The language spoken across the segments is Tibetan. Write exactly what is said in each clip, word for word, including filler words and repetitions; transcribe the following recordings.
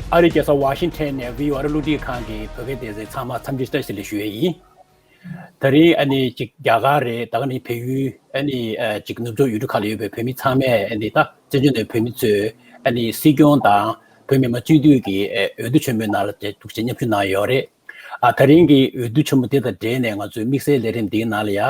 ཨ་རིའི་རྒྱལ་ས་ཝ་ཤིང་ཊོན་ནས་བྷི་ཨོ་ཨེ་ར་གློག་བརྙན་ཁང་གི་བོད་སྐད་སྡེ་ཚན་ཚང་མ་འཚམས་འདྲི་བཀྲ་ཤིས་བདེ་ལེགས་ཞུ་ཡས་ཡིན། དེ་རིང་ཨ་ནི་ཅིག་རྒྱ་གར་རེད། ད་ག་ནི་བལ་ཡུལ་ཨ་ནི་ཨ་ཅིག་ནུབ་ཕྱོགས་ཡུལ་གྲུ་ཁག་ལ་ཡོད་པའི་བོད་མི་ཚང་མས་ཨ་ནི་ད་བཙན་བྱོལ་ནས་བོད་མི་ཚོས་ཨ་ནི་སྲིད་སྐྱོང་དང་བོད་མི་མང་སྤྱི་འཐུས་ཀྱི་ཨ་འོས་བསྡུ་ཆེན་མོའི་ནང་ལ་དེ་ཐུགས་རྗེ་མཉམ་ཞུགས་གནང་ཡོད་རེད། ཨ་ད་རིང་གི་འོས་བསྡུ་ཆེན་མོ་དེ་དང་འབྲེལ་ནས་ང་ཚོའི་དམིགས་བསལ་ལས་རིམ་འདིའི་ནང་ལ་ཡ་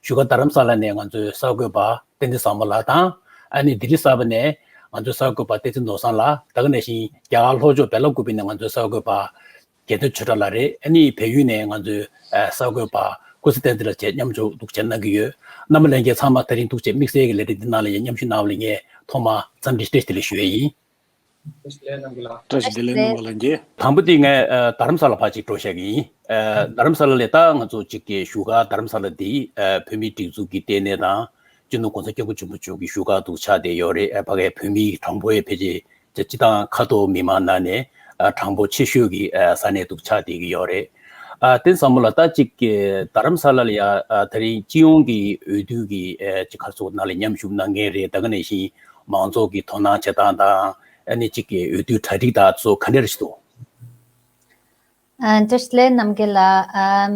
བཞུགས་སྒར་རྡ་རམ་ས་ལ་ནས་ང་ཚོའི་གསར་འགོད་པ་བསྟན་འཛིན་བཟང་མོ་ལགས་དང་། ཨ་ནི་ལྡི་ལི་གསར་པ་ནས་ང་ཚོའི་གསར་འགོད་པ་བསྟན་འཛིན་ནོར་བཟང་ལགས། ད་ག་ནང་བཞིན་རྒྱ་གར་ལྷོ་ཕྱོགས་སྦེལ་ཀོབ་ནས་ང་ཚོའི་གསར་འགོད་པ་རྒྱལ་མཚན་ཆོས་གྲགས་ལགས་རེད། ཨ་ནི་བལ་ཡུལ་ནས་ང་ཚོའི་ཨ་གསར་འགོད་པ་ཀུན་བཟང་བསྟན་འཛིན་ལགས་བཅས་མཉམ་ཞུགས་འདུག་བྱས་གནང་གི་ཡོད། རྣམ་པ་ལྷན་རྒྱས་ཚང་མ་ད་རིང་ཐུགས་རྗེ་དམིགས་བསལ་གྱི་ལས་རིམ་འདི་ནང་ལ་ཡང་མཉམ་ཞུགས་གནང་བ་ལ་ངས་ཐོག་མར་འཚམས་འདྲི་བཀྲ་ཤིས་བདེ་ལེགས་ཞུ་ཡས་ཡིན། བཀྲ་ཤིས་བདེ་ལེགས་རྣམ་རྒྱལ་ལགས། བཀྲ་ཤིས་བདེ་ལེགས་རྣམ་པ་ལྷན་རྒྱས། དང་པོ་དེ་ངས་ཨ་རྡ་རམ་ས་ལ་ཕར་ཅིག་འགྲོ་བཞག་གི་ཡིན། ཨ་རྡ་རམ་ས་ལ་ལས་ད་ང་ཚོ་ཅིག་གི་བཞུགས་སྒར་རྡ་རམ་ས་ལ་འདི་ཨ་བོད་མིའི་སྒྲིག་འཛུགས་ཀྱི་ལྟེ་གནས་དང་སྤྱི་ནོར་༸གོང་ས་༸སྐྱབས་མགོན་ཆེན་པོ་མཆོག་གི་བཞུགས་སྒར་དུ་ཆགས་བསྡད་ཡོད་རེད། ཨ་ཕ་གའི་བོད་མིའི་གྲངས་འབོར་ཡོད་ཕལ་ཆེར་སྤྱི་བཏང་ཁ་ཐོར་མི་མང་ནང་ནས་ཨ་གྲངས་འབོར་ཆེ་ཤོས་ཀྱི་ཨ་ས་གནས་དུ་ཆགས་བསྡད་ཀྱི་ཡོད་རེད། ཨ་བསྟན་བཟང་མོ་ལགས། ད་ཅིག་གི་རྡ་རམ་ས་ལ་ལ་ཡ་ཨ་ད་རིང་སྤྱི་ཡོངས་ཀྱི་འོས་བསྡུ་གི་ཨ་ཅིག་ག་རེ་ཟེར་དགོས་ནང་ལ་མཉམ་ཞུགས་གནང་མཁན་རེད། ད་ག་ནང་བཞིན་མང་ཚོགས་ཀྱི་དོ་སྣང་བྱེད་སྟངས་དང་ཨ་ནི་ཅིག་གི་འོས་བསྡུའི་གྲ་སྒྲིག་དང་སོགས་ག་འདྲ་ཞིག་འདུག་ཨ་བཀྲ་ཤིས་བདེ་ལེགས་རྣམ་རྒྱལ་ལགས། ཨམ་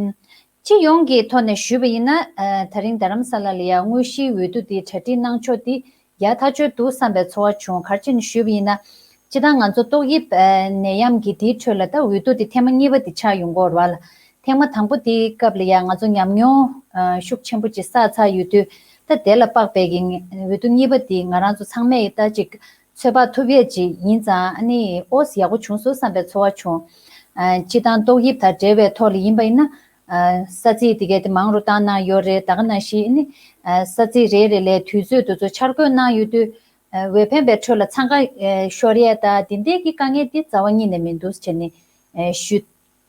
སྤྱི་ཡོངས་ཀྱི་ཐོག་ནས་ཞུས་པ་ཡིན་ན། ཨ་ད་རིང་རྡ་རམ་ས་ལ་ལ་ཡ་དངོས་གཞིའི་འོས་བསྡུ་འདི་གྲ་སྒྲིག་གནང་ཕྱོགས་འདི་ཡག་ཐག་ཆོད་འདུག་བསམ་པའི་ཚོར་བ་བྱུང་། ག་རེ་བྱས་ནས་ཞུས་པ་ཡིན་ན། སྤྱིར་བཏང་ང་ཚོ་ཏོག་དབྱིབས་ཨ་ནད་ཡམས་ཀྱི་འདིའི་ཁྲོད་ལ་ད་འོས་བསྡུ་འདི་ཐེངས་མ་གཉིས་པ་འདི་ཆགས་ཡོང་གི་ཡོད་རེད་བ་ལ། ཐེངས་མ་དང་པོ་འདིའི་སྐབས་ལ་ཡ་ང་ཚོ་ཉམས་མྱོང་ཨ་ཤུགས་ཆེན་པོ་ཅིག་བསགས་ཚར་ཡོད་དུས། ད་དེ་ལ་དཔག་པའི་གི་འོས་བསྡུ་གཉིས་པ་འདི་ང་རང་ཚོ་ཚང་མས་ད་ཅིག་ཚོད་དཔག་ཐུབ་ཡས་ཅིག་ཡིན་ཙང་། ཨ་ནི་ཨོ་ཙི་ཡག་པོ་བྱུང་སོང་བསམ་པའི་ཚོར་བ་བྱུང་། ཨ་སྤྱིར་བཏང་ཏོག་དབྱིབས་དང་འབྲེལ་བའི་ཐོག་ལ་ཡིན་པ་ཡིན་ན། ཨ་ས་ཚིགས་དེ་གའི་དེ་མང་རུ་བཏང་གནང་ཡོད་རེད། ད་ག་ནང་བཞིན་ཨ་ནི་ཨ་ས་ཚིགས་རེ་རེ་ལ་དུས་ཚོད་དེ་ཚོ་འཆར་འགོད་གནང་ཡོད་དུས། ཨ་འོས་འཕེན་པའི་ཁྲོད་ལ་འཚང་ཁ་ཨ་ཤོར་ཡས་ད་དེ་འདྲའི་གི་དཀའ་ངལ་འདི་རྩ་བ་ཉིད་ནས་མི་འདུག་ཟེར་ནས་ཨ་ཞུ།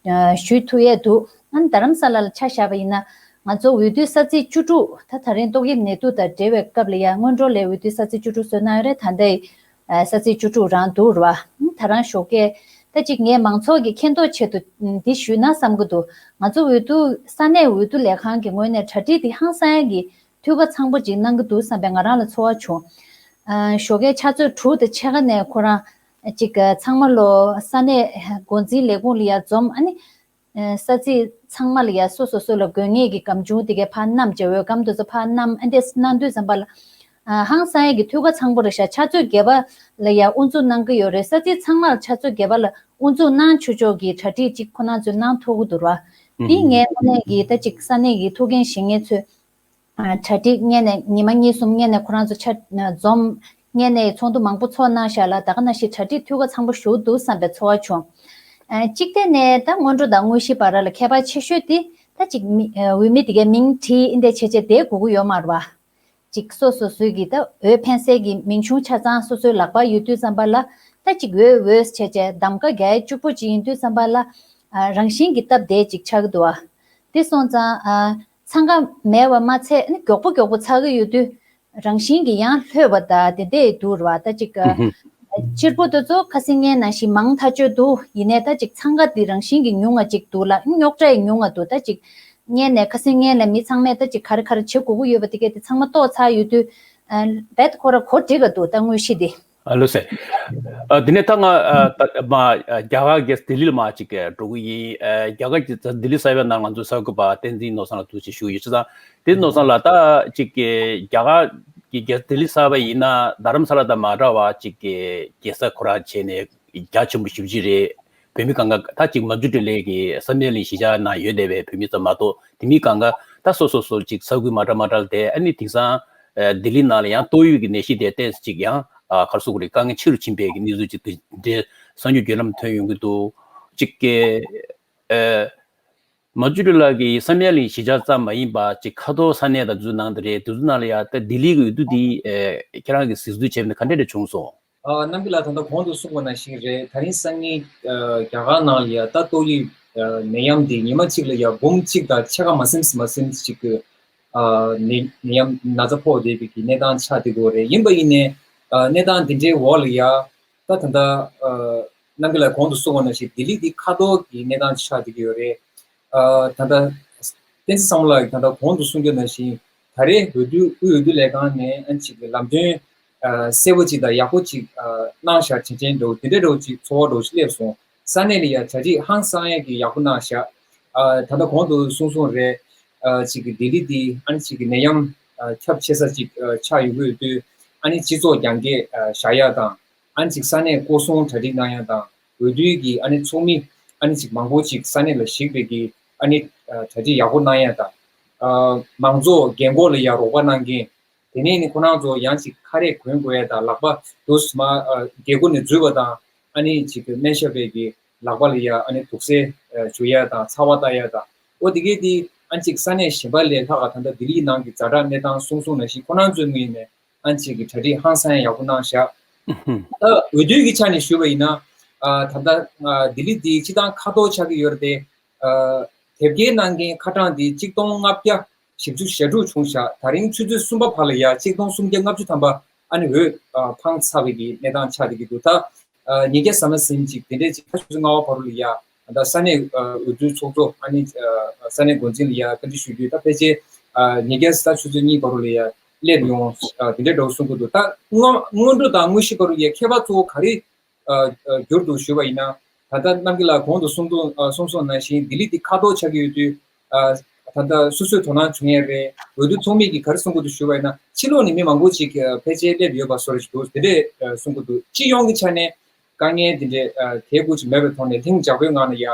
ཨ་ཞུ་ཐུབ་ཡས་འདུག་ཨ་ནི་རྡ་རམ་ས་ལ་ལ་ཆ་བཞག་པ་ཡིན་ན། ང་ཚོ་འོས་བསྡུའི་ས་ཚིགས་བཅུ་དྲུག་ད་ད་རིང་ཏོག་དབྱིབས་ནད་དུག་དང་འབྲེལ་བའི་སྐབས་ལ་ཡང་སྔོན་འགྲོ་ལ་འོས་བསྡུའི་ས་ཚིགས་བཅུ་དྲུག་བཟོས་གནང་ཡོད་རེད། ད་ལྟའི་ཨ་ས་ཚིགས་བཅུ་དྲུག་རང་འདུག་ར་བ། ཨ་ད་རང་ཞོགས་ཀས་ད་ཅིག་ངས་མང་ཚོགས་ཀྱི་མཁྱེན་རྟོགས་ཆེད་དུ་འདི་ཞུས་ན་བསམ་གྱི་འདུག་ང་ཚོ་འོས་བསྡུ་ས་གནས་འོས་བསྡུ་ལས་ཁང་གི་ངོས་ནས་གྲ་སྒྲིག་འདི་ཧང་སང་ཡས་ཀྱི་འཐུས་ཀ་ཚང་པོ་ཅིག་གནང་གི་འདུག་བསམ་པའི་ང་རང་ལ་ཚོར་བ་བྱུང་། ཨ་ཞོགས་ཀའི་ཕྱག་ཚོད་དྲུག་དང་ཕྱེད་ཀ་ནས་ཁོ་རང་ཅིག་ཚང་མ་ལོ་ས་གནས་འགོ་འཛིན་ལས་ཁུངས་ལ་ཡར་འཛོམས། ཨ་ནི་ཨ་ས་ཚིགས་ཚང་མ་ལ་ཡ་སོ་སོ་སོ་ལ་དགོས་ངེས་ཀྱི་སྒམ་ཆུང་དེ་གའི་ཕར་བསྣམས་བྱས། འོས་སྒམ་དེ་ཚོ་ཕར་བསྣམས། ཨ་འདྲས་གནང་དུས་ཙམ་པ་ལ་ཨ་ཧང་སང་ཡས་ཀྱི་འཐུས་ཀ་ཚང་པོ་རེད་ཤག་ཕྱག་ཚོད་བརྒྱད་པ་ལ་ཡ་དབུ་འཛུགས་གནང་གི་ཡོད་རེད། ས་ཚིགས་ཚང་མ་ལ་ཕྱག་ཚོད་བརྒྱད་པ་ལ་དབུ་འཛུགས་གནང་ཆོག་ཆོག་གི་གྲ་སྒྲིག་ཅིག་ཁོ་རང་ཚོས་གནང་ཐུབ་ཀྱི་འདུག་ར་བ། འདི་ངའི་ངོས་ནས་ཀྱི་ད་ཅིག་ས་གནས་ཀྱི་ཐུགས་འགན་བཞེས་མཁན་ཚོས། ཨ་གྲ་སྒྲིག་སྔོན་ནས་ཉི་མ་གཉིས་གསུམ་སྔོན་ནས་ཁོ་རང་ཚོ་ཆ་འཛོམས། སྔོན་ནས་ཚོགས་འདུ་མང་པོ་ཚོགས་གནང་ཤག་ལ། ད་ག་ནང་བཞིན་གྲ་སྒྲིག་འཐུས་ཀ་ཚང་པོ་ཞུ་འདུག་བསམ་པའི་ཚོར་བ་བྱུང་། ཨ་གཅིག་ཐད་ནས་ད་སྔོན་འགྲོ་དང་དངོས་གཞི་བར་ལ་ཁྱད་པར་ཆེ་ཤོས་དེ་ད་ཅིག་མི་ཨ་འོས་མི་དེ་གའི་མིང་བྲིས་ཨིན་དེ་བྱས་བྱས་བསྡད་དགོས་ཀྱི་ཡོད་མ་རེད་བ། ཅིག་སོ་སོ་སོའི་གི་ད་འོས་འཕེན་སའི་གི་མིང་ཆུང་ཆ་ཚང་སོ་སོའི་ལག་པར་ཡོད་དུས་ཙམ་པ་ལ། ད་ཅིག་འོས་འོས་བྱས་བྱས་གདམ་ཀ་རྒྱག་ཡས་གཅིག་པོ་ཅིག་ཡིན་དུས་ཙམ་པ་ལ། ཨ་རང་བཞིན་གྱི་སྟབས་བདེ་ཅིག་ཆགས་ཀྱི་འདུག་བ། དེ་སོང་ཙང་ཨ་འཚང་ཁ་མེད་པ་མ་ཚད་ནི་མགྱོགས་པོ་མགྱོགས་པོ་ཚར་གི་ཡོད་དུས། རང་བཞིན་གྱིས་ཡང་ལྷོད་པ་དང་དེ་འདྲས་འདུག་ར་བ། ད་ཅིག་ཨ་ཧུམ་ཧུམ། སྤྱིར་པོ་དེ་ཚོ་ཁ་སང་ངས་ནང་བཞིན་མང་ཐག་ཆོད་འདུག་ཡིན་ནའི་ད་ཅིག་འཚང་ཁ་དེ་རང་བཞིན་གྱིས་ཉུང་ང་ཅིག་འདུག་ལ། རྙོག་དྲ་ཡང་ཉུང་ང་འདུག་ད་ཅིག་སྔོན་ནས་ཁ་སང་སྔོན་ལ་མི་ཚང་མས་ད་ཅིག་ག་རེ་ག་རེ་བྱེད་དགོས་ཀྱི་ཡོད་པ་དེ་གས་དེ་ཚང་མ་རྟོགས་ཚར་ཡོད་དུས། ཨ་རྦད་ཁོ་ར་གོ་འགྲིག་ག་འདུག་ད་དངོས་གཞི་དེ། ཨ་ལོས་ཟེར། ཨ་དེ་ནས་ད་ང་ཨ་ད་མ་ཨ་རྒྱ་གར་གྱི་ལྡི་ལི་ལ་མ་ཅིག་འགྲོ་གི་ཡིན། ཨ་རྒྱ་གར་གྱི་ལྡི་ལི་གསར་པའི་ནང་ང་ཚོའི་གསར་འགོད་པ་བསྟན་འཛིན་ནོར་བཟང་ལགས་ཐུགས་རྗེ་ཆེ་ཞུ་ཡོད། བྱས་ཙང་བསྟན་འཛིན་ནོར་བཟང་ལགས། ད་ཅིག་གི་རྒྱ་གར་གྱི་ལྡི་ལི་གསར་པ་ཡིན་ན་རྡ་རམ་ས་ལ་དང་མ་འདྲ་བ་ཅིག་གི་རྒྱལ་ས་ཁོ་རང་བྱས་ནས་རྒྱ་ཆེན་པོ་ཞེ་པོ་ཅིག་རེད། བོད་མི་སྒང་ག་ད་ཅིག་མ་ཇུ་ཊི་ལའི་གི་བསམ་ཡས་གླིང་གཞིས་ཆགས་ནང་ཡོད་བསྡད་པའི་བོད་མི་ཚོ་མ་གཏོགས། དེ་མིན་སྒང་ག་ད་སོ་སོ་སོ་ཅིག་ས་ཁུལ་མ་འདྲ་མ་འདྲ་ལ་བསྡད། ཨ་ནི་དེང་སང་ཨ་ལྡི་ལི་ནང་ལ་ཡང་ཏོག་དབྱིབས་ཀྱི་ནད་གཞི་དེ་ཏོག་ཙམ་ཅིག་ཡང་ཨ་ག་རེ་ཟེར་དགོས་རེད། དཀའ་ངལ་ཆེ་རུ་ཕྱིན་པའི་གི་གནས་ཚུལ་ཅིག་དེ་འདྲའི་གསར་འགྱུར་བརྒྱུད་ལམ་ཐོན་ཡོང་གི་འདུག་ཅིག་གི་ཨ་མ་ཇུ་ཊི་ལའི་གི་བསམ་ཡས་གླིང་གཞིས་ཆགས་ཙམ་མ་ཡིན་པ་ཅིག་ཁ་ཐོར་ས་གནས་དང་འདི་ཚོའི་ནང་དུ་རེད། དེ་ཚོའི་ནང་ལ་ཡང་ད་ལྡི་ལི་གི་འོས་བསྡུ་འདི་ཨ་ཁྱེད་རང་གིས་གཟིགས་ཚུལ་བྱས་པ་ན་ག་འདྲ་འདྲ་བྱུང་སོང་། ཨ་རྣམ་རྒྱལ་ལགས། ད་ལྟ་གོང་དུ་གསུངས་པ་ནང་བཞིན་རེད། ད་རིང་སང་ཉིན་ཨ་རྒྱ་གར་ནང་ལ་ཡ་ད་ཏོག་དབྱིབས་ཨ་ནད་ཡམས་འདི་ཉི་མ་གཅིག་ལ་ཡ་འབུམ་གཅིག་དང་ཕྱེད་ཀ་མ་ཟིན་མ་ཟིན་ཅིག་གི་ཨ་ནད་ནད་ཡམས་ན་ཚ་ཕོག་བསྡད་པའི་གི་གནས་སྟངས་ཆགས་བསྡད་ཀྱི་ཡོད་རེད། ཡིན་པ་ཡིན་ནའི་ཨ་གནས་སྟངས་འདི་འདྲའི་འོག་ལ་ཡ་ད་ད་ལྟ་ཨ་རྣམ་རྒྱལ་ལགས་གོང་དུ་གསུངས་པ་ནང་བཞིན་ལྡི་ལི་འདི་ཁ་ཐོར་གྱི་གནས་སྟངས་ཆགས་བསྡད་ཀྱི་ཡོད་རེད། ཨ་ད་ལྟ་བསྟན་འཛིན་བཟང་མོ་ལགས་ཀྱིས་ད་ལྟ་གོང་དུ་གསུངས་རྒྱུ་ནང་བཞིན་ད་རེས་འོས་བསྡུ་དབུས་འོས་བསྡུ་ལས་ཁང་ནས་ཨ་ཅིག་ལམ་སྟོན་ ཨ་གསལ་པོ་ཅིག་དང་ཡག་པོ་ཅིག་ཨ་གནང་བཞག་དྲན་དྲན་འདྲ་བོ་དེ་འདྲ་འདྲ་བོ་ཅིག་ཚོར་བ་འདྲ་བོ་ཞིག་སླེབས་སོང་། ས་གནས་ལ་ཡ་གྲ་སྒྲིག་ཧང་སང་ཡ་གི་ཡག་པོ་གནང་བཞག་ཨ་ད་ལྟ་གོང་དུ་གསུངས་སོང་རེད། ཨ་ཅིག་གི་ལྡི་ལི་འདི་ཨ་ནི་ཅིག་གི་ནད་ཡམས་ཨ་ཁྱབ་ཆེ་ས་ཅིག་ཨ་ཆགས་ཡོད་ཀྱི་ཡོད་དུས། ཨ་ནི་སྤྱི་ཚོགས་རྒྱང་བཀྱེད་ཨ་བཞག་ཡ་དང་། ཨ་ནི་ཅིག་ས་གནས་སྐོར་སྲུང་གྲ་སྒྲིག་གནང་ཡ་དང་། འོས་བསྡུའི་གི་ཨ་ནི་ཚོགས་མི་ཨ་ནི་ཅིག་མང་པོ་ཅིག་ས་གནས་ལ་གཞིགས་པའི་གི་ཨ་ནི་ཨ་གྲ་སྒྲིག་ཡག་པོ་གནང་ཡ་དང་། ཨ་མང་ཚོགས་རྒན་འཁོགས་ལ་ཡ་རོགས་པ་གནང་མཁན། དེ་ནས་ནི་ཁོ་རང་ཚོ་ཡང་ཅིག་ཁ་རས་གོན་དགོས་ཡ་དང་། ལག་པ་དུས་མ་ཨ་རྒྱལ་སྒོ་ནས་འཛུལ་བ་དང་། ཨ་ནི་ཅིག་སྨན་ཞབས་པའི་གི་ལག་པ་ལ་ཡ་ཨ་ནི་དུག་སེལ་ཨ་བྱུག་ཡ་དང་། ཚ་བ་ལྟ་ཡ་དང་། འོ་དེ་གས་དེ་ཨ་ནི་ཅིག་ས་གནས་གཞན་པ་ལས་ལྷག་ག་ད་ལྟ་ལྡི་ལིའི་ནང་གི་ཛ་དྲག་གནས་སྟངས་གསུངས་སོང་ནང་བཞིན་ཁོ་རང་ཚོའི་ངོས་ནས་ཨ་ནི་ཅིག་གི་གྲ་སྒྲིག་ཧང་སང་ཡག་པོ་གནང་བཞག་ཨུ་ཧུམ། ད་འོས་བསྡུའི་གི་ཆ་ནས་ཞུས་པ་ཡིན་ན། ཨ་ད་ལྟ་ཨ་ལྡི་ལི་འདི་སྤྱི་བཏང་ཁ་ཐོར་ཆགས་ཀྱི་ཡོད་རེད་དེ། ཨ་དེབ་སྐྱེལ་གནང་མཁན་ཁ་གྲངས་འདི་གཅིག་སྟོང་ལྔ་བརྒྱ་བཞི་བཅུ་ཞེ་དྲུག་བྱུང་བཞག་ད་རིང་ཆུ་ཚོད་གསུམ་པ་བར་ལ་ཡ་གཅིག་སྟོང་སུམ་བརྒྱ་ལྔ་བཅུ་ཐམ་པ་ཨ་ནི་འོས་ཨ་འཕངས་ཚར་བའི་གི་གནས་སྟངས་ཆགས་བསྡད་ཀྱི་འདུག་ད་ཨ་ཉིས་བརྒྱ་ཟ་མ་ཟིན་ཅིག་དེ་འདྲས་ཅིག་ད་ཆུ་ཚོད་ལྔ་པ་བར་ལ་ཡ་ད་ས་གནས་ཨ་འོས་བསྡུ་ཚོགས་གཙོ་ཨ་ནི་ཨ་ས་གནས་འགོ་འཛིན་ལ་ཡ་བཀའ་འདྲི་ཞུ་རྒྱུ། ད་ཕལ་ཆེར་ཨ་ཉིས་བརྒྱ་ཟ་ཆུ་ཚོད་གཉིས་བར་ལ་ཡ་སླེབས་ཡོང་། ཨ་དེ་འདྲས་འདྲ་བོ་གསུང་གི་འདུག་ད་སྔོན་སྔོན་འགྲོ་དང་དངོས་གཞི་བར་ལ་ཡ་ཁྱད་པར་གཙོ་བོ་ག་རེ་ཨ་ཨ་གྱུར་འདུག་ཞུས་པ་ཡིན་ན། ད་ལྟ་རྣམ་རྒྱལ་ལགས་གོང་དུ་གསུངས་དོན་ཨ་གསུངས་སོང་ནང་བཞིན་ལྡི་ལི་འདི་ཁ་ཐོར་ཆགས་ཀྱི་ཡོད་དུས། ཨ་ད་ལྟ་སོ་སོས་དོ་སྣང་བྱུང་ཡས་རེད། འོས་བསྡུ་ཚོགས་མི་གིས་ག་རེ་གསུང་གི་འདུག་ཞུས་པ་ཡིན་ན། ཕྱི་ལོགས་ནས་མི་མང་པོ་ཅིག་ཨ་ཕལ་ཆེར་སླེབས་ཡོད་པ་བཟོ་འདྲ་ཞིག་འདུག་དེ་འདྲས་ཨ་གསུང་གི་འདུག་སྤྱི་ཡོངས་ཀྱི་ཆ་ནས་དཀའ་ངལ་དེ་འདྲས་ཨ་གལ་དགོས་ཅིག་མེད་པའི་ཐོག་ནས་ལྷིང་འཇགས་པོའི་ངང་ནས་ཡ་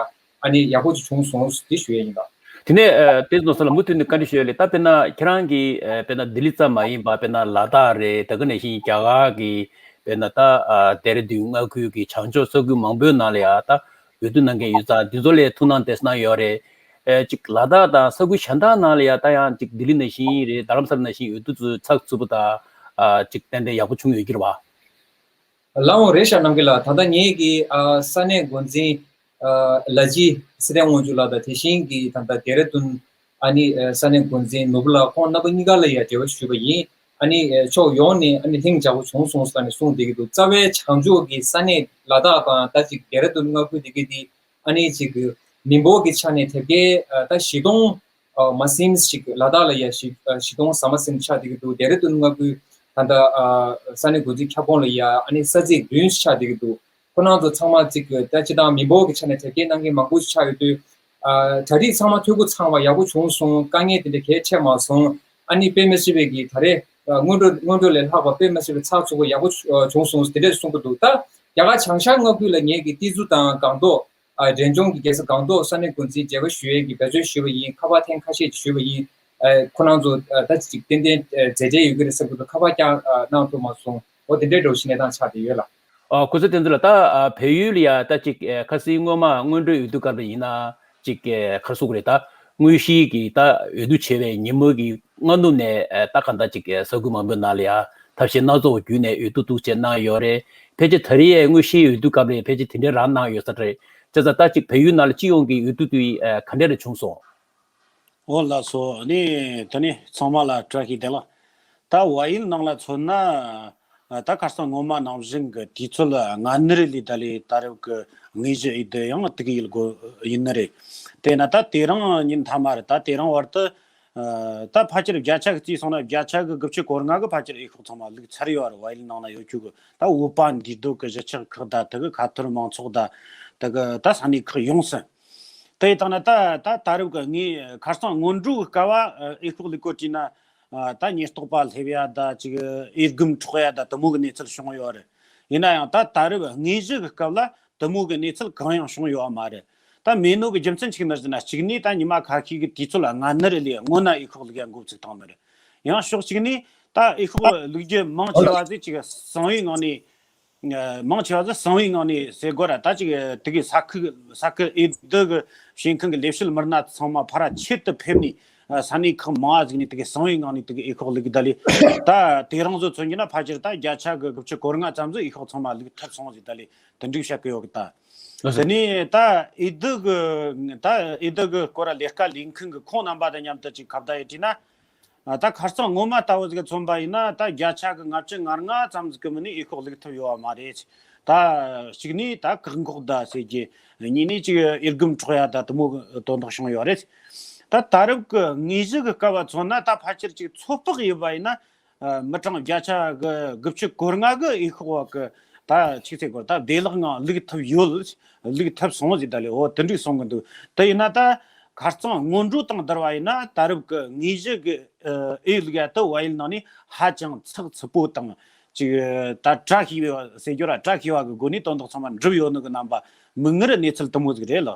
ཨ་ནི་ཡག་པོ་ཅིག་བྱུང་སོང་ཟེར་དེ་ཞུ་ཡས་ཡིན་པ། དེ་ནས་ཨ་བསྟན་འཛིན་ནོར་བཟང་ལགས་མུ་མཐུད་ནས་བཀའ་འདྲི་ཞུ་ཡས་ལས། ད་དཔེར་ན་ཁྱེད་རང་གིས་ཨ་དཔེར་ན་ལྡི་ལི་ཙམ་མ་ཡིན་པ་དཔེར་ན་ལ་དྭགས་རེད། དེ་ག་ནང་བཞིན་རྒྱ་གར་གྱི་དཔེར་ན་ད་ཨ་ལྡེ་ར་ལྡུན་མངའ་ཁུལ་གྱི་བྱང་ཕྱོགས་ས་ཁུལ་མང་པོའི་ནང་ལ་ཡ་ད་འོས་བསྡུ་གནང་མཁན་ཡོད་ཙང་འདི་ཚོ་ལ་ཐུགས་སྣང་དེ་གནང་ཡོད་རེད། ཨེ་ཅིག་ལ་དྭགས་དང་ས་ཁུལ་གཞན་དག་ནང་ལ་ཡ་ད་ཡང་ཅིག་ལྡི་ལི་ནང་བཞིན་རེད། རྡ་རམ་ས་ལ་ནང་བཞིན་འོས་བསྡུ་ཚོ་ཚགས་ཚུད་པོ་དང་ཨ་ཅིག་ཏན་ཏན་ཡག་པོ་བྱུང་ཡོད་ཀྱི་རེད་བ། ལགས་འོང་རེད་ཤག་རྣམ་རྒྱལ་ལགས། ད་ལྟ་ངེད་ཀྱི་ཨ་ས་གནས་འགོ་འཛིན་ཨ་ལ་ཇི་སི་ཏན་དབང་ཕྱུག་ལགས་དང་དེ་བཞིན་གྱི་ད་ལྟ་ལྡེ་ར་ལྡུན་ཨ་ནི་ཨ་ས་གནས་འགོ་འཛིན་ནོར་བུ་ལགས་ཁོང་རྣམ་པ་གཉིས་ཀ་ལ་ཡང་འབྲེལ་བ་ཞུས་པ་ཡིན། ཨ་ནི་ཨ་ཕྱོགས་ཡོངས་ནས་ཨ་ནི་ལྷིང་འཇགས་པོ་བྱུང་སོང་ཟེར་ནས་གསུངས་བསྡད་ཀྱི་འདུག་རྩ་བའི་བྱང་ཕྱོགས་ཀྱི་ས་གནས་ལ་དྭགས་དང་ད་ཅིག་ལྡེ་ར་ལྡུན་མངའ་ཁུལ་དེ་གའི་དེ་ཨ་ནི་ཅིག་མི་འབོར་གྱི་ཆ་ནས་དེ་གའི་ཨ་ད་བཞི་སྟོང་ཨ་མ་ཟིན་ཞིག་ལ་དྭགས་ལ་ཡ་བཞི་ཨ་བཞི་སྟོང་ཟ་མ་ཟིན་ཆགས་བསྡད་ཀྱི་འདུག་ལྡེ་ར་ལྡུན་མངའ་ཁུལ་ད་ལྟ་ཨ་ས་གནས་འགོ་འཛིན་ཁྱབ་ཁོངས་ལ་ཡ་ཨ་ནི་ས་ཚིགས་བདུན་ཆགས་བསྡད་ཀྱི་འདུག་ཁོ་རང་ཚོ་ཚང་མ་ཅིག་ད་སྤྱི་བཏང་མི་འབོར་གྱི་ཆ་ནས་དེ་གའི་གནང་མཁན་མང་པོ་ཞིག་ཆགས་ཡོད་དུས། ཨ་གྲ་སྒྲིག་ཚང་མ་འཐུས་སྒོ་ཚང་བ་ཡག་པོ་བྱུང་སོང་། དཀའ་ངལ་དེ་འདྲ་གལ་འཕྲད་མ་སོང་། ཨ་ནི་དཔེ་མི་སྲིད་པའི་གི་ད་རེས་ཨ་སྔོན་འགྲོ་སྔོན་འགྲོ་ལས་ལྷག་པ་དཔེ་མི་སྲིད་པའི་ཚགས་ཚུད་པོ་ཡག་པོ་བྱུང་སོང་དེ་འདྲ་གསུང་གི་འདུག་ད་རྒྱ་གར་བྱང་ཤར་མངའ་ཁུལ་ལ་ངེད་ཀྱི་ཏི་ཛུ་དང་སྒང་ཏོག་ཨ་འབྲས་ལྗོངས་ཀྱི་རྒྱལ་ས་སྒང་ཏོག་ས་གནས་འགོ་འཛིན་འབྲེལ་བ་ཞུ་ཡས་ཀྱི་འབད་བརྩོན་ཞུས་པ་ཡིན། ཁ་པར་ཐེངས་ཁ་ཤས་ཀྱིས་ཞུས་པ་ཡིན། ཨ་ཁོ་རང་ཚོ་ཨ་ད་ཅིག་ཏན་ཏན་ཨ་མཛད་འཕྲིན་ཡོད་ཀྱི་རེད་ཟེར་གྱི་འདུག་ཁ་པར་ཀྱང་ཨ་གནང་ཐུབ་མ་སོང་། འོ་དེ་འདྲའི་འདྲ་བོ་ཞིག་གནས་སྟངས་ཆགས་བསྡད་ཡོད་ལགས། ཨ་སྐུ་ཚེ་བསྟན་འཛིན་ལགས། ད་ཨ་བལ་ཡུལ་ལ་ཡ་ད་ཅིག་ཨ་ཁ་སང་སྔོན་མ་སྔོན་འགྲོའི་འོས་བསྡུ་སྐབས་ལ་ཡིན་ན་ཅིག་ཨ་ག་རེ་ཟེར་དགོས་རེད། ད་དངོས་གཞིའི་གི་ད་འོས་བསྡུ་བྱས་པའི་ཉིན་མོ་གི་སྔ་ནུབ་ནས་ཨ་ད་གང་ལྟར་ཅིག་ཨ་ས་ཁུལ་མང་པོའི་ནང་ལ་ཡ་ཐབས་ཤེས་སྣ་ཚོགས་བརྒྱུད་ནས་འོས་བསྡུ་འདུག་སེ་གནང་ཡོད་རེད། ཕལ་ཆེར་ད་རེས་དངོས་གཞིའི་འོས་བསྡུ་སྐབས་ལ་ཕལ་ཆེར་དེ་འདྲའི་རང་གནང་ཡོད་ས་རེད། བྱས་ཙང་ད་ཅིག་བལ་ཡུལ་ནང་ལ་སྤྱི་ཡོངས་ཀྱི་འོས་བསྡུ་དེ་ཨ་ག་འདྲ་རེ་བྱུང་སོང་། འོ་ལགས་སོ། ཨ་ནི་དེ་ནས་ཚང་མ་ལ་བཀྲ་ཤིས་བདེ་ལེགས། ད་བལ་ཡུལ་ནང་ལ་མཚོན་ན། ད་ཁ་སང་སྔོན་མ་ནང་བཞིན་གྱི་དུས་ཚོད་སྔ་སྣུར་ལས་ད་ལས་ད་རེབ་ཀྱི་དངོས་གཞི་འོས་བསྡུ་ཡང་དེ་ག་ཡིན་དགོས་ཡིན་ནི་རེད། དེས་ན་ད་དེ་རིང་ཉིན་མཐའ་མ་རེད། ད་དེ་རིང་བར་དུ་ད་ཕལ་ཆེར་བརྒྱ་ཆ་གི་བརྩིས་སོང་ན་བརྒྱ་ཆ་གི་དགུ་བཅུ་གོ་ལྔ་གི་ཕལ་ཆེར་འོས་ཤོག་ཚང་མ་བླུགས་ཚར་ཡོད་རེད། བལ་ཡུལ་ནང་ན་ཡོད་རྒྱུ་གི་ད་བོད་པ་འདུས་སྡོད་ཀྱི་གཞིས་ཆགས་ཁག་དང་དེ་གི་ཁ་ཐོར་མང་ཚོགས་དང་དེ་གི་ད་ས་གནས་ཁག་ཡོངས་སུ། དེ་ཡིན་དང་ན་ད་ད་ད་རེབ་ཀྱི་ངས་ཁ་སང་སྔོན་འགྲོའི་སྐབས་འོས་ཤོག་བླུགས་གོ་དྲིས་ན། ད་ཉེན་རྟོག་པ་སླེབས་ཡ་ད་ཅིག་འོས་སྒམ་འཕྲོག་ཡ་ད་དེ་མོ་གི་གནས་ཚུལ་བྱུང་ཡོད་རེད། ཡིན་ན་ཡང་ད་ད་རེབ་དངོས་གཞི་གི་སྐབས་ལ་དེ་མོ་གི་གནས་ཚུལ་གང་ཡང་བྱུང་ཡོད་མ་རེད། ད་མེད་ནོ་གི་རྒྱུ་མཚན་གཅིག་ནི་ཟེར་ན་གཅིག་ནས་ད་ཉི་མ་ཁ་ཤས་ཀྱི་དུས་ཚོད་སྔ་སྣུར་ལས་སྔོན་ན་འོས་ཤོག་བླུག་ཡ་འགོ་བཙུགས་བཏང་ནི་རེད། ཡང་ཕྱོགས་གཅིག་ནས་ད་འོས་ཤོག་བླུག་རྒྱུ་མང་ཆེ་བ་ཟིག་ཅིག་གསང་བའི་ངང་ནས། མང་ཆེ་བ་ཟིག་གསང་བའི་ངང་ནས་ཟེར་དགོས་ར། ད་ཅིག་དེ་གའི་ས་ཁུལ་ས་ཁུལ་འོས་བསྡུ་གི་བྱེད་མཁན་གྱི་ལས་བྱེད་མི་སྣ་ཚང་མ་ཕར་ཆེད་དུ་ཕེབས་ནས་ས་གནས་ཁག་མང་བ་ཟིག་ནས་དེ་གའི་གསང་བའི་ངང་ནས་དེ་གའི་འོས་ཤོག་བླུགས་གི་ད་ལས། ད་དེ་རིང་བཟོ་མཚོན་གྱི་ན་ཕལ་ཆེར་ད་བརྒྱ་ཆ་གི་དགུ་བཅུ་གོ་ལྔ་ཙམ་ཟིག་འོས་ཤོག་ཚང་མ་བླུགས་ཐུབ་སོང་ཟིག་ད་ལས་དེ་འགྲིག་བཤད་གི་ཡོད་གི་ད། དེ་ནས་ད་འོས་བསྡུ་གི་ད་འོས་བསྡུ་གི་སྐོར་ལ་ལས་ཀ་ལས་མཁན་གི་ཁོང་རྣམ་པ་དང་མཉམ་དུ་ཅིག་ཁ་བརྡ་ཡི་དྲིས་ན། ད་ཁ་རྩང་ངོ་མ་ལྟ་བུ་ཟིག་མཚོན་པ་ཡིན་ན་ད་བརྒྱ་ཆ་གི་ལྔ་བཅུ་ང་ལྔ་ཙམ་ཟིག་གི་མི་ནི་འོས་ཤོག་བླུགས་ཐུབ་ཡོད་བ་མ་རེད། ད་གཅིག་ནི་ད་བཀག་འགོག་ད་ཟེར་གྱི། གཉིས་ནི་ཅིག་འོས་སྒམ་འཕྲོག་ཡ་ད་དེ་མོ་གི་དོན་དག་བྱུང་ཡོད་རེད། ད་ད་རེབ་ཀྱི་དངོས་གཞི་གི་སྐབས་བ་མཚོན་ན་ད་ཕལ་ཆེར་ཅིག་ཚོད་དཔག་ཡིན་པ་ཡིན་ན། ཨ། མི་གྲངས་བརྒྱ་ཆ་གི་དགུ་བཅུ་གོ་ལྔ་གི་ཨེ་ཤོག་བ་གི་ད་ཆིག་ཚེ་སྐོར་ད་བདེ་བླག་ངང་བླུག་ཐུབ་ཡོད། བླུག་ཐུབ་སོང་ཟིག་ད་ལས་འོ་དེ་འགྲིག་སོང་གི་འདུག་དེ་ཡིན་ན་ད་ཁ་རྩང་སྔོན་འགྲོ་དང་བསྡུར་བ་ཡིན་ན་ད་རབས་ཀྱི་དངོས་གཞི་གི་ཨེ་བླུག་ཡ་དེ་བལ་ཡུལ་ནང་ནས་ཧ་ཅང་ཚགས་ཚུད་པོ་དང་ཅིག་ད་བཀྲ་ཤིས་པའི་ཟེར་རྒྱུ་ར་བཀྲ་ཤིས་པ་གི་སྒོ་ནས་དོན་དག་ཚང་མ་འགྲུབ་ཡོད་ནི་གི་རྣམ་པ་མིག་སྔར་གནས་ཚུལ་དེ་མོ་ཟིག་རེད་ལ།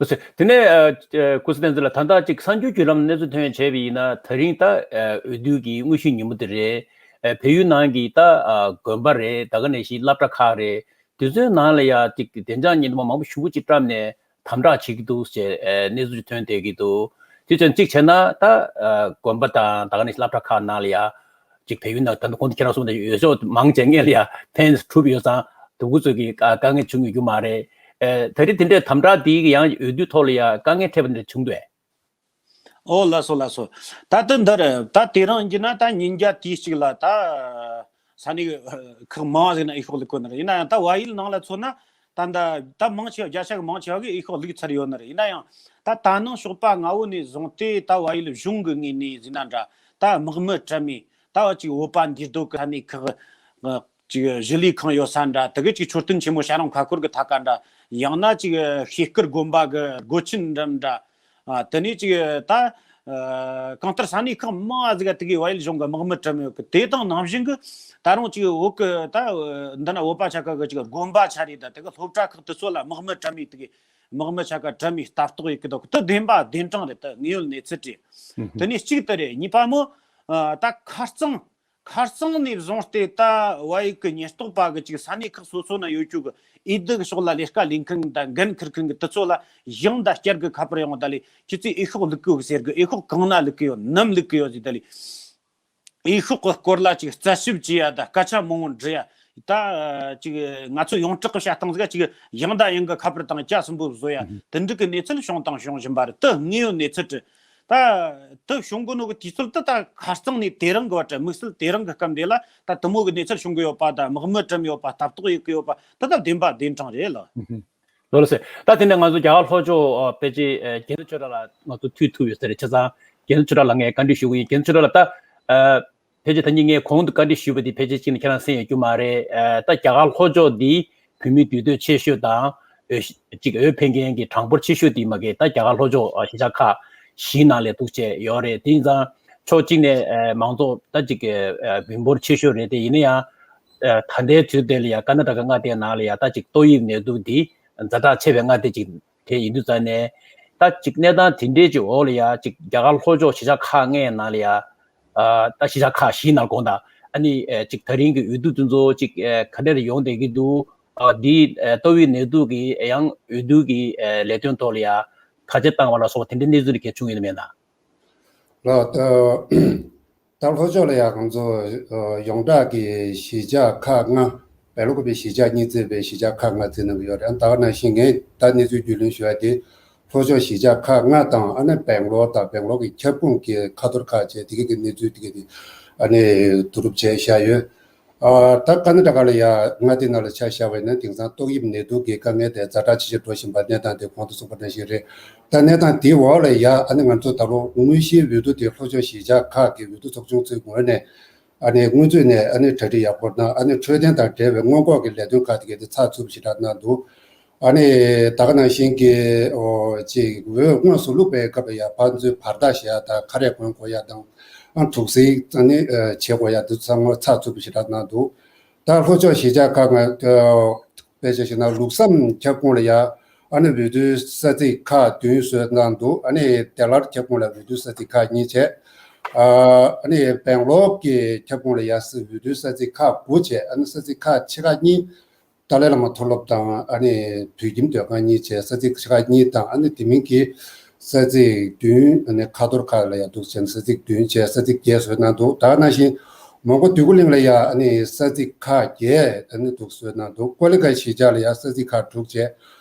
ལགས་སོ། དེ་ནས་ཨ། ཨ། སྐུ་ཞབས་བསྟན་འཛིན་ལགས། ད་ལྟ་ཅིག་གསར་འགྱུར་བརྒྱུད་ལམ་གནས་ཚུལ་ཐོན་ཡས་བྱས་པ་ཡིན་ན་དེ་རིང་ད་ཨ། འོས་བསྡུ་གི་དངོས་གཞི་ཉིན་མོ་དེ་རེད། ཨ། བལ་ཡུལ་ནང་གི་ད་ཨ། དགོན་པ་རེད། ད་ག་ནང་བཞིན་སློབ་གྲྭ་ཁག་རེད། དེ་ཚོའི་ནང་ལ་ཡ་ཅིག་བདེ་འཇགས་ཉེན་རྟོག་པ་མང་པོ་ཞེ་པོ་ཅིག་བཀྲམ་ནས་དམ་དྲག་བྱེད་ཀྱི་འདུག་ཅེས་ཨ། གནས་ཚུལ་ཅིག་ཐོན་བསྡད་ཀྱི་འདུག་དེ་བྱས་ཅིག་བྱས་ན་ད་ཨ། དགོན་པ་དང་ད་ག་ནང་བཞིན་སློབ་གྲྭ་ཁག་ནང་ལ་ཡ། ཅིག་བལ་ཡུལ་ནང་ད་ལྟ་གོང་དུ་ཁྱེད་རང་གསུངས་ད་འོས་ཤོག་མང་ཆེ་སྔོན་ལ་ཡ་འཕེན་གྲུབ་ཡོད་ཙང་དེ་གུ་ཚོད་ཀྱི་དཀའ་དཀའ་ངལ་བྱུང་ཡོད་རྒྱུ་མ་རེད། ཨེ། ད་རེས་དེ་འདྲའི་དམ་དྲག་དེའི་ཡང་འོས་བསྡུ་ཐོག་ལ་ཡ་དཀའ་ངལ་འཕྲད་པ་འདྲ་བྱུང་འདུག་ཨོ་ལགས་སོ་ལགས་སོ། ད་ལྟ་འདིར་ད་དེ་རིང་ཡིན་ན་ད་ཉིན་རྒྱ་དུས་གཅིག་ལ་ད་ས་གནས་ཁག་མང་ཟིག་ན་ཨེ་ཤོག་བླུག་གོ་ནི་རེད། ཡིན་ན་ཡང་ད་བལ་ཡུལ་ནང་ལ་མཚོན་ན་ད་ད་ད་མང་ཆེ་བ་བརྒྱ་ཆ་གི་མང་ཆེ་བ་གིས་ཨེ་ཤོག་བླུག་ཚར་ཡོད་ནི་རེད། ཡིན་ན་ཡང་ད་ད་ནངས་ཞོགས་པ་སྔ་བོ་ནས་བཟུང་སྟེ་ད་བལ་ཡུལ་གཞུང་གི་ངོས་ནས་ཟེར་ན་འདྲ། ད་དམག་མི་གྲལ་མོ་ད་བ་ཅིག་བོད་པ་འདུས་སྡོད་ཀྱི་ས་གནས་ཁག་ཅིག་ཞི་ལུས་ཁང་ཡོད་ས་འདྲ། དེ་གི་ཅིག་མཆོད་རྟེན་ཆེན་མོ་བྱ་རུང་ཁ་འཁོར་གི་ཐད་ཀ་འདྲ། ཡང་ན་ཅིག་ཤེལ་དཀར་དགོན་པ་གི་སྒོ་ཆེན་འགྲམ་འདྲ། ཨ། དེ་ནས་ཅིག་ད་ཨ། གང་ལྟར་ས་གནས་ཁག་མང་ཟིག་ག་དེ་གི་བལ་ཡུལ་གཞུང་གི་དམག་མི་གྲལ་མོ་ཡོད་གི། དེ་དང་ནང་བཞིན་གི་ད་རུང་ཅིག་བོད་གི་ད་འདི་ན་བོད་པ་ཆ་ག་གི་ཅིག་དགོན་པ་ཆ་རེ་ད་དེ་གི་སློབ་གྲྭ་ཁག་དེ་ཚོ་ལ་དམག་མི་གྲལ་མོ་དེ་གི་དམག་མི་ཆ་ག་གྲལ་མོ་ལྟ་རྟོག་ཡོད་གི་འདུག་དེ་བདེན་པ་བདེན་དྲང་རེད། ད་དངོས་ཡོད་གནས་ཚུལ་རེད། དེ་ནས་གཅིག་དེ་རེད། གཉིས་པ་མོ་ཨ། ད་ཁ་རྩང་ཁ་རྩང་ནས་བཟུང་སྟེ་ད་བལ་ཡུལ་གི་ཉེན་རྟོག་པ་གི་ཅིག་ས་གནས་ཁག་སོ་སོ་ན་ཡོད་རྒྱུ་གི་འོས་བསྡུ་གི་ཕྱོགས་ལ་ལས་ཀ་ལས་མཁན་དང་འགན་འཁུར་མཁན་གི་དེ་ཚོ་ལ་ཡང་ད་བསྐྱར་གི་ཁ་པར་ཡོང་ད་ལས་ཁྱེད་ཚོས་འོས་ཤོག་བླུག་གི་ཡོད་ཟེར་གི། འོས་ཤོག་གང་ན་བླུག་གི་ཡོད། ནམ་བླུག་གི་ཡོད་ཟེར་ད་ལས། འོས་ཤོག་གི་སྐོར་ལ་ཅིག་རྩད་ཞིབ་བྱེད་ཡ་ད་སྐད་ཆ་མང་བོ་འདྲི་ཡ། ད་ཅིག་ང་ཚོ་ཡོངས་གྲགས་ཀྱི་བྱ་སྟངས་ཟིག་ཅིག་ཡང་ད་ཡང་གི་ཁ་པར་དང་བརྒྱ་གསུམ་པོ་བཟོ་ཡ། དེ་འདྲ་གི་གནས་ཚུལ་བྱུང་དང་འབྱུང་བཞིན་པ་རེད། དེ་དངོས་ཡོད་གནས་ཚུལ་རེད། ད་དེ་བྱུང་གི་ནོ་གི་དུས་ཚོད་དེ་ད་ཁ་རྩང་ནས་དེ་རིང་གི་བར་དུ་དམིགས་བསལ་དེ་རིང་གི་སྐབས་འདི་ལ་ད་དེ་མོ་གི་གནས་ཚུལ་བྱུང་གི་ཡོད་པ། ད་དམག་མི་གྲལ་མོ་ཡོད་པ། ལྟ་རྟོག་ཡེད་གི་ཡོད་པ། དེ་ད་བདེན་པ་བདེན་དྲང་རེད་ལ། ལགས་སོ། ད་དེ་ནས་ང་ཚོ་རྒྱ་གར་ལྷོ་ཕྱོགས་ཨ། ཕལ་ཆེར་ཨ། རྒྱལ་མཚན་ཆོས་གྲགས་ལགས་ང་ཚོ་ཐུག་ཐུབ་ཡོད་ས་རེད། བྱས་ཙང་རྒྱལ་མཚན་ཆོས་གྲགས་ལགས་ངས་བཀའ་འདྲི་ཞུ་གི་ཡིན། རྒྱལ་མཚན་ཆོས་གྲགས་ལགས། ད་ཨ། ཕལ་ཆེར་ད་ནི་ངས་གོང་དུ་བཀའ་འདྲི་ཞུས་པ་དེ་ཕལ་ཆེར་གཅིག་ནས་ཁྱེད་རང་གསན་ཡོད་རྒྱུ་མ་རེད། ཨ། ད་རྒྱ་གར་ལྷོ་ཕྱོགས་འདི་བོད་མི་འདུས་སྡོད་ཆེ་ཤོས་དང་འོས་གཅིག་འོས་འཕེན་མཁན་གྱི་གྲངས་འབོར་ཆེ་ཤོས་དེ་མ་གི་ད་རྒྱ་གར་ལྷོ་ཕྱོགས་ཨ། གཞིས་ཆགས་ཁག་བཞིའི་ནང་ལ་འདུག་བྱས་ཡོད་རེད། དེ་ཡིན་ཙང་ཕྱོགས་གཅིག་ནས་ཨ། མང་ཚོགས་ད་ཅིག་ཨ། འབོར་ཆེ་ཤོས་རེད། དེ་ཡིན་ན་ཡང་ཨ། ད་ལྟའི་དུས་དེ་ལ་ཡ་ཀར་ནཱ་ཊ་ཀ་མངའ་སྡེའི་ནང་ལ་ཡ་ད་ཅིག་ཏོག་དབྱིབས་ནད་དུག་འདི་ཛ་དྲག་ཆེ་བའི་མངའ་སྡེ་ཅིག་དེ་ཡིན་དུས་ཙང་ནས་ད་ཅིག་གནས་སྟངས་དེ་འདྲའི་ཅིག་འོག་ལ་ཡ་ཅིག་རྒྱ་གར་ལྷོ་ཕྱོགས་གཞིས་ཆགས་ཁག་ལྔའི་ནང་ལ་ཡ། ཨ། ད་གཞིས་ཆགས་ཁག་བཞིའི་ནང་དགོངས་དག་ཨ་ནི་ཨ། ཅིག་ད་རིང་གི་འོས་བསྡུ་དེ་ཚོ་ཅིག་ཨ། ག་འདྲ་རེ་ཡོང་བསྡད་ཀྱི་འདུག་ཨ། འདི་ཨ། ཏོག་དབྱིབས་ནད་དུག་གིས་ཡང་འོས་བསྡུ་གི་ཨ། ལས་དོན་ཐོག་ལ་ཡ་བར་ཆད་བཏང་བ་ལ་སོགས་པ་དེ་འདྲའི་གནས་ཚུལ་གལ་བྱུང་ཡོད་ན་མེད་ན། ལགས། ད་ལྷོ་ཕྱོགས་ལ་ཡ་ང་ཚོ་ཡོངས་གྲགས་ཀྱི་གཞིས་ཆགས་ཁག་ལྔ། བལ་ཡུལ་གྱི་གཞིས་ཆགས་གཉིས་བརྩིས་པའི་གཞིས་ཆགས་ཁག་ལྔ་བརྩི་གནང་གི་ཡོད་རེད། ད་ག་ནང་བཞིན་ངས་ད་གནས་ཚུལ་རྒྱུས་ལོན་ཞུ་ཡ་དེ། ལྷོ་ཕྱོགས་གཞིས་ཆགས་ཁག་ལྔ་དང་ཨ་ནི་སྦེང་ལོར་དང་སྦེང་ལོར་གྱི་ཁྱབ་ཁོངས་ཀྱི་ཁ་ཐོར་ཁག་བཅས་དེ་གའི་གི་གནས་ཚུལ་དེ་གའི་དེ་ཨ་ནི་བསྡུ་རུབ་བྱས་བཞག་ཡོད། ཨ། ད་ཀར་ནཱ་ཊ་ཀ་ལ་ཡ་མངའ་སྡེ་ནང་ལ་ཆ་བཞག་པ་ཡིན་ན་དེང་སང་ཏོག་དབྱིབས་ནད་དུག་གི་དཀའ་ངལ་དེ་ཛ་དྲག་ཆེ་ཆེར་འགྲོ་བཞིན་པ་གནས་སྟངས་དེ་གོང་དུ་གསུངས་པ་ནང་བཞིན་རེད། ད་གནས་སྟངས་དེའི་འོག་ལ་ཡ་ཨ་ནི་ང་ཚོ་ད་ལོ་དངོས་གཞིའི་འོས་བསྡུ་དེ་ལྷོ་ཕྱོགས་གཞིས་ཆགས་ཁག་གི་འོས་བསྡུ་ཚོགས་ཆུང་ཚོའི་ངོས་ནས་ཨ་ནི་སྔོན་ཚུད་ནས་ཨ་ནི་གྲ་སྒྲིག་ཡག་པོ་དང་ཨ་ནི་འཕྲོད་བསྟེན་དང་འབྲེལ་བའི་སྔོན་འགོག་གི་ལས་དོན་ཁག་དེ་གའི་དེ་ཚགས་ཚུད་པོ་ཞེ་དྲག་གནང་འདུག་ཨ་ནི་ད་ག་ནང་བཞིན་གྱི་ཨོ་ཅིག་འོས་དངོས་སུ་བླུགས་པའི་སྐབས་ལ་ཡ་ཕར་ཚུར་བར་ཐག་བཞག་ཡ་དང་ཁ་རས་གོན་དགོས་ཡ་དང་ཨ་དུག་སེལ་ཨ་ནི་ཨ་བྱེད་དགོས་ཡ་འདི་ཚང་མ་ཚགས་ཚུད་པོ་ཞེ་དྲག་གནང་འདུག་ད་ལྷོ་ཕྱོགས་གཞིས་ཆགས་ཁག་ང་ཨ་དཔེ་ཆ་བཞག་ན་ལུགས་བསམ་ཁྱབ་ཁོངས་ལ་ཡ་ཨ་ནི་འོས་བསྡུའི་ས་ཚིགས་ཁག་བདུན་བཟོས་གནང་འདུག་ཨ་ནི་བདེ་སླར་ཁྱབ་ཁོངས་ལ་འོས་བསྡུའི་ས་ཚིགས་ཁག་གཉིས་བྱས། ཨ་ནི་སྦེང་ལོར་གྱི་ཁྱབ་ཁོངས་ལ་ཡ་འོས་བསྡུའི་ས་ཚིགས་ཁག་དགུ་བྱས། ཨ་ནི་ས་ཚིགས་ཁག་ཆེ་ཁག་གཉིས། ཏཱ་ལའི་བླ་མ་མཐོ་སློབ་དང་ཨ་ནི་བོད་ཁྱིམ་སྡོད་ཁང་གཉིས་བྱས། ས་ཚིགས་ཆེ་ཁག་གཉིས་དང་ཨ་ནི་དེ་མིན་གྱི་ས་ཚིགས་བདུན། ཨ་ནི་ཁ་ཐོར་ཁག་ལ་ཡ་འདུག་བྱས་ནས་ས་ཚིགས་བདུན་བྱས། ས་ཚིགས་བརྒྱད་བཟོས་གནང་འདུག་ད་ག་ནང་བཞིན་མོན་གྷོ་འདོད་རྒུ་གླིང་ལ་ཡ་ཨ་ནི་ས་ཚིགས་ཁག་བརྒྱད་ཨ་ནི་འདུག་བཟོས་གནང་འདུག་ཀོ་ལི་གྷལ་གཞིས་ཆགས་ལ་ཡ་ས་ཚིགས་ཁག་དྲུག་བྱས།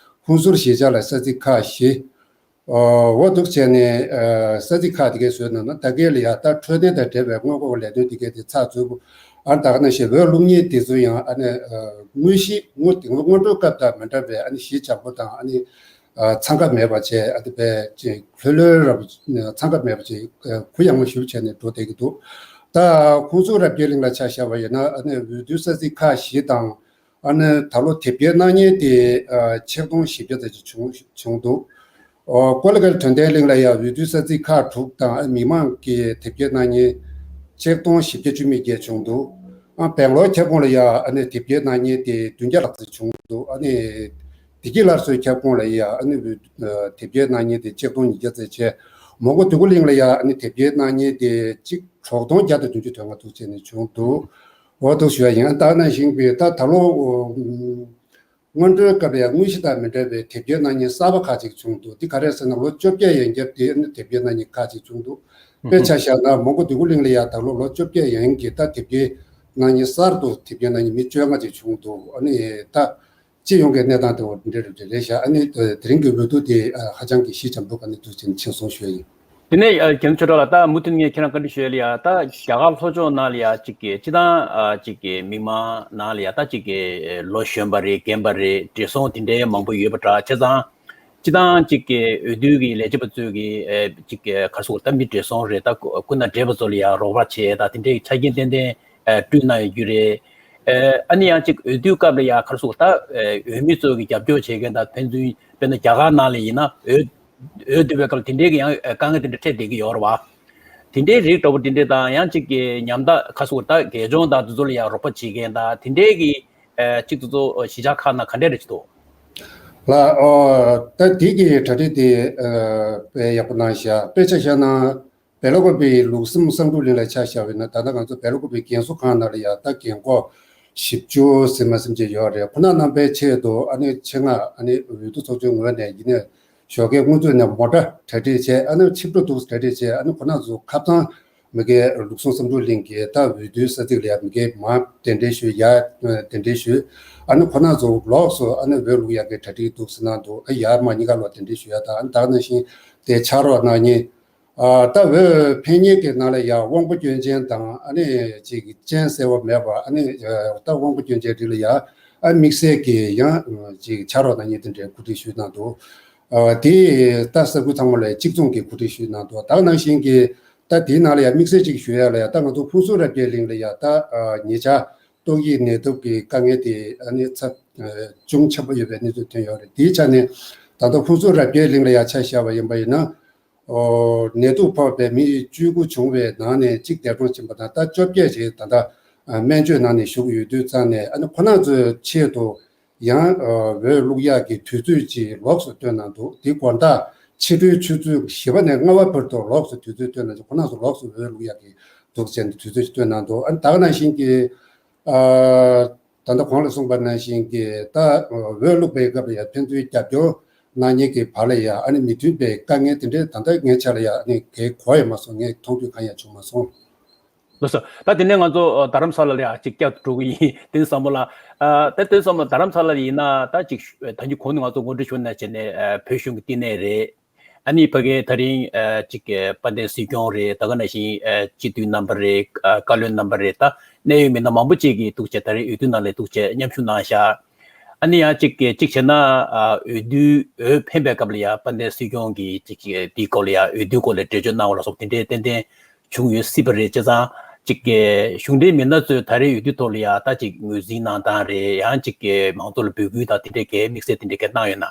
ཧུན་སུར་གཞིས་ཆགས་ལ་ས་ཚིགས་ཁག་བཞི། ཨོ་འོ་འདུག་བྱས་ནས་ཨ་ས་ཚིགས་ཁག་དེ་གའི་བཟོས་གནང་ན་ད་གའི་ལ་ཡ་ད་འཕྲོད་བསྟེན་དང་འབྲེལ་བའི་སྔོན་འགོག་ལས་དོན་དེ་གའི་དེ་ཚགས་ཚུད་པོ། ཨ་ད་ག་ནང་བཞིན་འོས་བླུག་མཁན་དེ་ཚོ་ཡང་ཨ་ནི་ཨ་དངོས་གཞི་དངོས་དེ་སྔོན་འགྲོའི་སྐབས་དང་མི་འདྲ་བའི་ཨ་ནི་ཞི་འཇམ་པོ་དང་ཨ་ནི་ཨ་འཚང་ཁ་མེད་པ་བྱས། ཨ་དེ་བས་ཅིག་ལྷོད་ལྷོད་ར་འཚང་ཁ་མེད་པ་བྱས་གུ་ཡངས་པོ་ཞེ་པོ་བྱས་ནས་འགྲོ་བསྡད་ཀྱི་འདུག་ད་ཁོང་ཚོ་རབ་རྒྱས་གླིང་ལ་ཆ་བཞག་པ་ཡིན་ན་ཨ་ནི་འོས་བསྡུ་ས་ཚིགས་ཁག་བཞི་དང་ཨ་ནི་ད་ལོ་དེབ་སྐྱེལ་གནང་མཁན་དེ་ཆིག་སྟོང་བཞི་བརྒྱ་ཙམ་ཅིག་བྱུང་བྱུང་འདུག་ཨོ་ཀོ་ལི་གྷལ་དོན་ལྡན་གླིང་ལ་ཡང་འོས་བསྡུ་ས་ཚིགས་ཁག་དྲུག་དང་ཨ་མི་མང་གི་དེབ་སྐྱེལ་གནང་མཁན་ཆིག་སྟོང་བཞི་བརྒྱ་བཅུ་མེད་བརྒྱད་བྱུང་འདུག་ཨ་སྦེང་ལོར་ཁྱབ་ཁོངས་ལ་ཡང་ཨ་ནི་དེབ་སྐྱེལ་གནང་མཁན་དེ་བདུན་བརྒྱ་ལྷག་ཙམ་བྱུང་འདུག་ཨ་ནི་བདེ་སྐྱིད་སླར་གསོའི་ཁྱབ་ཁོངས་ལ་ཡང་ཨ་ནི་འོས་དེབ་སྐྱེལ་གནང་མཁན་དེ་ཆིག་སྟོང་ཉིས་བརྒྱ་ཙམ་བྱས། མོན་གྷོ་འདོད་རྒུ་གླིང་ལ་ཡང་ཨ་ནི་དེབ་སྐྱེལ་གནང་མཁན་དེ་གཅིག་དྲུག་སྟོང་བརྒྱ་དང་བདུན་ཅུ་དོན་ལྔ་འདུག་བྱས་ནས་བྱུང་འདུག་འོ་འདུག་ཞུ་ཡ་ཡིན། ཨ་ད་ནང་བཞིན་པའི་ད་ད་ལོ་སྔོན་འགྲོའི་སྐབས་ལ་ཡང་དངོས་གཞི་དང་མི་འདྲ་བའི་དེབ་སྐྱེལ་གནང་མཁན་གསར་པ་ཁག་ཅིག་བྱུང་འདུག་འདི་ག་རེ་ཟེར་ན་ལོ་བཅོ་བརྒྱད་ཡན་ཆད་དེ་ཨ་ནི་དེབ་སྐྱེལ་གནང་མཁན་ཁག་ཅིག་བྱུང་འདུག་དཔེ་ཆ་བཞག་ན་མོན་གྷོ་འདོད་རྒུ་གླིང་ལ་ཡང་ད་ལོ་ལོ་བཅོ་བརྒྱད་ཡན་གྱི་ད་དེབ་སྐྱེལ་གནང་མཁན་གསར་དུ་དེབ་སྐྱེལ་གནང་མཁན་མི་བཅོ་ལྔ་ཅིག་བྱུང་འདུག་ཨ་ནི་ད། སྤྱི་ཡོངས་ཀྱི་གནས་སྟངས་དེ་འོ་འདྲ་རེད་རེད་ཤག་ཨ་ནི་དེ་རིང་གི་འོས་བསྡུ་དེ་ཧ་ཅང་གི་ཞི་འཇམ་པོ་ག་ནས་འདུག་ཅེས་ནས་མཁྱེན་སོང་ཞུ་ཡ་ཡིན། དེ་ནས་རྒྱ་མཚོ་ཆོས་གྲགས་ལགས། ད་མུ་མཐུད་ངས་ཁྱེད་རང་བཀའ་འདྲི་ཞུ་ཡ་ལ་ཡ། ད་རྒྱ་གར་ལྷོ་ཕྱོགས་ནང་ལ་ཡ་གཅིག་གི་སྤྱི་བཏང་གཅིག་གི་མི་མང་ནང་ལ་ཡ་ད་གཅིག་གི་ལོ་གཞོན་པ་རེད། རྒན་པ་རེད། བགྲེས་སོང་དེ་འདྲའི་མང་པོ་ཡོད་པ་འདྲ། བྱས་ཙང་སྤྱི་བཏང་གཅིག་གི་འོས་བསྡུ་གི་ལས་བྱེད་པ་ཚོས་གི་གཅིག་གི་ག་རེ་ཟེར་དགོས། ད་མི་བགྲེས་སོང་རེད། ད་སྐུ་ན་བགྲེས་པ་ཚོ་ལ་ཡ་རོགས་པ་བྱས། ད་དེ་འདྲའི་ཆ་རྐྱེན་ཏན་ཏན་བསྐྲུན་གནང་ཡོད་རྒྱུ་རེད། ཨ་ནི་ཡང་གཅིག་འོས་བསྡུའི་སྐབས་ལ་ཡང་ག་རེ་ཟེར་དགོས། ད་འོས་མི་ཚོ་གི་རྒྱབ་སྐྱོར་བྱེད་མཁན་དང་ཕན་ཚུན་དཔེར་ན་རྒྱ་གར་ནང་ལ་ཡིན་ན་འོས་འོས་བསྡུ་བའི་སྐབས་ལ་དེ་འདྲའི་གི་ཡང་དཀའ་ངལ་དེ་འདྲ་འཕྲད་བསྡད་ཀྱི་ཡོད་རེད་བ། དེ་འདྲའི་རིགས་འདྲ་པོ་དེ་འདྲ་དང་ཡང་གཅིག་གི་ཉམ་ཐག་ག་རེ་ཟེར་དགོས། ད་དགེ་སྦྱོང་དང་དེ་ཚོ་ལ་ཡང་རོགས་པ་བྱེད་མཁན་དང་དེ་འདྲའི་གི་གཅིག་དེ་ཚོ་གཞིས་ཆགས་ཁག་ནང་ག་འདྲ་རེ་བྱེད་འདུག་ལགས། ཨོ་ད་དེ་གི་གྲ་སྒྲིག་དེ་དཔེ་ཡག་པོ་གནང་ཤག་དཔེ་ཆ་བཞག་ན། སྦེལ་ཀོབ་པའི་ལུགས་བསམ་བསམ་གྲུབ་གླིང་ལ་ཆ་བཞག་པ་ཡིན་ན། ད་ལྟ་ང་ཚོ་སྦེལ་ཀོབ་པའི་རྒན་གསོ་ཁང་ནང་ལ་ཡ་ད་རྒན་འཁོགས་བཞི་བཅུ་ཟིན་མ་ཟིན་ཅིག་ཡོད་རེད། ཁོང་རྣམ་པའི་ཆེད་དུ་ཨ་ནི་ཆེད་མངགས་ཨ་ནི་འོས་བསྡུ་ཚོགས་ཆུང་ངོས་ནས་ཡིན་ནའི་ཞོགས་ཀས་སྔོན་ཚུད་ནས་མོ་ཊ་གྲ་སྒྲིག་བྱས། ཨ་ནི་ཆིབས་འགྲོ་འདུག་གྲ་སྒྲིག་བྱས། ཨ་ནི་ཁོང་རྣམ་ཚོ་ཁ་སང་མ་གི་ལུགས་བསམ་བསམ་གྲུབ་གླིང་གི་ད་འོས་བསྡུའི་ས་ཚིགས་ལ་ཡ་མ་གི་མར་གདན་འདྲེན་ཞུས། ཡར་གདན་འདྲེན་ཞུས། ཨ་ནི་ཁོང་རྣམ་ཚོ་ལོགས་སུ་ཨ་ནི་འོས་བླུག་ཡག་གི་གྲ་སྒྲིག་འདུག་ཟེར་གནང་འདུག་ཨ་ཡར་མར་གཉིས་ཀ་ལོག་གདན་འདྲེན་ཞུ་ཡ་དང་། ཨ་ནི་ད་ག་ནང་བཞིན་དེ་ཕྱག་རོགས་གནང་མཁན། ཨ་ད་འོས་འཕེན་མཁན་གྱི་ནང་ལ་ཡང་དབང་པོ་སྐྱོན་ཅན་དང་ཨ་ནི་ཅིག་སྤྱན་གསལ་བ་མེད་པ། ཨ་ནི་ད་དབང་པོ་སྐྱོན་ཅན་རིགས་ལ་ཡང་ཨ་དམིགས་བསལ་གྱི་ཡང་ཅིག་ཕྱག་རོགས་གནང་མཁན་དེ་འདྲའི་གོ་སྒྲིག་ཞུས་གནང་འདུག་ཨ་དེ་ད་ས་ཁུལ་ཚང་མ་ལ་གཅིག་མཚུངས་ཀྱི་གོ་སྒྲིག་ཞུས་གནང་འདུག་ད་ག་ནང་བཞིན་གྱི་ད་དེའི་ནང་ལ་ཡང་དམིགས་བསལ་ཅིག་ཞུ་ཡ་ལ་ཡང་ད་ང་ཚོ་ཕུན་ཚོགས་རབ་རྒྱས་གླིང་ལ་ཡང་ད་ཉེ་ཆར་ཏོག་དབྱིབས་ནད་དུག་གི་དཀའ་ངལ་དེ་ཨ་ནི་ཚབས་ཅུང་ཆེན་པོ་ཡོད་པའི་གནས་ཚུལ་ཐོན་ཡོད་རེད། དེའི་ཆ་ནས་ད་ལྟ་ཕུན་ཚོགས་རབ་རྒྱས་གླིང་ལ་ཡང་ཆ་བཞག་པ་ཡིན་པ་ཡིན་ན། ཨོ་ནད་དུག་ཕོག་པའི་མི་བཅུ་དགུ་བྱུང་བའི་ནང་ནས་གཅིག་འདས་གྲོངས་ཕྱིན་པ་དང་། ད་བཅོ་བརྒྱད་ཅིག་ད་ལྟ་སྨན་བཅོས་ནང་ནས་བཞུགས་ཡོད་དུས་ཙང་ནས། ཨ་ནི་ཁོ་རང་ཚོའི་ཆེད་དུ་ཡང་འོས་བླུག་ཡག་གི་དུས་ཚོད་ཅིག་ལོགས་སུ་བཏོན་གནང་འདུག་དེ་དགོང་དག་ཕྱི་དྲོའི་ཆུ་ཚོད་བཞི་པ་ནས་ལྔ་པ་བར་དུ་ལོགས་སུ་དུས་ཚོད་བཏོན་གནང་ཅིག་ཁོ་རང་ཚོ་ལོགས་སུ་འོས་བླུག་ཡག་གི་འདུག་ཟེར་ནས་དུས་ཚོད་ཅིག་བཏོན་གནང་འདུག་ཨ་ནི་ད་ག་ནང་བཞིན་གྱི། ཨ་ད་ལྟ་གོང་ལ་གསུངས་པ་ནང་བཞིན་གྱི་ད་འོས་བླུག་པའི་སྐབས་ལ་ཡང་ཕན་ཚུན་རྒྱབ་སྐྱོར་གནང་མཁན་གྱི་བར་ལ་ཡང་ཨ་ནི་མི་མཐུན་པའི་དཀའ་ངལ་དེ་འདྲའི་ད་ལྟ་ངའི་ཆ་ལ་ཡང་ཨ་ནི་གའི་གོ་ཡང་མ་སོང་། ངས་མཐོང་ཐོས་གང་ཡང་བྱུང་མ་སོང་། ལགས་སོ། ད་དེ་ནས་ང་ཚོ་ཨ་རྡ་རམ་ས་ལ་ལ་ཡང་ཅིག་བསྐྱར་དུ་འགྲོ་གི་ཡིན། དེ་ནས་བསམ་བློ་ལ་ཨ་ད་དེ་བསམ་བློ་རྡ་རམ་ས་ལ་ལ་ཡིན་ན་ད་ཅིག་ད་གིན་གོང་ནས་ང་ཚོ་ངོ་སྤྲོད་ཞུས་ནང་བཞིན་ནས་ཨ་བོད་གཞུང་གི་བསྟི་གནས་རེད། ཨ་ནི་ཕ་གིའི་ད་རིང་ཨ་གཅིག་གི་དཔལ་ལྡན་སྲིད་སྐྱོང་རེད། ད་ག་ནང་བཞིན་ཨ་སྤྱི་འཐུས་རྣམ་པ་རེད། ཨ་བཀའ་བློན་རྣམ་པ་རེད། ད་གནད་ཡོད་མི་སྣ་མང་པོ་ཅིག་གིས་འདུག་བྱས་ད་རིང་འོས་བསྡུ་ནང་ལ་འདུག་བྱས་མཉམ་ཞུགས་གནང་ཤག་ཨ་ནི་ཡང་གཅིག་གི་གཅིག་བྱས་ན་ཨ་འོས་བསྡུ་འོས་འཕེན་པའི་སྐབས་ལ་ཡང་དཔལ་ལྡན་སྲིད་སྐྱོང་གིས་གཅིག་གི་དེའི་སྐོར་ལ་ཡང་འོས་བསྡུའི་སྐོར་ལ་འགྲེལ་བརྗོད་གནང་བ་ལ་སོགས་དེ་འདྲའི་ཏན་ཏན་བྱུང་ཡོད་སྲིད་པ་རེད། བྱས་ཙང་གཅིག་གི་གཞུང་འབྲེལ་མི་སྣ་ཚོས་ད་རེས་འོས་བསྡུ་ཐོག་ལ་ཡང་ད་གཅིག་ངོས་འཛིན་གནང་སྟངས་རེད། ཡང་གཅིག་གི་མང་ཚོགས་ལ་འབོད་སྐུལ་དང་དེ་འདྲའི་གི་དམིགས་བསལ་དེ་འདྲའི་གི་གནང་ཡོད་ན།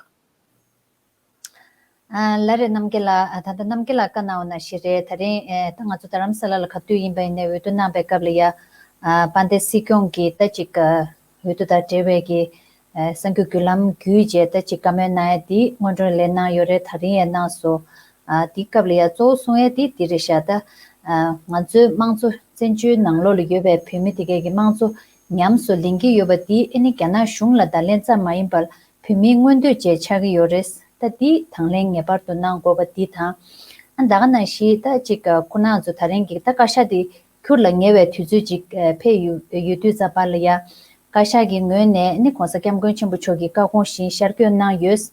ཨ་ལགས་རེད། རྣམ་རྒྱལ་ལགས། ཨ་ད་ལྟ་རྣམ་རྒྱལ་ལགས་བཀའ་གནང་བ་ནང་བཞིན་རེད། ད་རིང་ཨེ་ད་ང་ཚོ་རྡ་རམ་ས་ལ་ལ་ག་དུས་ཡིན་པ་ཡིན་ནའི་འོས་བསྡུ་གནང་བའི་སྐབས་ལ་ཡ། ཨ་དཔལ་ལྡན་སྲིད་སྐྱོང་གིས་ད་ཅིག་ཨ་འོས་བསྡུ་དང་འབྲེལ་བའི་གི་ཨ་གསར་འགྱུར་བརྒྱུད་ལམ་བརྒྱུད་རྗེས་ད་ཅིག་བཀའ་མོལ་གནང་ཡ་འདི་སྔོན་འགྲོ་ལ་གནང་ཡོད་རེད། ད་རིང་ཡང་གནང་སོང་། ཨ་འདི་སྐབས་ལ་ཡ་གཙོ་བོ་གསུང་ཡ་འདི་འདི་རེད་ཤག་ད་ཨ་ང་ཚོའི་དམངས་གཙོ་བཙན་བྱོལ་ནང་ལོགས་ལ་ཡོད་པའི་བོད་མི་དེ་གའི་གི་དམངས་གཙོ་ཉམས་སུ་ལེན་གྱི་ཡོད་པ་འདི་ཨ་ནི་རྒྱ་ནག་གཞུང་ལ་བརྡ་ལན་ཙམ་མ་ཡིན་པར། བོད་མིའི་མངོན་འདོད་བཅས་ཆགས་ཀྱི་ཡོད་རེད། ད་འདི་དང་ལེན་ངེས་པར་དུ་གནང་དགོས་པ་འདི་དང་། ཨ་ད་ག་ནང་བཞིན་ད་ཅིག་ཁོ་རང་ཚོ་ད་རིང་གི་ད་བཀའ་ཤག་འདི་འཁྱུར་ལ་ཉེ་བའི་དུས་ཚོད་ཅིག་ཕེབས་ཡོད་ཡོད་དུས་ཙམ་པ་ལ་ཡ། བཀའ་ཤག་གི་ངོས་ནས་ནི་༸གོང་ས་༸སྐྱབས་མགོན་ཆེན་པོ་མཆོག་གི་བཀའ་དགོངས་བཞིན་ཤར་བསྐྱོད་གནང་ཡོད།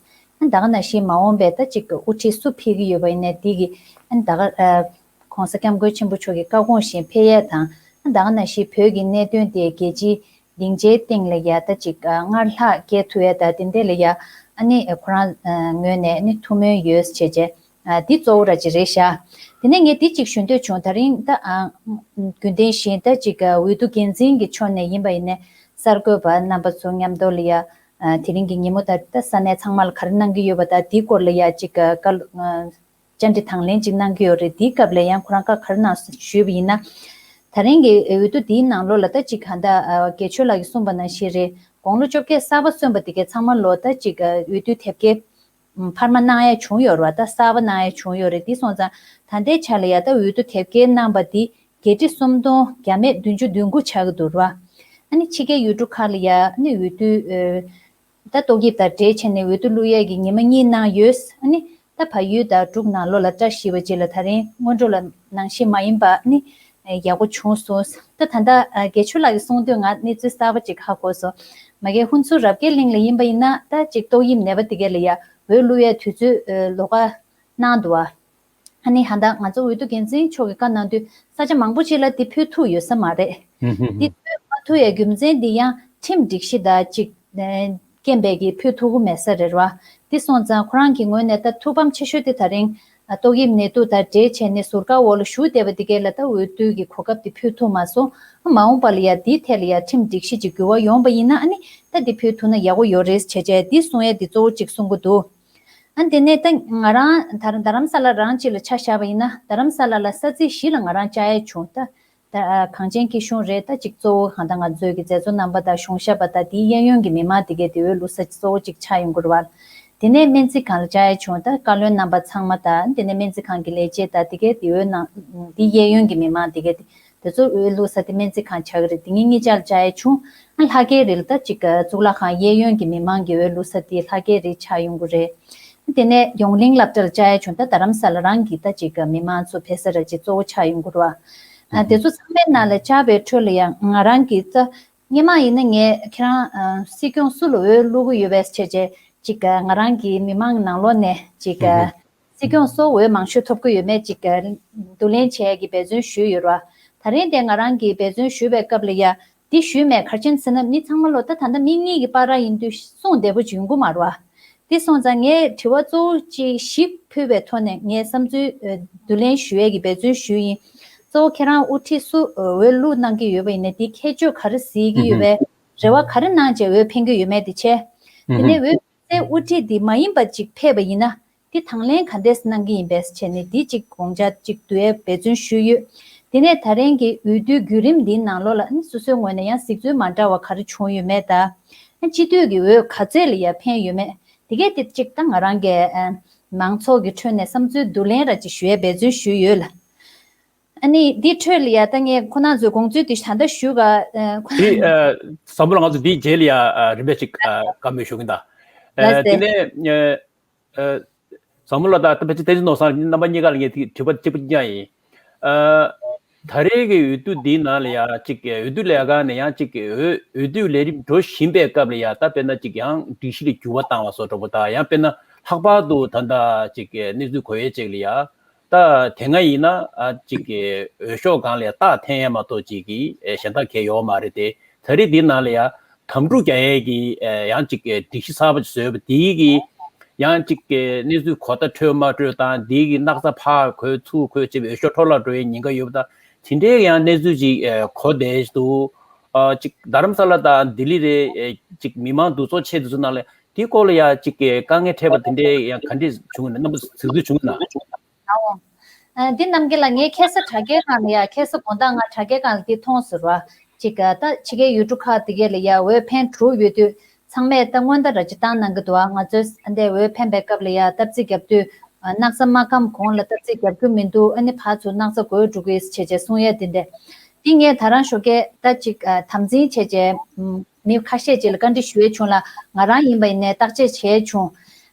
ཨ་ད་ག་ནང་བཞིན་མ་འོངས་པའི་ད་ཅིག་དབུ་ཁྲིད་སུ་ཕེབས་ཀྱི་ཡོད་པ་ཡིན་ནའི་འདི་གི་ཨ་ད་ག་༸གོང་ས་༸སྐྱབས་མགོན་ཆེན་པོ་མཆོག་གི་བཀའ་དགོངས་བཞིན་ཕེབས་ཡས་དང་། ཨ་ད་ག་ནང་བཞིན་བོད་ཀྱི་གནད་དོན་དེ་རྒྱལ་སྤྱིའི་སྡིངས་ཆའི་སྟེང་ལ་ཡ་ད་ཅིག་སྔར་ལྷག་སྐྱེལ་ཐུབ་ཡ་ད་དེ་འདྲ་ལ་ཡ་ཨ་ནི་ཁོ་རང་ངོས་ནས་ཨ་ནི་ཐུགས་སྨོན་ཡོད་བྱས་བྱས་འདི་གཙོ་བོ་ར་ཅིག་རེད་ཤག་དེ་ནས་ངས་འདི་གཅིག་ཞུ་འདོད་བྱུང་། ད་རིང་ད་ཨ་རྒྱུན་ལྡན་བཞིན་ད་ཅིག་འོས་བསྡུ་འགན་འཛིན་གྱི་ཕྱོགས་ནས་ཡིན་པ་ཡིན་ནའི་གསར་འགོད་པ་རྣམ་པ་ཚོ་མཉམ་དུ་ལ་ཡ་དེ་རིང་གི་ཉིན་མོ་ད་ད་ས་གནས་ཚང་མ་ལ་ག་རེ་གནང་གི་ཡོད་པ་དང་འདིའི་སྐོར་ལ་ཡ་ཅིག་བཀའ་བཅར་འདྲི་དང་ལེན་ཅིག་གནང་གི་ཡོད་རེད། འདིའི་སྐབས་ལ་ཡང་ཁོ་རང་བཀའ་ག་རེ་གནང་སོང་ཞུས་པ་ཡིན་ན། ད་རིང་གི་འོས་བསྡུ་འདིའི་ནང་ལོགས་ལ་ད་ཅིག་ག་ད་དགེ་ཆོས་ལགས་ཀྱིས་གསུངས་པ་ནང་བཞིན་རེད། དགུང་ལོ་བཅོ་བརྒྱད་གསར་པ་སོན་པ་དེ་གའི་ཚང་མ་ལོ་ད་ཅིག་འོས་བསྡུ་དེབ་སྐྱེལ་འཕར་མ་གནང་ཡ་བྱུང་ཡོད་རེད་བ། ད་གསར་པ་གནང་ཡ་བྱུང་ཡོད་རེད། དེ་སོང་ཙང་ད་ལྟའི་ཆ་ལ་ཡ་ད་འོས་བསྡུ་དེབ་སྐྱེལ་གནང་པ་འདི་བརྒྱད་ཁྲི་སུམ་སྟོང་བརྒྱ་མེད་བདུན་ཅུ་དོན་དགུ་ཆགས་ཀྱི་འདུག་ར། ཨ་ནི་ཕྱི་རྒྱལ་ཡུལ་གྲུ་ཁག་ལ་ཡ་ཨ་ནི་འོས་བསྡུ་ད་ཏོག་དབྱིབས་དང་འབྲེལ་བྱས་ནས་འོས་བསྡུ་བླུག་ཡས་ཀྱི་ཉི་མ་གཉིས་གནང་ཡོད། ཨ་ནི་ད་བལ་ཡུལ་དང་འབྲུག་ནང་ལོགས་ལ་བཀྲ་ཤིས་པ་ཅིག་ལ་ད་རིང་སྔོན་འགྲོ་ལ་ནང་བཞིན་མ་ཡིན་པ་ཨ་ནི་ཡག་པོ་བྱུང་སོང་། ད་ད་ལྟ་དགེ་ཆོས་ལགས་ཀྱིས་གསུངས་དུས་ང་གནས་ཚུལ་གསར་པ་ཅིག་ཧ་གོ་སོང་། མ་གི་ཧུན་སུར་རབ་རྒྱས་གླིང་ལ་ཡིན་པ་ཡིན་ན་ད་ཅིག་ཏོག་དབྱིབས་ནད་པ་དེ་གས་ལ་ཡ་འོས་བླུག་ཡས་དུས་ཚོད་ལོགས་ཀ་གནང་འདུག་བ། ཨ་ནི་ཧ་ད་ང་ཚོ་འོས་བསྡུ་འགན་འཛིན་མཆོག་གིས་བཀའ་གནང་དུས་ས་ཆ་མང་པོ་ཅིག་ལ་འདི་ཕུལ་ཐུབ་ཡོད་ས་མ་རེད། ཧུམ་ཧུམ་འདི་ཧུམ། ཕུལ་མ་ཐུབ་ཡའི་རྒྱུ་མཚན་འདི་ཡང་ཁྲིམས་སྒྲིག་གཞི་དང་གཅིག་ཨ་རྐྱེན་པས་ཀྱིས་ཕུལ་ཐུབ་ཀྱི་མེད་ས་རེད་ར། འདི་སོང་ཙང་ཁོ་རང་གི་ངོས་ནས་ད་ཐུགས་ཕམ་ཆེ་ཤོས་དེ་ད་རིང་ཨ་ཏོག་དབྱིབས་ནད་དུག་དང་འབྲེལ་བྱས་ནས་ཟུར་བཀག་འོག་ལ་བཞུགས་བསྡད་པ་འདི་གས་ལ་ད་འོས་བསྡུ་གི་གོ་སྐབས་འདི་ཕུལ་ཐུབ་མ་སོང་། མ་འོངས་པ་ལ་ཡ་འདིའི་ཐད་ལ་ཡ་ཁྲིམས་སྒྲིག་གཞི་ཅིག་འགྱུར་བ་ཡོང་པ་ཡིན་ན་ཨ་ནི་ད་འདི་ཕུལ་ཐུབ་ན་ཡག་པོ་ཡོད་རེད་བྱས་བྱས་འདི་གསུང་ཡ་འདི་གཙོ་བོ་གཅིག་གསུང་གི་འདུག་ཨ་དེ་ནས་ད་ང་རང་ད་རྡ་རམ་ས་ལ་རང་གཅིག་ལ་ཆ་བཞག་པ་ཡིན་ན་རྡ་རམ་ས་ལ་ལ་ས་ཚིགས་བཞི་ལ་ང་རང་བཅར་ཡས་བྱུང་། ད་ད་གངས་ཅན་སྐྱིད་གཤོངས་རེད། ད་གཅིག་གཙོ་བོ་གང་ལྟར་ང་ཚོའི་གི་མཛད་གཙོ་རྣམ་པ་དང་གཞུང་ཞབས་པ་དང་དེའི་གཡས་གཡོན་གྱི་མི་མང་དེ་གས་དེ་འོས་བླུག་ས་གཙོ་བོ་གཅིག་ཆགས་ཡོང་གི་རེད་བ། དེ་ནས་སྨན་རྩིས་ཁང་ལ་བཅར་ཡས་བྱུང་། ད་བཀའ་བློན་རྣམ་པ་ཚང་མ་དང་དེ་ནས་སྨན་རྩིས་ཁང་གི་ལས་བྱེད་དང་དེ་གས་དེ་འོས་ནང་དེའི་གཡས་གཡོན་གྱི་མི་མང་དེ་གས་དེ་དེ་ཚོ་འོས་བླུག་ས་དེ་སྨན་རྩིས་ཁང་ཆགས་ཀྱི་རེད། དེ་ངས་གཉིས་ཆར་བཅར་ཡས་བྱུང་། ཨ་ལྷ་རྒྱལ་རི་ལ་ད་ཅིག་གཙུག་ལག་ཁང་གཡས་གཡོན་གྱི་མི་མང་གི་འོས་བླུག་ས་དེ་ལྷ་རྒྱལ་རི་ཆགས་ཡོང་གི་རེད། དེ་ནས་ཡོངས་གླིང་སློབ་གྲྭ་ལ་བཅར་ཡས་བྱུང་། ད་རྡ་རམ་ས་ལ་རང་གི་ད་ཅིག་མི་མང་ཚོ་ཕེབས་ས་ར་ཅིག་གཙོ་བོ་ཆགས་ཡོང་གི་རེད་བ། ཨ་དེ་ཚོ་ཚང་མའི་ནང་ལ་བཅར་བའི་ཁྲོད་ལ་ཡང་ང་རང་གི་ད་སྔོན་མ་ཡིན་ན་ངས་ཁྱེད་རང་ཨ་སྲིད་སྐྱོང་སུ་ལ་འོས་བླུག་གི་ཡོད་པས་བྱས་བྱས་ཅིག་ང་རང་གི་མི་མང་ནང་ལོགས་ནས་ཅིག་སྲིད་སྐྱོང་སུ་འོས་མང་ཤོས་ཐོབ་ཀྱི་ཡོད་མེད་ཅིག་བསྡུ་ལེན་བྱེད་ཡས་ཀྱི་འབད་བརྩོན་ཞུས་ཡོད་རེད་བ། ད་རིང་དེ་ང་རང་གིས་འབད་བརྩོན་ཞུས་པའི་སྐབས་ལ་ཡ་འདི་ཞུས་མེད། ག་རེ་བྱས་ཟེར་ན་མི་ཚང་མ་ལོ་ད་ད་ལྟ་མིག་གཉིས་ཀྱི་བར་ཡིན་དུས་གསུང་བདེ་པོ་ཅིག་ཡོང་གི་མ་རེད་བ། དེ་སོང་ཙང་ངས་དྲི་བ་གཙོ་བོ་གཅིག་ཞིབ་ཕུལ་བའི་ཐོག་ནས་ངས་བསམ་ཚུལ་ཨ་བསྡུ་ལེན་ཞུ་ཡས་ཀྱི་འབད་བརྩོན་ཞུས་ཡིན། གཙོ་བོ་ཁྱེད་རང་དབུ་ཁྲིད་སུ་ཨ་འོས་བླུག་གནང་གི་ཡོད་པ་ཡིན་ན་དེའི་ཁྱད་ཆོས་ག་རེ་གཟིགས་ཀྱི་ཡོད་པས་རེ་བ་ག་རེ་གནང་བྱས་འོས་འཕེན་གྱི་ཡོད་མེད་དེ་བྱས། དེ་ནས་འོས་འཕེན་སའི་དབུ་ཁྲིད་འདི་མ་ཡིན་པ་ཅིག་ཕེབས་པ་ཡིན་ན་དེ་དང་ལེན་ག་འདྲས་གནང་གི་ཡིན་པས་བྱས་ནས་དེ་ཅིག་དགོངས་འཆར་ཅིག་བསྡུ་ཡས་འབད་བརྩོན་ཞུས་ཡོད། དེ་ནས་ད་རིང་གི་འོས་བསྡུའི་བརྒྱུད་རིམ་འདིའི་ནང་ལོགས་ལ་ཨ་ནི་སོ་སོའི་ངོས་ནས་ཡང་གཟིགས་ཚུལ་མ་འདྲ་བ་ག་རེ་བྱུང་ཡོད་མེད་དང་། སྤྱི་འཐུས་ཀྱི་འོས་ག་ཚད་ལ་ཡ་འཕེན་ཡོད་མེད། དེ་གས་དེ་གཅིག་ད་ང་རང་གི་ཨ་མང་ཚོགས་ཀྱི་ཁྲོད་ནས་བསམ་ཚུལ་བསྡུ་ལེན་ར་ཅིག་ཞུ་ཡས་འབད་བརྩོན་ཞུས་ཡོད་ལ། ཨ་ནི་འདི་འཕྲོས་ལ་ཡ་ད་ངས་ཁོ་ན་ཚོའི་དགོངས་ཚུལ་དེ་ད་ལྟ་ཞུ་ག་ཨ་ཁོ་དེ་ཨ་བཟང་པོ་ལགས་ང་ཚོ་འདིའི་རྗེས་ལ་ཡ་ཨ་རིམ་པས་ཅིག་ཨ་བཀའ་མོལ་ཞུ་གིན་ད། ལགས་སོ། དེ་ནས་ཨ་ཨ་བཟང་པོ་ལགས་ད་ད་ཕལ་ཆེར་བསྟན་འཛིན་ནོར་བཟང་རྣམ་པ་གཉིས་ཀ་ལ་ངས་དེ་དྲི་བ་གཅིག་པ་གཅིག་རྐྱང་ཡིན། ཨ་ད་རེས་ཀྱི་འོས་བསྡུ་འདིའི་ནང་ལ་ཡ་ཅིག་འོས་བསྡུ་ལས་ཁང་ནས་ཡང་ཅིག་འོས་འོས་བསྡུ་ལས་རིམ་འགྲོ་བཞིན་པའི་སྐབས་ལ་ཡ་ད་དཔེར་ན་ཅིག་ཡང་སྒྲིག་གཞི་ལ་འགྱུར་བ་བཏང་བ་བཟོ་འདྲ་པོ་དང་ཡང་དཔེར་ན་ལྷག་པར་དུ་ད་ལྟ་ཅིག་གནས་ཚུལ་གོ་ཡས་ཅིག་ལ་ཡ། ད་དེ་སྔ་ཡིན་ན་ཨ་ཅིག་གི་འོས་ཤོག་སྒང་ལ་ཡ་རྟགས་འཐེན་ཡས་མ་གཏོགས་ཅིག་གི་ཨེ་གཞན་དག་གས་ཡོད་མ་རེད་དེ། ད་རེས་འདི་ནང་ལ་ཡ་དམ་ཕྲུག་རྒྱག་ཡས་ཀྱི་ཨེ་ཡང་ཅིག་གི་སྒྲིག་གཞི་གསར་པ་ཅིག་བཟོས་པ་འདིའི་གི་ཡང་ཅིག་གི་གནས་ཚུལ་གོ་བརྡ་འཕྲོད་མ་འཕྲོད་དང་འདིའི་གི་སྣག་ཚ་ཕར་འགོས་ཚུར་འགོས་བྱས་པའི་འོས་ཤོག་འཕྲོ་བརླག་འགྲོ་ཡས་ཉེན་ཁ་ཡོད་པ་དང་དེ་འདྲའི་ཡང་གནས་ཚུལ་ཅིག་ཨེ་གོ་བསྡད་འདུག་ཨ་ཅིག་རྡ་རམ་ས་ལ་དང་ལྡི་ལི་རེད་ཨེ་ཅིག་མི་མང་འདུ་ཚོགས་ཆེ་འདུག་ཚོ་ནང་ལ་དེའི་སྐོར་ལ་ཡ་ཅིག་གི་དཀའ་ངལ་འཕྲད་པ་དེ་འདྲའི་ཡང་ག་འདྲས་བྱུང་ན་རྣམ་པ་ཚོ་གཟིགས་ཚུལ་བྱུང་ན། ཨོ། ཨ་འདི་རྣམ་རྒྱལ་ལགས་ངས་ཁ་སང་དྲ་རྒྱའི་སྒང་ལ་ཡ་ཁ་སང་དགོང་དག་ང་དྲ་རྒྱའི་སྒང་ལ་འདི་མཐོང་ཟེར་བ། ཅིག་ག་ད་ཕྱི་རྒྱལ་ཡུལ་གྲུ་ཁག་དེ་གས་ལ་ཡ་འོས་འཕེན་གྲུབ་ཡོད་དུས་ཚང་མས་ད་སྔོན་བརྡ་ར་ཅིག་བཏང་གནང་གི་འདུག་ཨ་ང་ཚོས་ཨ་འདས་འོས་འཕེན་པའི་སྐབས་ལ་ཡ་སྟབས་རྩེ་བརྒྱབ་དུས་ཨ་སྣག་ཚ་མ་སྐམ་གོང་ལ་སྟབས་རྩེ་བརྒྱབ་རྒྱུ་མི་འདུག་ཨ་ནི་ཕར་ཚུར་སྣག་ཚ་འགོས་འགྲོ་གི་བྱས་བྱས་གསུང་ཡ་དེ་འདྲས། འདི་ངས་ད་རང་ཞོགས་ཀས་ད་ཅིག་ཨ་དམ་འཛིན་བྱས་བྱས་ཨམ་མི་ཁ་ཤས་ཅིག་ལ་བཀའ་འདྲི་ཞུ་ཡས་བྱུང་ལ་ང་རང་ཡིན་པ་ཡིན་ནའི་བརྟག་དཔྱད་བྱས་བྱུང་།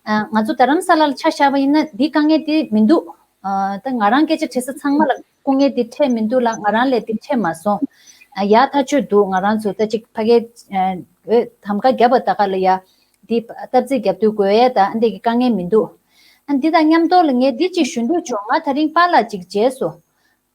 ཨ་ང་ཚོ་རྡ་རམ་ས་ལ་ལ་ཆ་བཞག་པ་ཡིན་ན་འདི་དཀའ་ངལ་དེ་མི་འདུག་ཨ་ད་ང་རང་སྐད་ཆ་དྲི་ས་ཚང་མ་ལ་སྐུ་ངལ་འདི་འཕྲད་མི་འདུག་ལ་ང་རང་ལས་འདི་འཕྲད་མ་སོང་། ཨ་ཡག་ཐག་ཆོད་འདུག་ང་རང་ཚོ་ད་ཅིག་ཕ་གའི་ཨ་འོས་གདམ་ག་བརྒྱབ་པ་ད་ག་ལ་ཡ་འདི་སྟབས་རྩེ་བརྒྱབ་དུས་དགོས་ཡས་ད་འདི་གི་དཀའ་ངལ་མི་འདུག་ཨ་འདི་དང་མཉམ་དུ་ལ་ངས་འདི་ཅིག་ཞུ་འདོད་བྱུང་། ང་ད་རིང་པཱ་ལགས་ཅིག་མཇལ་སོང་།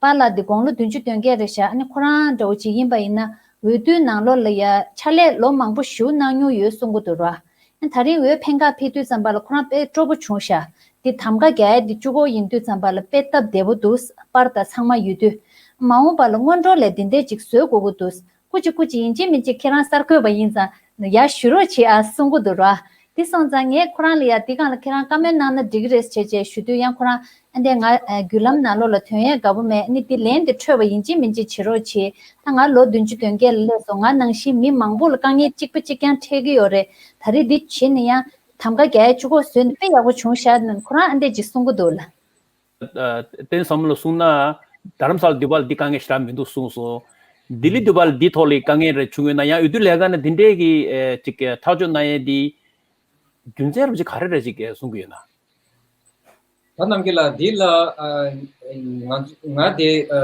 པཱ་ལགས་འདི་དགུང་ལོ་བདུན་ཅུ་དོན་བརྒྱད་རེད་ཤག་ཨ་ནི་ཁོ་རང་འདྲ་བོ་ཅིག་ཡིན་པ་ཡིན་ན་འོས་བསྡུའི་ནང་ལོགས་ལ་ཡ་ཕྱག་ལས་ལོ་མང་པོ་ཞེ་པོ་གནང་མྱོང་ཡོད་གསུང་གི་འདུག་ར། ཨ་ད་རིང་འོས་འཕེན་ག་ཕེབས་དུས་ཙམ་པ་ལ་ཁོ་རང་དཔེ་སྤྲོ་པོ་བྱུང་ཤག་འདི་གདམ་ག་རྒྱག་ཡ་འདི་གཅིག་པོ་ཡིན་དུས་ཙམ་པ་ལ་དཔེ་སྟབས་བདེ་པོ་འདུག་པར་དང་ཚང་མ་ཡོད་དུས། མ་འོངས་པ་ལ་སྔོན་འགྲོ་ལས་འདི་འདྲས་ཅིག་བཟོ་དགོས་ཀྱི་འདུག་སྐུ་མཁྱེན། སྐུ་མཁྱེན། ཡིན་གཅིག་མིན་གཅིག་ཁྱེད་རང་གསར་འགོད་པ་ཡིན་ཙང་ཡར་ཞུ་རོགས་བྱེད་ཨ་གསུང་གི་འདུག་ར། འདི་སོང་ཙང་ངས་ཁོ་རང་ལ་ཡ་འདི་སྒང་ལ་ཁྱེད་རང་བཀའ་མོལ་གནང་ན་འགྲིག་གི་རེད་བྱས་བྱས་ཞུ་དུས། ཡང་ཁོ་རང་ཨ་འདྲས་ང་ཨ་བརྒྱུད་ལམ་ནང་ལོགས་ལ་ཐོན་ཡས་དགའ་པོ་མེད། ཨ་ནི་འདི་ལན་འདི་འཕྲོད་པ་ཡིན་གཅིག་མིན་གཅིག་བྱེད་རོགས་བྱེད། ད་ང་ལོ་བདུན་ཅུ་དོན་བརྒྱད་ལ་སླེབས་སོང་། ང་ནང་བཞིན་མི་མང་པོ་ལ་དཀའ་ངལ་གཅིག་པ་གཅིག་རྐྱང་འཕྲད་ཀྱི་ཡོད་རེད། ད་རེས་འདི་བྱས་ནས་ཡང་གདམ་ག་རྒྱག་ཡས་གཅིག་པོ་བཟོས་ནས་དཔེ་ཡག་པོ་བྱུང་ཤག་ཁོ་རང་ཨ་འདྲས་ཅིག་གསུང་གི་འདུག་ལ། ཨ། བསྟན་བཟང་མོ་ལ་གསུངས་ན། རྡ་རམ་ས་ལ་འདི་པར་འདི་དཀའ་ངལ་ཞེ་དྲག་མི་འདུག་གསུངས་སོང་། ལྡི་ལི་འདི་པར་འདི་ཐོག་ལ་དཀའ་ངལ་རེ་བྱུང་ཡོད་ན། ཡང་འོས་བསྡུ་ལས་ཀ་ནས་འདི་འདྲའི་གི་ཨེ་ཅིག་ཐག་གཅོད་གནང་ཡས་འདི་རྒྱུ་མཚན་རབ་ཅིག་ག་རེ་རེ་ཅིག་གསུང་གི་ཡོད་ན། ད་རྣམ་རྒྱལ་ལགས། འདི་ལ་ཨ་ང་ང་དེ་ཨ་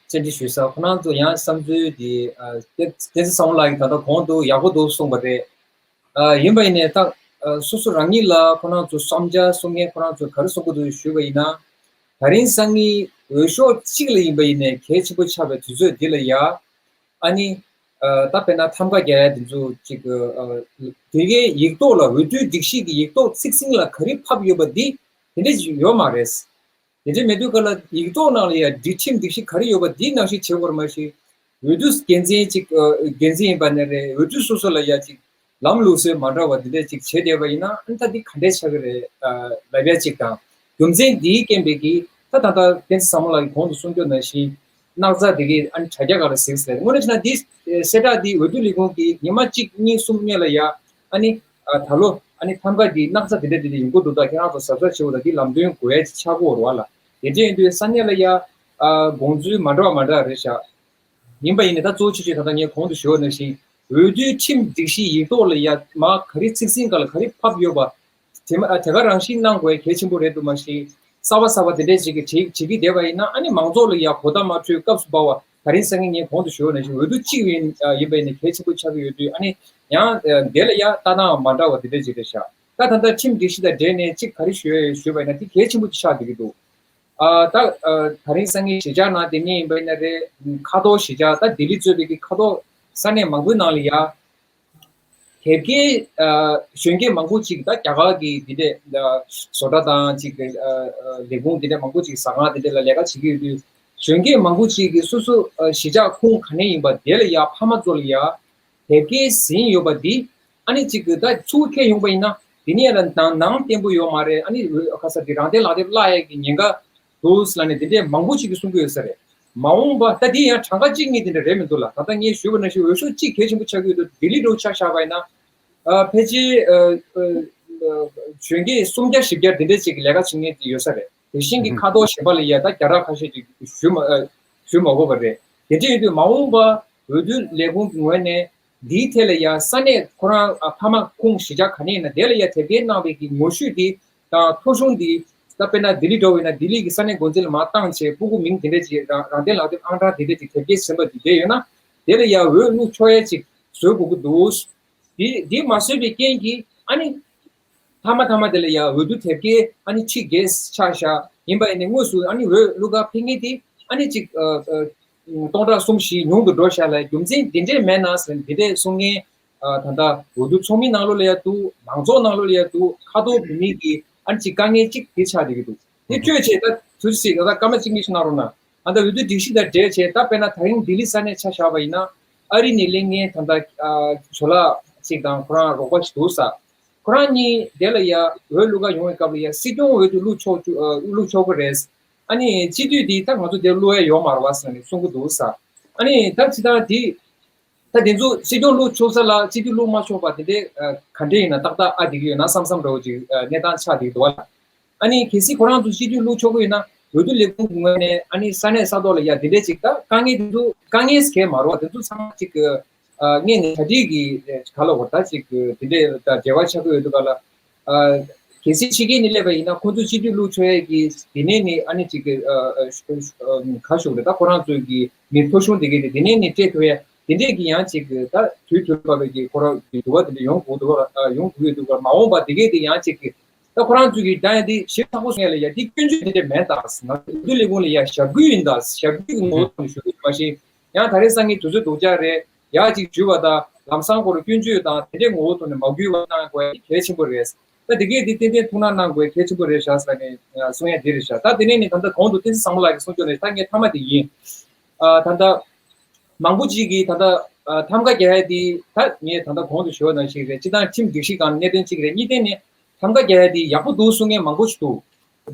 བཅར་འདྲི་ཞུས་ས། ཁོ་རང་ཚོ་ཡང་བསམ་ཚུལ་འདི་ཨ་བསྟན་བསྟན་འཛིན་བཟང་མོ་ལགས་ཀྱིས་ད་ལྟ་གོང་དུ་ཡག་པོ་འདུག་གསུངས་པ་རེད། ཨ་ཡིན་པ་ཡིན་ནའི་ད་ཨ་སོ་སོ་རང་ཉིད་ལ་ཁོ་རང་ཚོ་བསམ་འཆར་གསུང་མཁན་ཁོ་རང་ཚོ་ག་རེ་གསུང་གི་འདུག་ཞུས་པ་ཡིན་ན། ད་རིང་སང་ཉིན་འོས་ཤོག་གཅིག་ལ་ཡིན་པ་ཡིན་ནའི་གལ་ཆེན་པོ་ཆགས་པའི་དུས་ཚོད་འདི་ལ་ཡ། ཨ་ནི་ཨ་ད་དཔེར་ན་ཐམ་ག་རྒྱག་ཡ་འདི་ཚོ་གཅིག་ཨ་དེ་གའི་ཡིག་ཐོག་ལ། འོས་བསྡུའི་སྒྲིག་གཞི་གི་ཡིག་ཐོག་ཚིག་ཟིན་ལ་ག་རེ་ཕབ་ཡོད་པ་འདི་དེ་འདྲ་ཞིག་ཡོད་མ་རེད། དེ་འདྲ་མེད་དུས་ག་ལ་ཡིག་ཐོག་ནང་ལ་ཡ་སྒྲིག་ཁྲིམས་སྒྲིག་གཞི་ག་རེ་ཡོད་པ་འདི་ནང་བཞིན་བྱེད་དགོས་རེད། མ་གཞི་འོས་བསྡུ་འགན་འཛིན་ཅིག་ཨ་འགན་འཛིན་ཡིན་པ་ནས་རེད། འོས་བསྡུ་སོ་སོ་ལ་ཡ་ཅིག་ལམ་ལུགས་སྲོལ་མ་འདྲ་བ་འདི་འདྲ་ཅིག་བྱེད་བསྡད་པ་ཡིན་ན། ཨ་ནི་ད་འདི་ག་འདྲས་ཆགས་ཀྱི་རེད་ཨ་ལབ་ཡ་ཅིག་དང་། རྒྱུ་མཚན་འདིའི་རྐྱེན་པས་ཀྱི་ད་ད་ལྟ་བསྟན་འཛིན་བཟང་མོ་ལགས་ཀྱིས་གོང་དུ་གསུངས་རྒྱུ་ནང་བཞིན་སྣག་ཚ་འདི་གའི་ཨ་ནི་དྲ་རྒྱ་སྒང་ལ་གཟིགས་ཟེར། དངོས་གནས་བྱས་ན་འདི་གསལ་བསྒྲགས་འདི་འོས་བསྡུ་ལས་ཁུངས་ཀྱིས་ཉི་མ་གཅིག་གཉིས་གསུམ་སྔོན་ལ་ཡ། ཨ་ནི་ཨ་ད་ལོ་ཨ་ནི་ཐམ་ག་འདི་སྣག་ཚ་དེ་འདྲ་དེ་འདྲ་ཡོང་གི་འདུག་ད་ཁྱེད་རང་ཚོ་གཟབ་གཟབ་བྱེད་དགོས། ད་འདི་ལམ་སྟོན་དགོས་ཡ་ཅིག་ཆགས་ཀྱི་ཡོད་རེད་བ་ལ། དེ་འདྲ་ཡིན་དུས་ས་གནས་ལ་ཡ་ཨ་དགོངས་ཚུལ་མ་འདྲ་བ་མ་འདྲ་རེད་ཤག་ཡིན་པ་ཡིན་ནའི་ད་གཙོ་ཆེ་ཤོས་ད་ལྟ་ངས་གོང་དུ་ཞུས་པ་ནང་བཞིན་འོས་བསྡུའི་ཁྲིམས་སྒྲིག་གཞི་ཡིག་ཐོག་ལ་ཡ་མར་ག་རེ་ཚིག་ཟིན་སྒང་ལ་ག་རེ་ཕབ་ཡོད་པ། དེ་མ་ཨ་དེ་ག་རང་བཞིན་གནང་དགོས་གལ་ཆེན་པོ་རེད་འདུག་མ་གཞི་གསར་པ་གསར་པ་དེ་འདྲས་ཅིག་གིས་བྱེད་བྱེད་ཀྱི་བསྡད་པ་ཡིན་ན། ཨ་ནི་མང་ཚོགས་ལ་ཡ་གོ་བརྡ་མ་འཕྲོད་སྐབས་སུ་བབས་པ། ད་རིང་སང་ཉིན་ངས་གོང་དུ་ཞུས་པ་ནང་བཞིན་འོས་བསྡུ་གཅིག་ཡིན་ཨ་ཡིན་པ་ཡིན་ནའི་གལ་ཆེན་པོ་ཆགས་ཀྱི་ཡོད་དུས། ཨ་ནི་ཡང་ཨ་དེ་ལ་ཡ་ལྟ་སྟངས་མ་འདྲ་བ་དེ་འདྲས་ཅིག་རེད་ཤག་ད་ད་ལྟ་ཁྲིམས་སྒྲིག་གཞི་དང་འབྲེལ་ནས་གཅིག་ག་རེ་ཞུ་ཡ་ཞུས་པ་ཡིན་ན། དེ་གལ་ཆེན་པོ་ཅིག་ཆགས་བསྡད་ཀྱི་འདུག་ཨ་ད་ཨ་ད་རིང་སང་ཉིན་གཞིས་ཆགས་ནང་དེ་ནས་ཡིན་པ་ཡིན་ན་རེད། མཁའ་ཐོག་གཞིས་ཆགས་ད་ལྡི་ལི་གཙོས་པའི་གི་མཁའ་ཐོག་ས་གནས་མང་པོའི་ནང་ལ་ཡ། དེབ་སྐྱེལ་ཨ་གཞོན་སྐྱེས་མང་པོ་ཅིག་ད་རྒྱ་གར་གྱི་འདི་འདྲས་ཨ་བཟོ་གྲྭ་དང་ཅིག་ཨ་ཨ་ལས་ཁུངས་འདི་འདྲས་མང་པོ་ཅིག་ཟ་ཁང་འདི་འདྲས་ལ་ལས་ཀ་བྱེད་ཀྱི་ཡོད་དུས། གཞོན་སྐྱེས་མང་པོ་ཅིག་གིས་སོ་སོ་ཨ་གཞིས་ཆགས་ཁོངས་ག་ནས་ཡིན་པ་དེ་ལ་ཡ་ཕ་མ་ཚོ་ལ་ཡ་དེབ་སྐྱེལ་ཟིན་ཡོད་པ་འདི། ཨ་ནི་ཅིག་གི་ད་ཚུར་འཁྱེར་ཡོང་པ་ཡིན་ན་དེ་ནས་ལ་ནང་ནང་བརྟན་པོ་ཡོད་མ་རེད། ཨ་ནི་ཁ་ས་དེ་རང་བཙན་ལག་དེབ་བརླག་ཡས་ཀྱི་ཉེན་ཁ་འདུག་ལབ་ནས་དེ་འདྲས་མང་པོ་ཅིག་གིས་གསུང་གི་ཡོད་ས་རེད། མ་འོངས་པ་ད་དེ་ཡང་གྲངས་ཀ་གཅིག་གཉིས་དེ་འདྲ་རེད་མི་འདུག་ལ། ད་ལྟ་ངས་ཞུས་པ་ནང་བཞིན་འོས་ཤོག་གཅིག་གལ་ཆེན་པོ་ཆགས་ཀྱི་ཡོད་དུས། ལྡི་ལི་འདྲ་བོ་ཆ་བཞག་པ་ཡིན་ན། ཨ་ཕལ་ཆེར་ཨ་ཨ་གཞོན་སྐྱེས་སུམ་བརྒྱ་བཞི་བརྒྱ་དེ་འདྲས་ཅིག་ལས་ཀ་བྱེད་མཁན་དེ་ཡོད་ས་རེད། དེ་བཞིན་གྱི་ཁ་ཐོག་གཞན་པ་ལ་ཡ་ད་རྒྱ་གར་ཁ་ཤས་ཅིག་ཞུ་མ་ཨ་ཞུ་མ་དགོས་པ་རེད། དེ་འདྲ་ཡིན་དུས་མ་འོངས་པ་འོས་བསྡུ་ལས་ཁུངས་ཀྱི་ངོས་ནས་འདིའི་ཐད་ལ་ཡ་ས་གནས་ཁོ་རང་ཨ་ཕ་མ་ཁོངས་གཞིས་ཆགས་ག་ནས་ཡིན་ན་དེ་ལ་ཡ་དེབ་སྐྱེལ་གནང་བའི་གི་ངོ་བཤུས་དེ་དང་ཐོ་གཞུང་དེ། ད་དཔེར་ན་ལྡི་ལི་འདྲ་བོ་ཡིན་ན་ལྡི་ལི་གི་ས་གནས་འགོ་འཛིན་ལ་མར་བཏང་བྱས་སྤུ་གུ་མིང་དེ་འདྲ་ཅིག་རང་རང་བཙན་ལག་དེབ་ཨང་གྲངས་དེ་འདྲ་ཅིག་དེབ་སྐྱེལ་ཟིན་པ་དེ་བསྡད་ཡོད་ན་དེ་ལ་ཡ་འོས་བླུག་ཆོག་ཡ་ཅིག་བཟོ་དགོས་ཀྱི་འདུག་འདི་འདི་མ་བཟོས་པའི་རྐྱེན་གྱིས་ཨ་ནི། མཐའ་མ་མཐའ་མ་དེ་ལ་ཡ་འོས་བསྡུ་དེབ་སྐྱེལ་ཨ་ནི་ཁྲི་བརྒྱད་ཆགས་ཤག་ཡིན་པ་ཡིན་ནའི་དངོས་སུ་ཨ་ནི་འོས་བླུག་ག་ཕེབས་མཁན་དེ་ཨ་ནི་ཅིག་ཨ་ཨ་སྟོང་ཕྲག་གསུམ་བཞི་ཉུང་དུ་འགྲོ་ཤག་ལ། རྒྱུ་མཚན་འདི་འདྲས་མེད་ན་ཟེར་འདི་འདྲས་གསུང་མཁན་ཨ་ད་ལྟ་འོས་བསྡུ་ཚོགས་མི་ནང་ལོགས་ལ་ཡ་འདུག་མང་ཚོགས་ནང་ལོགས་ལ་ཡ་འདུག་ཁ་ཐོར་བོད་མི་གི་ཨ་ནི་ཅིག་དཀའ་ངལ་ཅིག་དེ་ཆགས་བསྡད་ཀྱི་འདུག་དེ་བཅོས་བྱས་ད་དུས་ཚོད་ད་ལྟ་སྐར་མ་གཅིག་གཉིས་ཤིག་གནང་རོགས་གནང་། ཨ་ད་འོས་བསྡུ་སྒྲིག་གཞི་དང་འབྲེལ་བྱས་ད་དཔེར་ན་ད་རིང་ལྡི་ལི་ས་གནས་ཆ་བཞག་པ་ཡིན་ན་ཨ་རི་ནས་སླེབས་མཁན་ད་ལྟ་ཨ་ཇོ་ལགས་ཅིག་དང་ཁོ་རང་རོགས་པ་ཞིག་འདུག་ས། ཁོ་རང་གཉིས་དེ་ལ་ཡ་འོས་བླུག་ག་ཡོང་བའི་སྐབས་ལ་ཡ་སྲིད་སྐྱོང་འོས་དེ་བླུག་ཆོག་བཅུག་ཨ་བླུག་ཆོག་གི་རེད། ཨ་ནི་སྤྱི་འཐུས་དེ་ད་ང་ཚོ་དེ་བླུག་ཡ་ཡོད་མ་རེད་བ་ཟེར་ནས་གསུང་གི་འདུག་ས། ཨ་ནི་ད་ཅི་ད་དེ་ད་དེ་ཚོ་སྲིད་སྐྱོང་བླུག་ཆོག་ས་ལ་སྤྱི་འཐུས་བླུག་མ་ཆོག་པ་དེ་འདྲས་ཨ་ག་འདྲས་ཡིན་ན་ཏག་ཏག་ཨ་བསྡད་ཀྱི་ཡོད་ན་བསམ་བསམ་འདྲ་བོ་ཅིག་ཨ་གནས་སྟངས་ཆགས་བསྡད་ཀྱི་འདུག་བ་ལ། ཨ་ནི་གལ་སྲིད་ཁོ་རང་ཚོ་སྤྱི་འཐུས་བླུག་ཆོག་གི་ཡོད་ན་འོས་བསྡུ་ལས་ཁུངས་ཀྱི་ངོས་ནས་ཨ་ནི་ས་གནས་ས་ཐོག་ལ་ཡ་དེ་འདྲས་ཅིག་ད་དཀའ་ངལ་དེ་ཚོ་དཀའ་ངལ་གང་མ་རེད་བ། དེ་ཚོ་ཚང་མ་ཅིག་ཨ་སྔོན་ནས་གྲ་སྒྲིག་གི་ག་ལ་བར་ད་ཅིག་དེ་འདྲས་ད་འབྲེལ་བ་ཆགས་ཀྱི་ཡོད་འདུག་ག་ལ། ཨ་གལ་སྲིད་ཕྱི་རྒྱལ་ནས་སླེབས་པ་ཡིན་ན་ཁོ་ཚོ་སྤྱི་འཐུས་བླུག་ཆོག་ཡས་ཀྱི་དེ་ནས་ནི་ཨ་ནི་ཅིག་གི་ཨ་ཨ་ག་ཞུ་རེད། ད་ཁོ་རང་ཚོའི་གི་མི་ཐོ་གཞུང་དེ་གའི་དེ་དེ་ནས་ནི་སྤྲད་ཐུབ་ཡས་དེ་འདྲས་ཀྱི་ཡང་ཅིག་གི་ད་དུས་དུས་བབ་པའི་གི་ཁོ་རང་གི་འདུ་བ་དེ་འདྲས་ཡོང་དགོས་འདུག་ག་ཡོང་དགོས་ཡོད་འདུག་ག་མ་འོངས་པ་དེ་གའི་དེ་ཡང་ཅིག་གི་ད་ཁོ་རང་ཚོའི་གི་ད་ཡང་དེ་ཞིབ་ཚགས་པོ་སོང་ཡས་ལ་ཡ་དེ་སྐྱོན་བརྗོད་དེ་འདྲས་མེད་ད། ང་ཚོ་འོས་བསྡུ་ལས་ཁུངས་ལ་ཡ་ཞབས་སྐུལ་ཡིན་ད། ཞབས་སྐུལ་གི་ངོ་བོ་ཐོག་ནས་ཞུ་གི་མ་གཞི། ཡང་ད་རེས་སང་ཉིན་དུས་ཚོད་སྡུག་ཅག་རེད། ཡག་ཅིག་ཞུས་པ་དང་ལམ་སང་ཁོ་རང་སྐྱོན་བརྗོད་དང་དེ་འདྲའི་ངོ་བོ་ཐོག་ནས་མ་འགུལ་བ་གནང་དགོས་ཡ་གལ་ཆེན་པོ་རེད། ད་དེ་གས་དེ་ཏན་ཏན་ཐུགས་སྣང་གནང་དགོས་གལ་ཆེན་པོ་རེད་ཤག་ཟེར་ནས་གསུང་ཡ་དེ་རེད་ཤག་ད་དེ་ནས་ནི་ད་ལྟ་གོང་དུ་བསྟན་འཛིན་བཟང་མོ་ལགས་ཀྱིས་གསུང་ཕྱོགས་ནས་ད་ངས་མཐའ་མ་དེ་ཡིན། ཨ་ད་ལྟ་མང་པོ་ཅིག་གིས་ད་ལྟ་ཨ་ཐམ་ག་རྒྱག་ཡ་དེ་ད་ངས་ད་ལྟ་གོང་དུ་ཞུས་པ་ནང་བཞིན་རེད། སྤྱི་བཏང་ཁྲིམས་སྒྲིག་གཞི་སྒང་གནད་དོན་གཅིག་རེད། གཉིས་ནས་ནི་ཐམ་ག་རྒྱག་ཡ་དེ་ཡག་པོ་འདུག་གསུང་མཁན་མང་པོ་ཞིག་འདུག་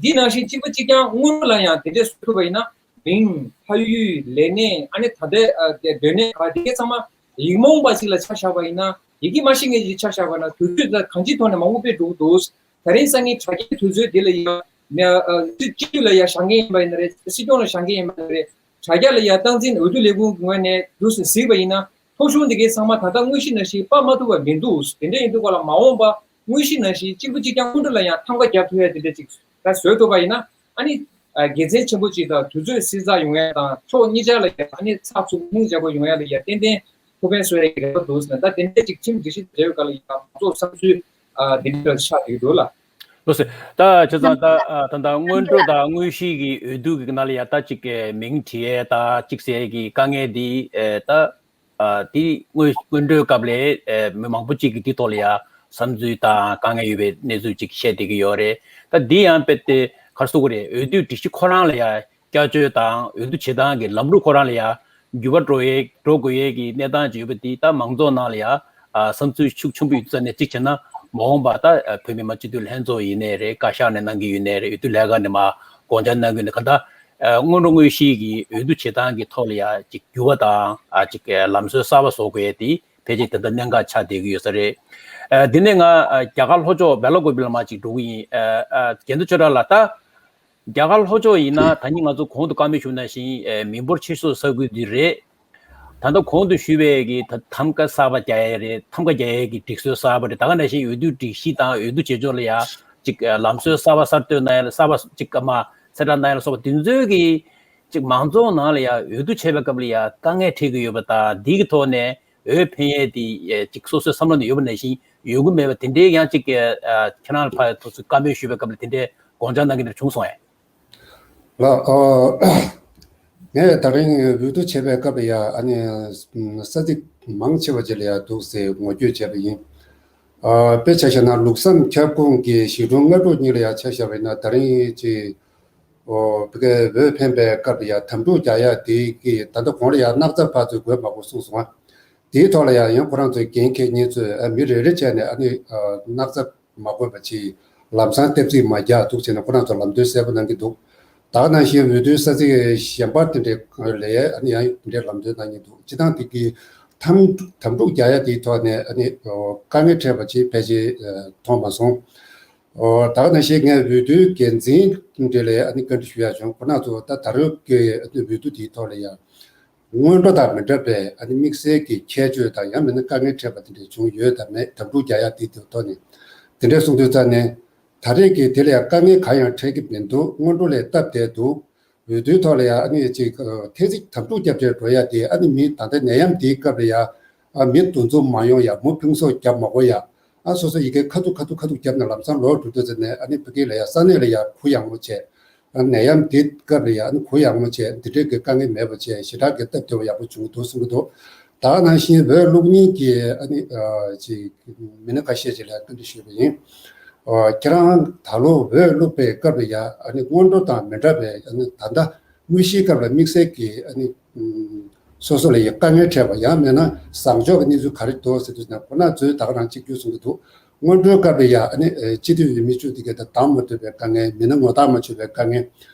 འདི་ནང་བཞིན་གཅིག་པ་གཅིག་རྐྱང་སྔོན་འགྲོ་ལ་ཡང་དེ་འདྲས་བཟོ་ཐུབ་པ་ཡིན་ན། མིང་། ཕ་ཡུལ། ལས་གནས། ཨ་ནི་ད་ལྟའི་ཨ་དེ་སྡོད་གནས་ག་དེ་གའི་ཚང་མ་ཡིག་རྨོངས་པ་ཞིག་ལ་ཆ་བཞག་པ་ཡིན་ན། ཡི་གེ་མ་ཤེས་མཁན་ཞིག་ཆ་བཞག་པ་ན་དུས་ཚོད་ལ་གང་ཅིའི་ཐོག་ནས་མང་པོ་སྤེལ་འགྲོ་གི་འདུག་ད་རིང་སང་ཉིན་དྲ་རྒྱའི་དུས་ཚོད་འདི་ལ་ཡང་ཨ་སྤྱི་འཐུས་ལ་ཡང་བཞེངས་མཁན་ཡིན་པ་ཡིན་ན་རེད། སྲིད་སྐྱོང་ལ་བཞེངས་མཁན་ཡིན་པ་ཡིན་ན་རེད། དྲ་རྒྱ་ལ་ཡང་སྟངས་འཛིན་འོས་བསྡུ་ལས་ཁུངས་ཀྱི་ངོས་ནས་དུས་སུ་གཟིགས་པ་ཡིན་ན། ཐོ་གཞུང་འདི་གའི་ཚང་མ་ད་ལྟ་དངོས་གཞི་ནང་བཞིན་སྤར་མ་ཐུབ་པ་མི་འདུག་དེ་འདྲ་ཡིན་དུས་ག་ལ་མ་འོངས་པ་དངོས་གཞི་ནང་བཞིན་གཅིག་པ་གཅིག་རྐྱང་སྔོན་འགྲོ་ལ་ཡང་ཐམ་ག་རྒྱག་ཐུབ་ཡ་དེ་འདྲ་ཅིག་ད་བཟོས་ཐུབ་པ་ཡིན་ན། ཨ་ནི་ཨ་དགེ་མཚན་ཆེན་པོ་ཅིག་དང་དུས་ཚོད་སྲིད་འཛག་ཡོང་ཡ་དང་ཕྱོགས་གཉིས་ཆ་ལ་ཡ་ཨ་ནི་ཚགས་ཚུད་སྙིང་རྗེ་པོ་ཡོང་ཡ་ལ་ཡ་ཏན་ཏན་ཐུགས་ཕན་གསོས་ཡ་གི་རེ་བ་འདུག་ཟེར་ན། ད་དེ་འདྲ་ཅིག་ཁྲིམས་སྒྲིག་གཞི་བྱས་ཡོད་ག་ལ་ཡ་མང་ཚོགས་བསམ་ཚུལ་ཨ་དེ་འདྲ་ཆགས་བསྡད་ཀྱི་འདུག་ལ། ལགས་སོ། ད་བྱས་ཙང་ད་ཨ་ད་ད་སྔོན་འགྲོ་དང་དངོས་གཞི་གི་འོས་བསྡུ་གི་ནང་ལ་ཡ་ད་ཅིག་མིང་བྲིས་ཡས་ད་ཅིག་ཟེར་གི་དཀའ་ངལ་འདི་ཨེ་ད། ཨ་དེ་སྔོན་སྔོན་འགྲོའི་སྐབས་ལ་ཨེ་མི་མང་པོ་ཅིག་གིས་དེ་ཐོག་ལ་ཡ་བསམ་ཚུལ་དང་དཀའ་ངལ་ཡོད་པའི་གནས་ཚུལ་ཅིག་བཤད་བསྡད་ཀྱི་ཡོད་རེད། ད་འདི་ཡང་དཔེ་དེ་ག་རེ་ཟེར་དགོས་རེད། འོས་བསྡུའི་སྒྲིག་གཞི་ཁོ་རང་ལ་ཡ་བསྐྱར་བཅོས་དང་འོས་བསྡུ་བྱེད་སྟངས་ཀྱི་ལམ་ལུགས་ཁོ་རང་ལ་ཡ་འགྱུར་བ་འགྲོ་ཡས་འགྲོ་དགོས་ཡས་ཀྱི་གནས་སྟངས་ཅིག་ཡོད་པ་དེ་ད་མང་ཚོགས་ནང་ལ་ཡ་ཨ་བསམ་ཚུལ་ཤུགས་ཆེན་པོ་ཡོད་ཙང་ནས་གཅིག་བྱས་ན་མ་འོངས་པ་ད་ཨ་བོད་མི་མང་སྤྱི་འཐུས་ལྷན་ཚོགས་ཡིན་ནའི་རེད། བཀའ་ཤག་ནས་གནང་གི་ཡོད་ནའི་རེད། འོས་བསྡུ་ལས་ཁང་ནས་མར་དགོངས་འཆར་གནང་གི་ཡོད་ནའི་གང་ལྟར། ཨ་སྔོན་འགྲོ་དངོས་གཞི་གི་འོས་བསྡུ་བྱེད་སྟངས་ཀྱི་ཐོག་ལ་ཡང་ཅིག་འགྱུར་བ་དང་ཨ་ཅིག་ལམ་སྲོལ་གསར་པ་བཟོ་དགོས་ཡས་དེ་ཕལ་ཆེར་དེ་འདྲ་གནད་འགག་ཆགས་བསྡད་ཀྱི་ཡོད་ས་རེད། ཨ་དེ་ནས་ང་ཨ་རྒྱ་གར་ལྷོ་ཕྱོགས་སྦེ་ལ་ཀོ་པི་ལ་མར་ཅིག་འགྲོ་གི་ཡིན། ཨ་ཨ་རྒྱན་དུ་ཆོས་གྲགས་ལགས། ད་རྒྱ་གར་ལྷོ་ཕྱོགས་ཡིན་ན་ད་ནི་ང་ཚོ་གོང་དུ་བཀའ་མོལ་ཞུས་ནང་བཞིན་ཨ་མི་འབོར་ཆེ་ཤོས་ས་ཁུལ་འདི་རེད། ད་ལྟ་གོང་དུ་ཞུས་པའི་གི་ད་ཐམ་ག་གསར་པ་རྒྱག་ཡས་རེད། ཐམ་ག་རྒྱག་ཡས་ཀྱི་སྒྲིག་སྲོལ་གསར་པ་རེད། ད་ག་ནང་བཞིན་འོས་བསྡུ་སྒྲིག་གཞི་དང་འོས་བསྡུ་བྱེད་ཕྱོགས་ལ་ཡ་ཅིག་ལམ་སྲོལ་གསར་པ་གསར་གཏོད་གནང་ཡ་ལ་གསར་པ་ཅིག་མ་གསལ་བསྒྲགས་གནང་ཡ་ལ་སོགས་པ་དེ་ཚོའི་གི་ཅིག་མང་ཚོགས་ནང་ལ་ཡ་འོས་བསྡུ་བྱེད་པའི་སྐབས་ལ་ཡ་དཀའ་ངལ་འཕྲད་ཀྱི་ཡོད་པ་དང་། འདི་གི་ཐོག་ནས་འོས་འཕེན་ཡས་དེ་ཅིག་སོ་སོའི་བསམ་བློ་ནང་ཡོད་པ་ནང་བཞིན་ཡོང་གི་མེད་པ་དེ་འདྲའི་ཡང་ཅིག་ཁྱེད་རང་ལ་ཕར་ཐུགས་སུ་བཀའ་མོལ་ཞུས་པའི་སྐབས་ལ་དེ་འདྲའི་དགོངས་འཆར་གནང་གི་འདྲ་བྱུང་སོང་ངས། ལགས། ཨོ། ངས་ད་རིང་འོས་བསྡུ་བྱེད་པའི་སྐབས་ལ་ཡ་ཨ་ནི་ས་ཚིགས་མང་ཆེ་བ་ཅིག་ལ་ཡ་འདུག་ཟེར་ངོ་སྤྲོད་བྱས་པ་ཡིན། ཨ་དཔེ་ཆ་བཞག་ན་ལུགས་བཟང་ཁྱབ་ཁོངས་ཀྱི་གཞིས་གྲོང་ལྔ་དྲུག་གཉིས་ལ་ཡ་ཆ་བཞག་པ་ཡིན་ན། ད་རིང་ཅིག་ཨོ་ཕ་གིའི་འོས་འཕེན་པའི་སྐབས་ལ་ཡ་དམ་ཕྲུག་རྒྱག་ཡ་དེ་གི་ད་ལྟ་གོང་ལ་ཡ་སྣག་ཚ་ཕར་ཚུར་དགོས་མ་དགོས་གསུངས་སོང་ང་། དེའི་ཐོག་ལ་ཡ་ཡང་ཁོ་རང་ཚོའི་འགན་འཁྱེར་མཁན་ཚོས་ཨ་མི་རེ་རེ་བྱས་ནས་ཨ་ནི་ཨ་སྣག་ཚ་མ་དགོས་པ་ཅིག་ལམ་སང་ལྟེབ་རྩིག་མ་རྒྱག་འདུག་བྱས་ནས་ཁོ་རང་ཚོ་ལམ་སྟོན་གསལ་པོ་གནང་གི་འདུག་ད་ག་ནང་བཞིན་འོས་བསྡུའི་ས་ཚིགས་གཞན་པ་དེ་འདྲའི་ལ་ཡ་ཨ་ནི་ཡང་དེ་འདྲའི་ལམ་སྟོན་གནང་གི་འདུག་སྤྱི་བཏང་དེ་གི་དམ་དམ་ཕྲུག་རྒྱག་ཡ་དེའི་ཐོག་ནས་ཨ་ནི་དཀའ་ངལ་འཕྲད་པ་ཅིག་ཕལ་ཆེར་མཐོང་མ་སོང་། ད་ག་ནང་བཞིན་ངས་འོས་བསྡུའི་འགན་འཛིན་འབྲེལ་ལས་ཨ་ནི་བཀའ་འདྲི་ཞུ་ཡ་བྱུང་། ཁོ་རང་ཚོ་ད་ད་རེས་ཀྱི་ཨ་ནི་འོས་བསྡུ་དེའི་ཐོག་ལ་ཡ་སྔོན་འགྲོ་དང་མི་འདྲ་བའི་ཨ་ནི་དམིགས་བསལ་གྱི་ཁྱད་ཆོས་དང་ཡང་མིན་ན་དཀའ་ངལ་འཕྲད་པ་དེ་འདྲ་བྱུང་ཡོད་དམ་མེད། དམ་ཕྲུག་རྒྱག་ཡ་དེ་དེ་ཐོག་ནས་དེ་འདྲ་གསུང་དུས་ཙང་ནས་ད་རེས་ཀྱི་དེ་ལ་ཡང་དཀའ་ངལ་གང་ཡང་འཕྲད་ཀྱི་མི་འདུག་སྔོན་འགྲོ་ལས་སྟབས་བདེ་འདུག་འོས་བསྡུའི་ཐོག་ལ་ཡང་ཨ་ནི་ཅིག་ཐེངས་གཅིག་དམ་ཕྲུག་རྒྱབ་བྱས་འགྲོ་ཡ་དེ་ཨ་ནི་མི་ད་ལྟ་ནད་ཡམས་དེའི་སྐབས་ལ་ཡང་ཨ་མི་འདུ་འཛོམས་མ་ཡོང་ཡ། མུ་ཕུན་ཚོགས་རྒྱབ་མ་དགོས་ཡ། ཨ་སོ་སོ་ཡི་གེ་ཁ་ཐུག་ཁ་ཐུག་ཁ་ཐུག་རྒྱབ་ནས་ལམ་སང་ལོག་འགྲོ་དུས་ཙམ་ནས་ཨ་ནི་ཕ་གི་ལ་ཡ་ས་གནས་ལ་ཡ་གུ་ཡངས་མོ་བྱས། ཨ་ནད་ཡམས་འདི་སྐབས་ལ་ཡ་ཨ་ནི་གུ་ཡངས་མོ་བྱས། འདི་འདྲའི་གི་དཀའ་ངལ་མེད་པ་བྱས། ཞེ་དྲག་གི་སྟབས་བདེ་བ་ཡག་པོ་བྱུང་འདུག་གསུང་གི་འདུག་ད་ག་ནང་བཞིན་འོས་བླུག་མཁན་གྱི་ཨ་ནི་ཅིག་མི་སྣ་ཁ་ཤས་ཅིག་ལ་བཀའ་འདྲི་ཞུས་པ་ཡིན། ཁྱེད་རང་ད་ལོ་འོས་བླུག་པའི་སྐབས་ལ་ཡ་ཨ་ནི་སྔོན་འགྲོ་དང་མི་འདྲ་བའི་ཨ་ནི་ད་ལྟ་དངོས་གཞིའི་སྐབས་ལ་དམིགས་བསལ་གྱི་ཨ་ནི་སོ་སོ་ལ་ཡ་དཀའ་ངལ་འཕྲད་པ་ཡང་མིན་ན་བཟང་ཕྱོགས་ཀྱི་གནས་ཚུལ་ག་རེ་འདུག་ཟེར་དུས་ན། ཁོ་ན་ཚོས་ད་ག་རང་གཅིག་གྱུར་གསུང་གི་འདུག་སྔོན་འགྲོའི་སྐབས་ལ་ཡ་ཨ་ནི་སྤྱི་འཐུས་ཡོད་མི་བཅུ་དེ་གའི་ད་བདམས་མ་ཐུབ་པའི་དཀའ་ངལ། མི་སྣ་ངོ་རྟགས་མ་བྱུང་བའི་དཀའ་ངལ།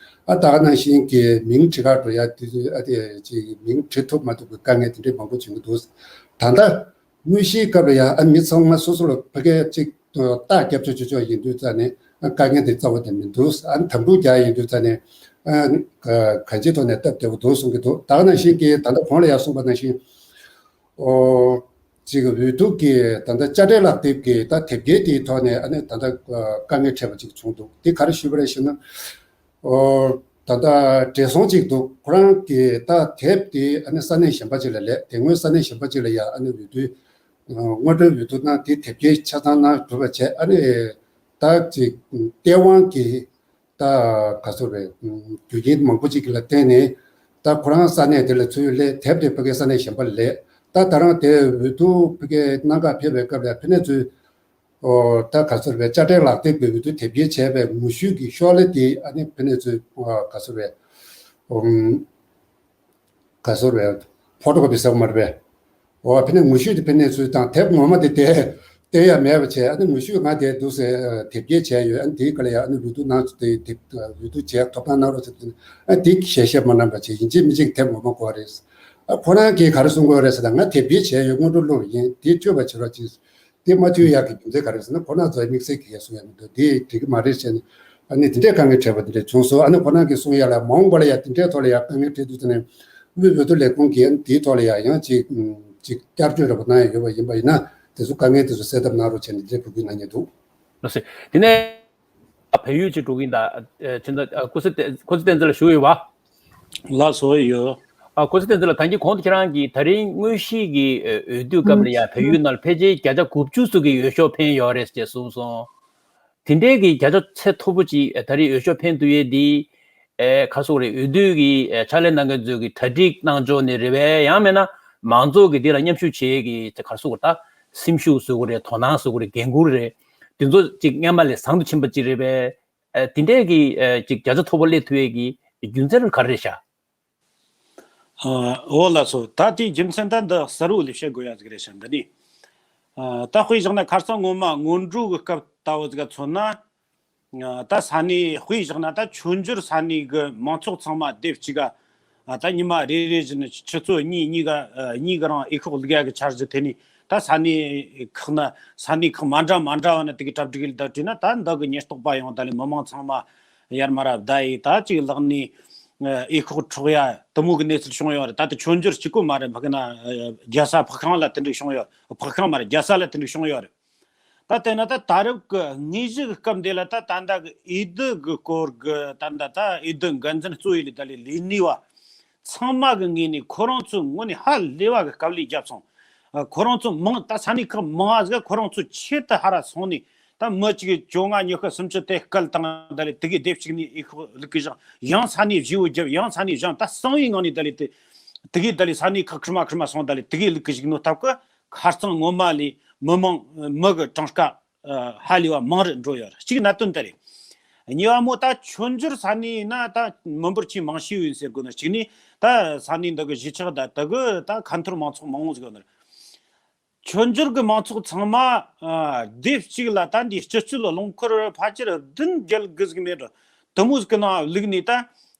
ཨ་ད་ག་ནང་བཞིན་གྱི་མིང་བྲི་གར་འགྲོ་ཡ་དེ་ཚོའི་ཨ་དེ་ཅིག་མིང་བྲི་ཐུབ་མ་ཐུབ་པའི་དཀའ་ངལ་དེ་འདྲའི་མང་པོ་བྱུང་གི་འདུག་ད་ལྟ་དངོས་གཞིའི་སྐབས་ལ་ཡང་ཨ་མི་ཚང་མ་སོ་སོ་ལ་ཕ་གིའི་ཅིག་རྟགས་རྒྱབ་ཆོག་ཆོག་ཆོག་ཡིན་དུས་ཙང་ནས་ཨ་དཀའ་ངལ་དེ་རྩ་བ་དེ་མི་འདུག་ཨ་དམ་ཕྲུག་རྒྱག་ཡིན་དུས་ཙང་ནས་ཨ་ག་གང་ཅིའི་ཐོག་ནས་སྟབས་བདེ་པོ་འདུག་གསུང་གི་འདུག་ད་ག་ནང་བཞིན་གྱི་ད་ལྟ་གོང་ལ་ཡང་གསུངས་པ་ནང་བཞིན། ཨོ། ཅིག་འོས་བསྡུ་གི་ད་ལྟ་དཔྱ་ཁྲལ་ལག་དེབ་ཀྱི་ད་དེབ་སྐྱེལ་དེའི་ཐོག་ནས་ཨ་ནི་ད་ལྟ་དཀའ་ངལ་འཕྲད་པ་ཅིག་བྱུང་འདུག་དེ་ག་རེ་ཞུས་པ་རེད་ཞུ་ན། ཨོ། ད་ལྟ་བགྲེས་སོང་ཅིག་འདུག་ཁོ་རང་གི་ད་དེབ་དེ་ཨ་ནི་ས་གནས་གཞན་པ་ཅིག་ལ་ལས། དེ་སྔོན་ས་གནས་གཞན་པ་ཅིག་ལ་ཡ་ཨ་ནི་འོས་བསྡུ་སྔོན་འགྲོའི་འོས་བསྡུ་ནང་དེ་དེབ་སྐྱེལ་ཆ་ཚང་གནང་གྲུབ་པ་བྱས། ཨ་ནི་ད་ཅིག་སྟེས་དབང་གི་ད་ག་ཚོད་རེད། རྒྱུ་རྐྱེན་མང་པོ་ཅིག་ལ་བརྟེན་ནས་ད་ཁོ་རང་ས་གནས་དེ་ལ་ཚུར་སླེབས། དེབ་དེ་ཕ་གིའི་ས་གནས་གཞན་པ་ལ་སླེབས། ད་ད་རང་དེ་འོས་བསྡུ་ཕ་གིའི་གནང་ག་ཕེབས་པའི་སྐབས་ལ་ཕ་གི་ནས་ཚུར་ ཨོ་ད་ག་ཚོད་རེད་པས། དཔྱ་ཁྲལ་ལག་དེབ་འབུལ་དུས་དེབ་སྐྱེལ་བྱས་པའི་ངོ་བཤུས་ཀྱི་ཤོག་ལེ་དེ་ཨ་ནི་ཕ་ནས་ཚུར་ག་ཚོད་རེད། ཨོམ། ག་ཚོད་རེད། ཕོ་ཊོ་ཀོ་པི་ཟེར་བ་མ་རེད་པས། ཨོ་ཕ་ནས་ངོ་བཤུས་དེ་ཕ་ནས་ཚུར་དང་དེབ་ངོ་མ་དེ་དེ་སྟེར་ཡ་མེད་པ་བྱས། ཨ་ནི་ངོ་བཤུས་ང་དེ་འདུག་སེ་དེབ་སྐྱེལ་བྱས་ཡོད། ཨ་ནི་དེའི་སྐབས་ལ་ཡ་ཨ་ནི་འོས་བསྡུ་གནང་ཚུལ་དེ་དེབ་འོས་བསྡུ་བྱས་ཐོབ་ཐང་གནང་རོགས་ཟེར་དུས་ཨ་དེ་ཞལ་བཞེས་མ་གནང་པ་བྱས། ཡིན་གཅིག་མིན་གཅིག་དེབ་ངོ་མ་དགོས་རེད། ཨ་ཁོ་རང་གིས་ག་རེ་གསུང་གི་ཡོད་རེད་ཟེར་ན། ང་དེབ་སྐྱེལ་བྱས་ཡོད། སྔོན་འགྲོ་བླུགས་ཡིན། དེ་སྤྲོད་པ་བྱེད་རོགས་གྱིས། དེ་མ་སྤྲོད་ཡག་གི་རྒྱུ་མཚན་ག་རེ་ཟེར་ན། ཁོ་རང་ཚོའི་དམིགས་བསལ་གྱི་ཡ་གསུང་ཡ་མི་འདུག་དེ་འགྲིག་གི་མ་རེད་ཟེར་ནས་ཨ་ནི་དེ་འདྲའི་དཀའ་ངལ་འཕྲད་པ་དེ་འདྲ་བྱུང་སོང་། ཨ་ནི་ཁོ་རང་གིས་གསུང་ཡ་ལ་མ་འོངས་པ་ལ་ཡ་དེ་འདྲའི་ཐོག་ལ་ཡ་དཀའ་ངལ་འཕྲད་དུས་ཙ་ནས་དབུས་འོས་བསྡུ་ལས་ཁུངས་ཀྱིས་ཨ་ནི་དེའི་ཐོག་ལ་ཡ་ཡང་ཅིག་ཅིག་བསྐྱར་བཅོས་འདྲ་པོ་གནང་ཡ་ཡོད་པ་ཡིན་པ་ཡིན་ན། དེ་ཚོ་དཀའ་ངལ་དེ་ཚོ་སེལ་ཐབས་གནང་རོགས་བྱས་ནས་དེ་འདྲའི་འབོད་སྐུལ་གནང་མཁན་འདུག་ལགས་སོ། དེ་ནས་བལ་ཡུལ་ཅིག་འགྲོ་གི་ཡིན་ད། ཨ་ཅི་འདྲ་ཨ་ཁུ་ཚུར་བསྟན་འཛིན་ལགས་ཞུ་ཡོད་པ། ལགས་སོ་ཡོད། ཨ་ཁུ་ཚུར་བསྟན་འཛིན་ལགས། ད་གིན་གོང་དུ་ཁྱེད་རང་གིས་ད་རིང་དངོས་གཞི་གི་ཨ་འོས་བསྡུ་སྐབས་ལ་ཡ་བལ་ཡུལ་ནང་ལ་ཕལ་ཆེར་བརྒྱ་ཆ་དགུ་བཅུ་ཙམ་གྱི་འོས་ཤོག་འཕེན་ཡོད་རེད་ཅེས་གསུངས་སོང་། དེ་འདྲའི་གི་བརྒྱ་ཆ་ཚད་མཐོ་པོ་ཅིག་ཨ་ད་རིང་འོས་ཤོག་འཕེན་ཐུབ་ཡས་འདི་ཨེ་ག་རེ་ཟེར་དགོས་རེད། འོས་བསྡུ་གི་ཨེ་ཕྱག་ལས་གནང་མཁན་ཚོས་ཀྱི་གྲ་སྒྲིག་གནང་ཕྱོགས་ནས་རེད་པས། ཡང་མིན་ན་མང་ཚོགས་ཀྱིས་འདི་ལ་མཉམ་ཞུགས་བྱེད་ཡས་ཀྱི་ག་རེ་ཟེར་དགོས་རེད། ད་སེམས་ཤུགས་ཟེར་དགོས་རེད། དོ་སྣང་ཟེར་དགོས་རེད། འགན་འཁུར་རེད། དེ་ཚོ་ཅིག་སྔོན་མ་ལས་བཟང་དུ་ཕྱིན་པ་ཅིག་རེད་པས། ཨེ་དེ་འདྲའི་གི་ཨེ་ཅིག་བརྒྱ་ཆ་མཐོ་པོ་སླེབས་ཐུབ་ཡས་ཀྱི་རྒྱུ་མཚན་ག་རེ་རེད་ཤག་ཨ། འོ་ལགས་སོ། ད་དེའི་རྒྱུ་མཚན་ད་འདི་གསལ་བོ་ལས་བཤད་དགོས་ཡ་ཟིག་རེད་ཤག་འདི་ནི། ཨ། ད་དཔེ་བཞག་ན་ཁ་སང་སྔོན་མ་སྔོན་འགྲོ་གི་སྐབས་ལྟ་བུ་ཟིག་མཚོན་ན། ཨ། ད་ས་གནས་དཔེ་བཞག་ན་ད་མཆོད་འཇོར་ས་གནས་གི་མང་ཚོགས་ཚང་མ་སྡེབ་གཅིག་ག་ཨ། ད་ཉི་མ་རེ་རེ་བཞིན་ཆུ་ཚོད་གཉིས་གཉིས་ཀ་ཨ། གཉིས་ཀ་རང་འོས་ཤོག་བླུག་ཡ་གི་འཆར་གཞི་དེ་ནི། ད་ས་གནས་ཁག་ན་ས་གནས་ཁག་མ་འདྲ་མ་འདྲ་བ་ན་དེ་གི་གྲ་སྒྲིག་ལ་བསྡད་བྱས་ན། ད་འདི་གི་ཉེན་རྟོག་པ་ཡོང་། ད་ལས་མི་མང་ཚང་མ་ཡར་མར་བསྡད་ཡས། ད་ཅིག་ལག་ནས་ཨ། འོས་ཤོག་འཕྲོག་ཡ་དེ་མོ་གི་གནས་ཚུལ་བྱུང་ཡོད་རེད། ད་དེ་མཆོད་འཇོར་གཅིག་པོ་མ་རེད། ཕ་གི་ན་ཨ། རྒྱལ་ས་འཕགས་ཤང་ལ་དེ་འདྲ་བྱུང་ཡོད། འཕགས་ཤང་མ་རེད། རྒྱལ་ས་ལ་དེ་འདྲ་བྱུང་ཡོད་རེད། ད་དེ་ན་ད་ད་རེབ་ཀྱི་དངོས་གཞི་གི་སྐབས་འདི་ལ་ད་ད་ལྟ་གི་འོས་བསྡུ་གི་སྐོར་གི་ད་ལྟ་ད་འོས་བསྡུ་འགན་འཛིན་གཙོ་བོ་ལས་ད་ལས་ལས་སྣེ་བ་ཚང་མ་གི་ངོས་ནས་ཁོ་རང་ཚོའི་ངོས་ནས་ཧ་ལས་པ་གི་དཀའ་ལས་བརྒྱབ་སོང་། ཨ། ཁོ་རང་ཚོ་མང་ད་ས་གནས་ཁག་མང་ང་ཟིག་ཁོ་རང་ཚོ་ཆེད་དུ་ཧ་ར་སོང་ནས། ད་མི་གཅིག་བཅོ་ལྔ་ཉི་ཤུ་སུམ་ཅུ་དེ་སྐད་བཏང་། ད་ལས་དེ་གི་སྡེབ་གཅིག་ནས་འོས་ཤོག་བླུག་གི་བཞག་ཡང་ས་གནས་བཞི་བོ་བརྒྱབ། ཡང་ས་གནས་གཞན། ད་གསང་བའི་ངང་ནས་ད་ལས་དེ་དེ་གི་ད་ལས་ས་གནས་ཁག་ཁྲི་མ་ཁྲི་མ་སོང་། ད་ལས་དེ་གི་བླུག་གི་བཞག་ནོ་སྟབས་ཀྱིས། ཁ་རྩང་ངོ་མ་ལས་མི་མང་མི་གི་གྲངས་ཀ་ཨ། ཧ་ལས་པ་མང་རུ་འགྲོ་ཡོད་རེད། གཅིག་གནད་དོན་དེ་རེད། གཉིས་པ་མོ་ད་མཆོད་འཇོར་ས་གནས་ན་ད་མི་འབོར་ཆེས་མང་ཤོས་ཡིན་ཟེར་དགོས་ན། གཅིག་ནས་ད་ས་གནས་འདི་གི་གཞིས་ཆགས་ད་དེ་གི་ད་ཁ་འཐོར་མང་ཚོགས་མང་བོ་ཟིག་ཡོད་ནི་རེད། མཆོད་འཇོར་གི་མང་ཚོགས་ཚང་མ་ཨ། སྡེབ་གཅིག་ལ་ད་འདི་སྤྱི་སྤྱོད་རླངས་འཁོར་ཕལ་ཆེར་བདུན་བརྒྱད་དགུ་ཟིག་མེད་འགྲོ། དེ་མོ་ཟིག་གི་ནང་བླུགས་ནས། ད་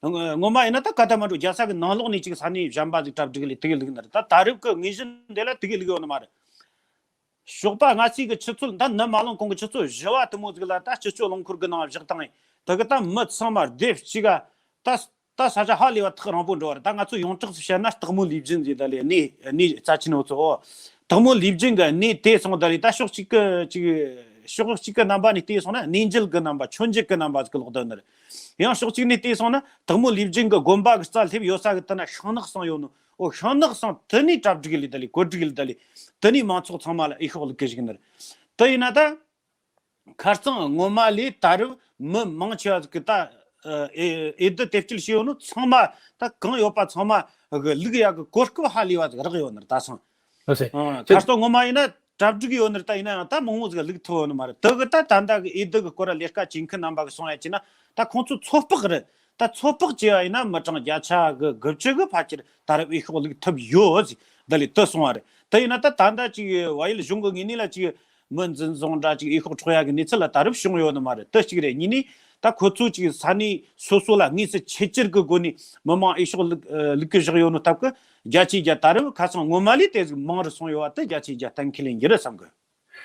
ངོ་མ་ཡིན་ན་ད་ཀ་ཐ་མན་ཌུ་རྒྱལ་ས་གི་ནང་ལོགས་ནས་ཅིག་ས་གནས་གཞན་པ་ཟིག་གྲ་སྒྲིག་ལས་དེ་གི་བླུགས་ནི་རེད། ད་ད་རེབ་གི་དངོས་གཞི་འདི་ལ་དེ་གི་བླུགས་ཡོད་ནི་མ་རེད། ཞོགས་པ་སྔ་ཚིག་གི་ཆུ་ཚོད་ད་ནི་མ་ལངས་གོང་གི་ཆུ་ཚོད་བཞི་པ་དེ་མོ་ཟིག་ལ་ད་སྤྱི་སྤྱོད་རླངས་འཁོར་གི་ནང་བཞག་བཏང་ཡིན། དེ་གི་ད་མི་ཚང་མ་སྡེབ་གཅིག་ག་ད་ད་ས་ཆ་ཧ་ལས་པ་ཐག་རིང་པོ་འགྲོ་བ་རེད། ད་ང་ཚོ་ཡོངས་གྲགས་སུ་བཤད་ན་སྟག་མོ་ལུས་སྦྱིན་ཟེར། ད་ལས་གནས་གནས་རྩ་ཆེན་འོ་ཚོ། སྟག་མོ་ལུས་སྦྱིན་གི་གནས་དེ་སོང་། ད་ལས་ད་ཕྱོགས་གཅིག་གི་ཅིག་ཕྱོགས་གཅིག་གི་རྣམ་པ་ནས་བལྟས་སོང་ན་གནས་མཇལ་གི་རྣམ་པ། མཆོད་མཇལ་གི་རྣམ་པ་ཟིག་ལོག་བསྡད་ནི་རེད། ཡང་ཕྱོགས་གཅིག་ནས་བལྟས་སོང་ན་སྟག་མོ་ལུས་སྦྱིན་གི་དགོན་པ་གི་རྩ་སླེབས་ཡོད་ས་གི་དེ་ན་ཤིང་ནགས་སྲང་ཡོད་ནོ། འོ་ཤིང་ནགས་སྲང་དེ་ནས་གྲ་སྒྲིག་ལས་ད་ལས་གོ་སྒྲིག་ལས་ད་ལས་དེ་ནས་མང་ཚོགས་ཚང་མ་ལ་འོས་ཤོག་བླུག་གི་བཞག་ནི་རེད། དེ་ཡིན་ན་ད་ཁ་རྩང་ངོ་མ་ལས་ད་རུང་མི་མང་ཆེ་བ་ཟིག་གི་ད་ཨེ་འོས་བསྡུ་དེབ་སྐྱེལ་བྱས་ཡོད་ནོ་ཚང་མ་ད་གང་ཡོད་པ་ཚང་མ་གི་བླུག་ཡག་གི་གོ་སྐབས་ཧ་ལས་པ་ཟིག་རག་ཡོད་ནི་རེད། ད་སང་ལགས་སེ། ཨ། ཁ་སང་ངོ་མ་ཡིན་ན་གྲ་སྒྲིག་ཡོད་ནི་རེད། ད་ཡིན་ན་ཡང་ད་མང་བོ་ཟིག་བླུག་ཐུབ་ཡོད་ནི་མ་རེད། དེ་གི་ད་ད་ལྟ་གི་འོས་བསྡུ་གི་སྐོར་ལ་ལས་ཀ་བྱེད་མཁན་རྣམ་པ་གི་གསུང་ཡ་བྱས་ན། ད་ཁོང་ཚོ་ཚོད་དཔག་རེད། ད་ཚོད་དཔག་བྱས་པ་ཡིན་ན་མི་གྲངས་བརྒྱ་ཆ་གི་དགུ་བཅུ་གི་ཕལ་ཆེར་ད་རེབ་འོས་ཤོག་བླུག་ཐུབ་ཡོད་ཟིག་ད་ལས་དེ་གསུང་བ་རེད། དེ་ཡིན་ན་ད་ད་ལྟ་ཅིག་བལ་ཡུལ་གཞུང་གི་ངོས་ནས་ལ་ཅིག་མི་འཛིན་བཟུང་འདྲ་ཅིག་འོས་ཤོག་འཕྲོག་ཡ་གི་གནས་ཚུལ་ལ་ད་རེབ་བྱུང་ཡོད་ནི་མ་རེད། དེ་གཅིག་རེད། གཉིས་ནས་ད་ཁོ་ཚོ་ཅིག་ས་གནས་སོ་སོ་ལ་དངོས་སུ་ཆེད་བཅར་གི་སྒོ་ནས་མི་མང་འོས་ཤོག་བླུག་བླུག་གི་བཞག་ཡོད་ནོ་སྟབས་ཀྱིས་བརྒྱ་ཆའི་བརྒྱ་ད་རེབ་ཁ་སང་ངོ་མ་ལས་དེ་ཟིག་མང་རུ་སོང་ཡོད་པ་དེ་བརྒྱ་ཆའི་བརྒྱ་གཏན་འཁེལ་ཡིན་གྱི་རེད་བསམ་གི།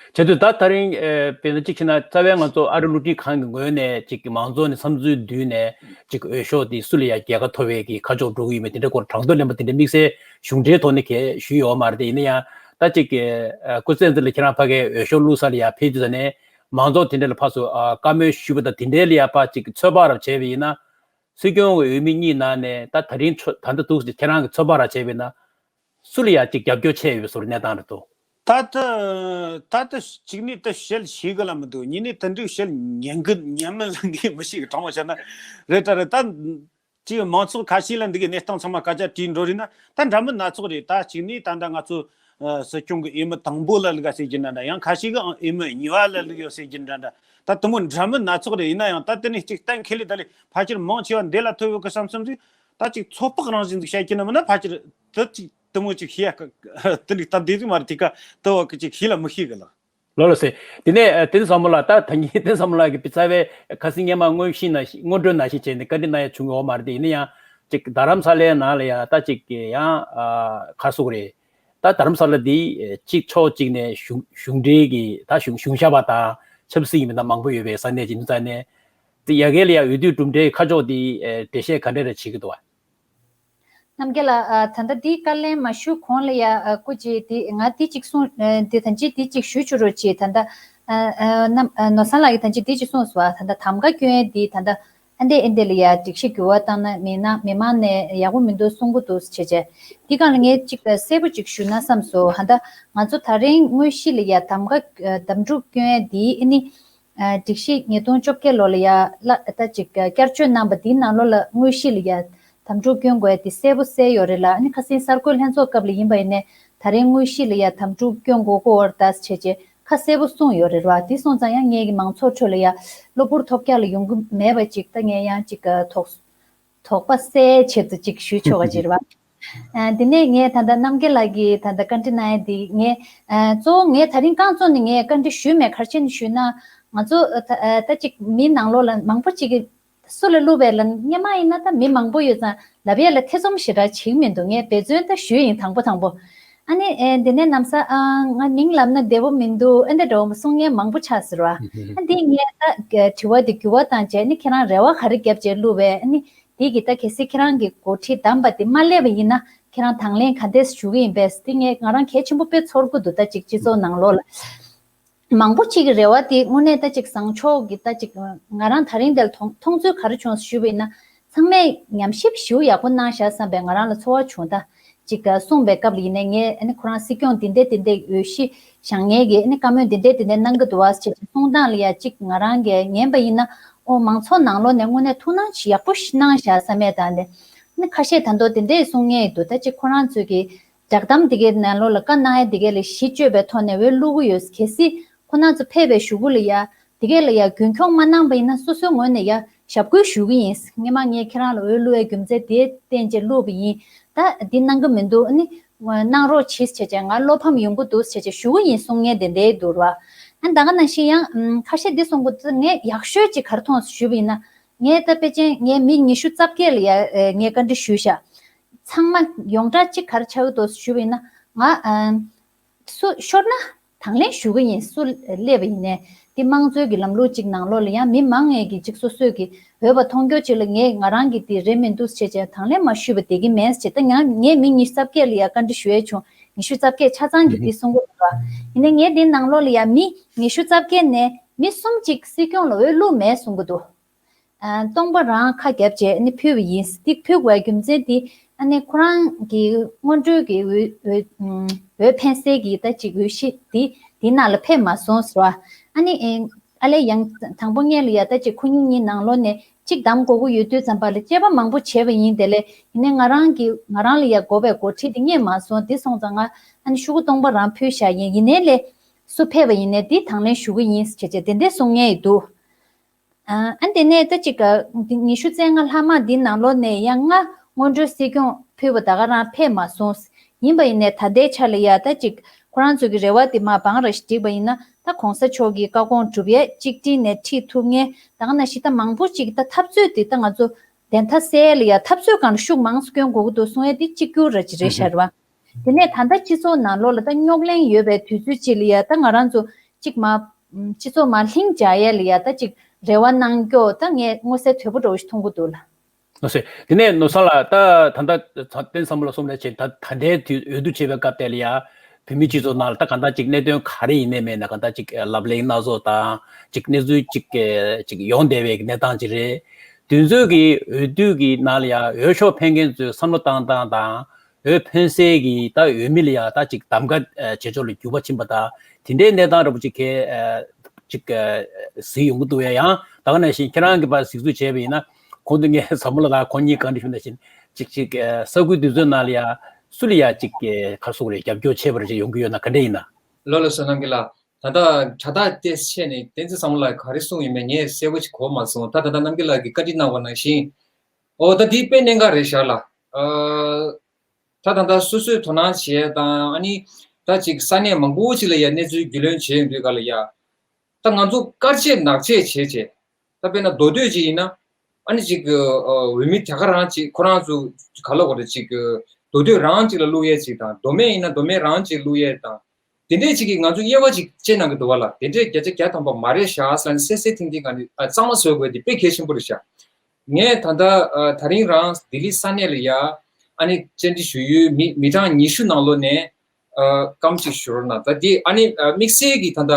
བྱས་དུས་ད་ད་རིང་ཨེ་དཔེར་ན་གཅིག་བྱས་ན་རྩ་བའི་ང་ཚོ་ཨ་རི་བློ་འདྲི་ཁང་གི་ངོས་ནས་ཅིག་མང་ཚོགས་ནས་བསམ་ཚུལ་བསྡུས་ནས་ཅིག་འོས་ཤོག་དེ་སུ་ལ་ཡ་རྒྱལ་ཁ་ཐོབ་པའི་གི་ཁ་ཕྱོགས་འགྲོ་གི་ཡོད་མེད་དེ་འདྲའི་སྐོར་གྲངས་ཐོ་ལེན་པ་དེ་འདྲའི་དམིགས་བསལ་གཞུང་འབྲེལ་ཐོག་ནས་གས་ཞུས་ཡོད་མ་རེད་དེ། ཡིན་ན་ཡང་ད་ཅིག་ཨ་སྐུ་ཚེ་བརྟན་འཛིན་ལགས་ཁྱེད་རང་ཕ་གིའི་འོས་ཤོག་བླུགས་ས་ལ་ཡ་ཕེབས་དུས་ཙ་ནས་མང་ཚོགས་དེ་འདྲ་ལ་ཕར་ཚུར་ཨ་བཀའ་མོལ་ཞུས་པ་དང་དེ་འདྲའི་ལ་ཡ་ཕར་ཅིག་ཚོད་དཔག་ར་བྱས་པ་ཡིན་ན། སྲིད་སྐྱོང་གི་འོས་མི་གཉིས་ནང་ནས་ད་ད་རིང་ཚོ་ད་ལྟ་འདུག་ཟེར་ཁྱེད་རང་གི་ཚོད་དཔག་ར་བྱས་པ་ཡིན་ན། སུ་ལ་ཡ་གཅིག་རྒྱབ་སྐྱོར་བྱས་ཡོད་པའི་བཟོ་འདྲ་གནས་སྟངས་རེད་དོ། ད་ལྟ་ད་ལྟ་གཅིག་ནས་ད་བཤད་ཤེས་གི་ལ་མི་འདུག་གཉིས་ནས་ད་འགྲིག་བཤད་ཉན་གི་ཉན་མིན་ལ་ངས་མི་ཤེས་གི། དྲང་མོ་བཤད་ན་རེད་ད་རེད། ད་ཅིག་མང་ཚོགས་ཁ་ཤས་ལ་འདི་གི་གནས་སྟངས་ཚང་མ་སྐད་ཆ་དྲིས་འགྲོ་རེད་ན་ད་འདྲ་མིན་སྣ་ཚོགས་རེད། ད་གཅིག་ནས་ད་ལྟ་ང་ཚོ་ ཨ་སྲིད་སྐྱོང་གི་འོས་མི་དང་པོ་ལ་ལུག་ཟེར་གྱི་འདྲ་འདྲ། ཡང་ཁ་ཤས་ཀྱིས་འོས་མི་གཉིས་པ་ལ་ལུག་ཡོད་ཟེར་གྱི་འདྲ་འདྲ། ད་དེ་མོ་འདྲ་མིན་སྣ་ཚོགས་རེད། ཡིན་ན་ཡང་ད་དེ་ནས་གཅིག་གཏན་འཁེལ་ལེ་ད་ལེ་ཕལ་ཆེར་མང་ཆེ་བ་འདི་ལ་ཐོབ་ཡོད་གི་བསམ་བསམ་ཟིག་ད་གཅིག་ཚོད་དཔག་རང་བཞིན་ཟིག་བཤད་ཀྱི་ན་མིན་ན། ཕལ་ཆེར་དེ་གཅིག་དེ་མོ་གཅིག་ཤེས་ཡ་གི་དེ་ནས་སྟབས་བདེ་ཟིག་མ་རེད། དེ་ཀ་དེ་བ་གི་གཅིག་ཤེས་ལ་མི་ཤེས་གི་ལགས། ལགས་ལགས་སེ། དེ་ནས་ཨ་བསྟན་འཛིན་བཟང་མོ་ལགས། ད་ད་ཉིན་བསྟན་འཛིན་བཟང་མོ་ལགས་ཀྱིས་རྩ་བའི་ཁ་སང་སྔོན་མ་དངོས་གཞི་ནང་བཞིན་སྔོན་འགྲོའི་ནང་བཞིན་བྱས་ནས་བཀའ་འདྲི་གནང་ཡ་བྱུང་ཡོད་མ་རེད་དེ། ཡིན་ན་ཡང་ཅིག་རྡ་རམ་ས་ལའི་ནང་ལ་ཡ་ད་ཅིག་ཡང་ཨ་ག་རེ་ཟེར་དགོས་རེད། ད་རྡ་རམ་ས་ལ་འདི་ཨེ་གཅིག་ཕྱོགས་གཅིག་ནས་གཞུང་གཞུང་འབྲེལ་གྱི་ད་གཞུང་གཞུང་ཞབས་པ་དང་ཆབ་སྲིད་ཀྱི་མི་སྣ་མང་པོ་ཡོད་པའི་ས་གནས་ཅིག་ཡིན་ཙང་ནས། དེ་ཡ་གི་ལ་ཡ་འོས་བསྡུ་གྲུབ་འབྲས་ཁ་ཕྱོགས་འདི་ཨེ་འགྲེལ་བཤད་ག་འདྲ་རེ་བྱེད་ཀྱི་འདུག་བ། རྣམ་རྒྱལ་ལགས། ཨ་ད་ལྟ་འདི་བཀའ་ལན་མ་ཞུ་གོང་ལ་ཡ་ཨ་སྐུ་མཁྱེན་དེ་ང་དེ་གཅིག་གསུང་ཨ་དེ་ད་ཅི་དེ་གཅིག་ཞུ་ཆོག་རོགས་གྱིས། ད་ལྟ་ཨ་ཨ་རྣམ་ཨ་ནོར་བཟང་ལགས་ཀྱིས་ད་ཅི་དེ་གཅིག་གསུངས་སོང་། ཨ་ད་ལྟ་གདམ་ག་སྐྱོན་ཡས་འདི་ད་ལྟ་ཨ་འདས་ཨ་འདས་ལ་ཡ་སྒྲིག་གཞི་འགྱུར་བ་བཏང་ན་མི་ན་མི་མང་ནས་ཡག་པོ་མི་འདུག་གསུང་གི་འདུག་བྱས་བྱས། འདི་སྒང་ལ་ངས་གཅིག་གསལ་པོ་གཅིག་ཞུ་ན་བསམ་སོང་། ཨ་ད་ང་ཚོ་ད་རིང་དངོས་གཞི་ལ་ཡ་གདམ་ག་ཨ་གདམ་འཁྲུག་སྐྱོན་ཡས་འདི་ཨ་ནི། ཨ་སྒྲིག་གཞི་ཉིས་སྟོང་བཅོ་བརྒྱད་ལོ་ལ་ཡ་ལ་ད་ཅིག་བསྐྱར་བཅོས་གནང་པ་འདིའི་ནང་ལོགས་ལ་དངོས་གཞི་ལ་ཡ་དམ་ཕྲུག་སྐྱོན་དགོས་དེ་གསལ་པོ་གསལ་ཡོད་རེད་ལ། ཨ་ནི་ཁ་སང་གསར་འགོད་ལྷན་ཚོགས་སྐབས་ལ་ཡིན་པ་ཡིན་ནའི་ད་རིང་དངོས་གཞི་ལ་ཡ་དམ་ཕྲུག་སྐྱོན་དགོས་ཀྱི་ཡོད་རེད་ད་བྱས་བྱས་ཁ་གསལ་པོ་གསུངས་ཡོད་རེད་བ། དེ་སོང་ཙང་ཡང་ངེད་ཀྱི་མང་ཚོགས་ཁྲོད་ལ་ཡ་གློ་བུར་ཐོལ་རྒྱག་ལ་ཡོང་གི་མེད་པ་ཅིག་ད་ངས་ཡང་ཅིག་དོགས་དོགས་པ་སེལ་ཆེད་དུ་ཅིག་ཞུས་ཆོག་ག་ཅིག་རེད་བ། ཨ་དེ་ནས་ངས་ད་ལྟ་རྣམ་རྒྱལ་ལགས་ཀྱིས་ད་ལྟ་བཀའ་འདྲི་གནང་ཡ་དེ་ངས་ཨ་གཙོ་བོ་ངས་ད་རིང་རྐང་བཙུགས་ནས་ངས་བཀའ་འདྲི་ཞུས་མེད། ག་རེ་བྱས་ནས་ཞུས་ན་ང་ཚོ་ད་ད་ཅིག་མི་ནང་ལོགས་ལ་མང་པོ་ཅིག་གིས་སུ་ལ་བླུགས་པའི་ལ་སྔོན་མ་ཡིན་ན་ད་མི་མང་པོ་ཡོད་ཙང་ལབ་ཡ་ལ་ཐེ་ཚོམ་ཞེ་དྲག་བྱེད་ཀྱི་མི་འདུག་ངས་འབད་བརྩོན་ད་ཞུས་ཡིན་དང་པོ་དང་པོ། ཨ་ནི་ཨེ་འདི་ནས་ནམ་ས་ཨ་ང་མིང་ལབ་ན་བདེ་པོ་མི་འདུག་ཨེ་འདྲ་འདྲ་བོ་གསུང་མཁན་མང་པོ་ཆགས་ཟེར་བ། ཨ་འདི་ངས་ད་དྲི་བ་འདི་འགྱུར་བ་བཏང་བྱས་ནི་ཁྱེད་རང་རེ་བ་ག་རེ་བརྒྱབ་བྱས་བླུགས་པས། ཨ་ནི་འདི་གི་ད་གལ་སྲིད་ཁྱེད་རང་གི་འགོ་ཁྲིད་བདམས་པ་དེ་མ་སླེབས་པ་ཡིན་ན་ཁྱེད་རང་དང་ལེན་ག་འདྲས་ཞུ་གི་ཡིན་པས། དེ་ངས་ང་རང་གལ་ཆེན་པོ་དཔེ་ཚོར་གི་འདུག་ད་ཅིག་སྤྱི་ཚོགས་ནང་ལོགས་ལ་མང་པོ་ཅིག་གི་རེ་བ་དེ་དངོས་གནས་ད་ཅིག་བཟང་ཕྱོགས་ཀྱི་ད་ཅིག་ང་རང་ད་རིང་འདིར་མཐོང་མཐོང་ཚུལ་ག་རེ་བྱུང་ཞུས་པ་ཡིན་ན་ཚང་མས་ཉམས་ཞིབ་ཞེ་པོ་ཡག་པོ་གནང་བཞག་བསམ་པའི་ང་རང་ལ་ཚོར་བ་བྱུང་ད། ཅིག་གསུངས་པའི་སྐབས་ལ་ཡིན་ནའི་ངས་ཨ་ནི་ཁོ་རང་སྲིད་སྐྱོང་འདི་འདྲས་འདི་འདྲས་འོས་གཞི་བཞེངས་མཁན་གྱིས་ཨ་ནི་བཀའ་མོལ་འདི་འདྲས་འདི་འདྲས་གནང་གི་འདུག་བ་ཞེས་གསུངས་སྟངས་ལ་ཡ་ཅིག་ང་རང་གིས་ཉན་པ་ཡིན་ན་ཨོ་མང་ཚོགས་ནང་ལོགས་ནས་དངོས་གནས་ཐུགས་སྣང་ཡག་པོ་ཞིག་གནང་བཞག་བསམ་ཡས་དང་ལས་ཨ་ནི་ཁ་ཤས་ད་མདོ་འདི་འདྲས་གསུང་མཁན་ཡིན་འདུག་ད་ཅིག་ཁོ་རང་ཚོས་ཀྱི་བསྒྲགས་གཏམ་འདི་གའི་ནང་ལོགས་ལ་བཀའ་གནང་ཡས་འདི་གའི་ལ་གཞི་བཅོལ་བའི་ཐོག་ནས་འོས་བླུག་གི་ཡོད། གལ་སྲིད་ཁོ་རང་ཚོ་ཕེབས་པའི་གཞུག་གུ་ལ་ཡ་འདི་གའི་ལ་ཡ་རྒྱུན་འཁྱོངས་མ་གནང་པ་ཡིན་ན་སོ་སོའི་ངོས་ནས་ཡ་ཞབས་སྐུལ་ཞུ་གི་ཡིན། སྔོན་མ་ངས་ཁྱེད་རང་ལ་འོས་བླུག་པའི་རྒྱུ་མཚན་དེ་བརྟེན་བྱས་བླུགས་པ་ཡིན། ད་འདི་གནང་གི་མི་འདུག་ཨ་ནི་གནང་རོགས་གྱིས་བྱས་བྱས་ང་བློ་ཕམ་ཡོང་གི་འདུག་བྱས་བྱས་ཞུ་གི་ཡིན་གསུང་མཁན་དེ་འདྲའི་འདུག་ར། ཨ་ནི་ད་ག་ནང་བཞིན་ཡང་ཁ་ཤས་འདི་གསུང་གི་འདུག་ངས་ཡག་ཤོས་ཅིག་ག་རེ་མཐོང་ཞུས་པ་ཡིན་ན་ངས་ད་དཔེ་ཅན་ངས་མི་ཉི་ཤུ་རྩ་བརྒྱད་ལ་ཡ་ངས་བཀའ་འདྲི་ཞུས་ཤག་ཚང་མ་ཡོངས་གྲགས་གཅིག་ག་རེ་ཆགས་ཀྱི་འདུག་ཞུས་པ་ཡིན་ན་ང་སུ་ཤོར་ན་དང་ལེན་ཞུ་གི་ཡིན། སུ་སླེབས་པ་ཡིན་ནའི་འདི་དམངས་གཙོའི་གི་ལམ་ལུགས་གཅིག་ནང་ལོགས་ལ་ཡང་མི་མང་ངེས་ཀྱི་གཅིག་སོ་སོས་ཀྱི་འོས་པ་མཐོང་རྒྱུ་གཅིག་ལ་ངས་ང་རང་གི་འདི་རེད་མི་འདུག་བྱས་བྱས་དང་ལེན་མ་ཞུས་པ་བསྡད་ཀྱི་མེད་བྱས། ད་ཡང་ངས་མི་ཉི་ཤུ་རྩ་བརྒྱད་ལ་ཡང་བཀའ་འདྲི་ཞུ་ཡས་བྱུང་། ཉི་ཤུ་རྩ་བརྒྱད་ཆ་ཚང་གི་འདི་གསུང་གི་འདུག་བ། ཡིན་ནའི་ངས་འདི་ནང་ལོགས་ལ་ཡང་མི་ཉི་ཤུ་རྩ་བརྒྱད་ནས་མི་གསུམ་གཅིག་སྲིད་སྐྱོང་ལ་འོས་བླུགས་མེད་གསུང་གི་འདུག་ཨ་སྟོང་པ་རང་ཁ་བརྒྱབ་བྱས་ནི་ཕུལ་བ་ཡིན། འདི་ཕུལ་དགོས་རྒྱུ་མཚན་འདི་ཨ་ནི་ཁོ་རང་གི་སྔོན་འགྲོའི་གི་འོས་འོས་འོས་འཕེན་སའི་གི་ད་ཅིག་འོས་གཞི་འདི་འདི་ནང་ལ་ཕེབས་མ་སོང་ཟེར་བ། ཨ་ནི་ཨ་ལས་ཡང་དང་པོ་ངེད་ལ་ཡ་ད་ཅིག་ཁོ་གཉིས་གཉིས་ནང་ལོགས་ནས་གཅིག་གདམ་དགོས་ཀྱི་ཡོད་དུས་ཙམ་པ་ལ་དཔྱད་པ་མང་པོ་བྱས་པ་ཡིན། དེ་ལས་ཡིན་ནའི་ང་རང་གི་ང་རང་ལ་ཡ་དགོས་པའི་འགོ་ཁྲིད་འདི་རྙེད་མ་སོང་། འདི་སོང་ཙང་ང་ཨ་ནི་ཤོག་གུ་སྟོང་པ་རང་ཕུལ་བཞག་ཡིན། ཡིན་ནའི་ལས་སུ་ཕེབས་པ་ཡིན་ནའི་འདི་དང་ལེན་ཞུ་གི་ཡིན་བྱས་བྱས་དེ་འདྲས་གསུང་མཁན་ཡི་འདུག་ཨ་ཨ་དེ་ནས་ད་ཅིག་ག་འདི་ཉི་ཤུ་རྩ་ལྔ་ལྷག་མ་འདི་ནང་ལོགས་ནས་ཡང་ང་སྔོན་འགྲོའི་སྲིད་སྐྱོང་ཕུལ་བ་ད་ག་རང་ཕེབས་མ་སོང་། ཡིན་པ་ཡིན་ནའི་ད་ལྟའི་ཆ་ལ་ཡ་ད་ཅིག་ཁོ་རང་ཚོ་གི་རེ་བ་དེ་མ་བང་ར་ཞིག་བསྒྲིགས་པ་ཡིན་ན་ད་གོང་ས་མཆོག་གི་བཀའ་དགོངས་སྒྲུབ་ཡས་གཅིག་སྒྲིལ་ནས་ཁྲིད་ཐུབ་མཁན་ད་ག་ནང་བཞིན་ད་མང་པོ་ཅིག་ད་འཐབ་རྩོད་དེ་ད་ང་ཚོ་བདེན་མཐའ་གསལ་ལ་ཡ་འཐབ་རྩོད་སྒང་ལ་ཤུགས་མང་སུ་སྐྱོན་དགོས་ཀྱི་འདུག་གསུང་ཡས་དེ་གཅིག་གྱུར་ར་ཅིག་རེད་ཤག་རེད་བ། དེ་ནས་ད་ལྟ་སྤྱི་ཚོགས་ནང་ལོགས་ལ་ད་རྙོག་གླེང་ཡོད་པའི་དུས་ཚོད་ཅིག་ལ་ཡ་ད་ང་རང་ཚོ་གཅིག་མ་སྤྱི་ཚོགས་མ་ལྷིང་འཇགས་ཡས་ལ་ཡ་ད་ཅིག་རེ་བ་གནང་རྒྱུ་ད་ངས་མངོན་གསལ་དོད་པོ་འདྲ་བོ་ཞིག་མཐོང་གི་འདུག་ལ། ལགས་སོ། དེ་ནས་ནོར་བཟང་ལགས་ད་ད་ལྟ་བསྟན་འཛིན་བཟང་མོ་ལགས་གསུངས་ནང་བཞིན་ད་ད་ལྟའི་དུས་འོས་བསྡུ་བྱེད་པའི་སྐབས་དེ་ལ་ཡ་བོད་མི་སྤྱི་ཚོགས་ནང་ལ་ད་གང་ལྟར་ཅིག་གནད་དོན་ག་རེ་ཡིན་ནའི་མེད་ན་གང་ལྟར་ཅིག་ལབ་གླེང་སྣ་ཚོགས་དང་ཅིག་གནས་ཚུལ་ཅིག་ཅིག་ཡོང་བསྡད་པའི་གནས་སྟངས་ཅིག་རེད། དུས་ཚོད་ཀྱི་འོས་བསྡུ་གི་ནང་ལ་ཡ་འོས་ཤོག་འཕེན་མཁན་ཚོའི་བསམ་བློ་བཏང་སྟངས་དང་། འོས་འཕེན་སའི་གི་ད་འོས་མི་ལ་ཡ་ད་ཅིག་གདམ་ག་ཨ་བྱེད་ཕྱོགས་ལ་འགྱུར་བ་ཕྱིན་པ་དང་དེ་འདྲའི་གནས་སྟངས་འདྲ་པོ་ཅིག་ག་ཨ་ཅིག་ཨ་གཟིགས་ཡོང་གི་འདུག་ཡ། ཡང་ད་ག་ནང་བཞིན་ཁྱེད་རང་གིས་ཕར་གཟིགས་ཚུལ་བྱས་པ་ཡིན་ན་གོང་དུ་ངས་བཟང་མོ་ལགས་དང་ཁོང་གཉིས་གང་འདྲ་ཞུ་ནང་བཞིན་ཅིག་ཅིག་ཨ་ས་ཁུལ་དེ་ཚོའི་ནང་ལ་ཡ་ སུ་ལ་ཡ་ཅིག་ག་སོགས་རེ་རྒྱབ་སྐྱོར་བྱས་པ་རེ་ཅིག་ཡོང་གི་ཡོད་ན་ག་འདྲ་ཡིན་ན། ལོ་ལོ་སོ་རྣམ་རྒྱལ་ལགས། ད་ལྟ་དྲ་ཐག་དེ་ཆད་ནས་བསྟན་འཛིན་བསམ་བློ་ལགས་ག་རེ་གསུངས་ཡོད་མེད་ངས་གསལ་པོ་ཅིག་གོ་མ་སོང་། ད་ད་ལྟ་རྣམ་རྒྱལ་ལགས་ཀྱིས་བཀའ་འདྲི་གནང་བ་ནང་བཞིན། ཨོ་ད་འདི་དཔེ་གནད་འགག་རེད་ཤག་ལ། ཨ། ད་ད་ལྟ་སོ་སོས་དོ་སྣང་བྱས་དང་ཨ་ནི་ད་ཅིག་ས་གནས་མང་པོ་ཅིག་ལ་ཡ་གནས་ཚུལ་རྒྱུས་ལོན་བྱས་ཡོང་དུས་ག་ལ་ཡ། ད་ང་ཚོ་དཀར་ཆས་ནག་ཆས་བྱས་བྱས། ད་དཔེར་ན་མདོ་སྟོད་ཅིག་ཡིན་ན། ཨ་ནི་ཅིག་གི་ཨ་འོས་མི་དེ་ག་རང་ཅིག་ཁོ་རང་ཚོ་ག་ལ་གོ་རེ་ཅིག་གི་མདོ་སྟོད་རང་ཅིག་ལ་བླུག་ཡས་ཅིག་དང་མདོ་སྨད་ཡིན་ན་མདོ་སྨད་རང་ཅིག་བླུག་ཡས་དང་། དེ་འདྲས་ཅིག་གིས་ང་ཚོ་དབྱེ་བ་ཅིག་དཔྱད་གནང་གི་འདུག་བ་ལ། དེ་འདྲས་བརྒྱ་ཆ་བརྒྱ་ཐམ་པ་མ་རེད་ཤག་ཟེར་ནས་གསལ་གསལ་ཐིང་ཐིང་ག་ནས་ཨ་གཙང་མ་བཟོ་དགོས་དེ་དཔེ་གལ་ཆེན་པོ་རེད་ཤག་ངས་ད་ལྟ་ཨ་ད་རིང་རང་ལྡི་ལི་ས་གནས་ལ་ཡ་ཨ་ནི་བཅར་འདྲི་ཞུ་ཡུལ་མི་མི་གྲངས་ཉི་ཤུ་ནང་ལོགས་ནས། ཨ་སྐམ་ཅིག་ཞུ་རོགས་གནང་། ད་དེ་ཨ་ནི་ཨ་དམིགས་བསལ་གྱིས་ད་ལྟ་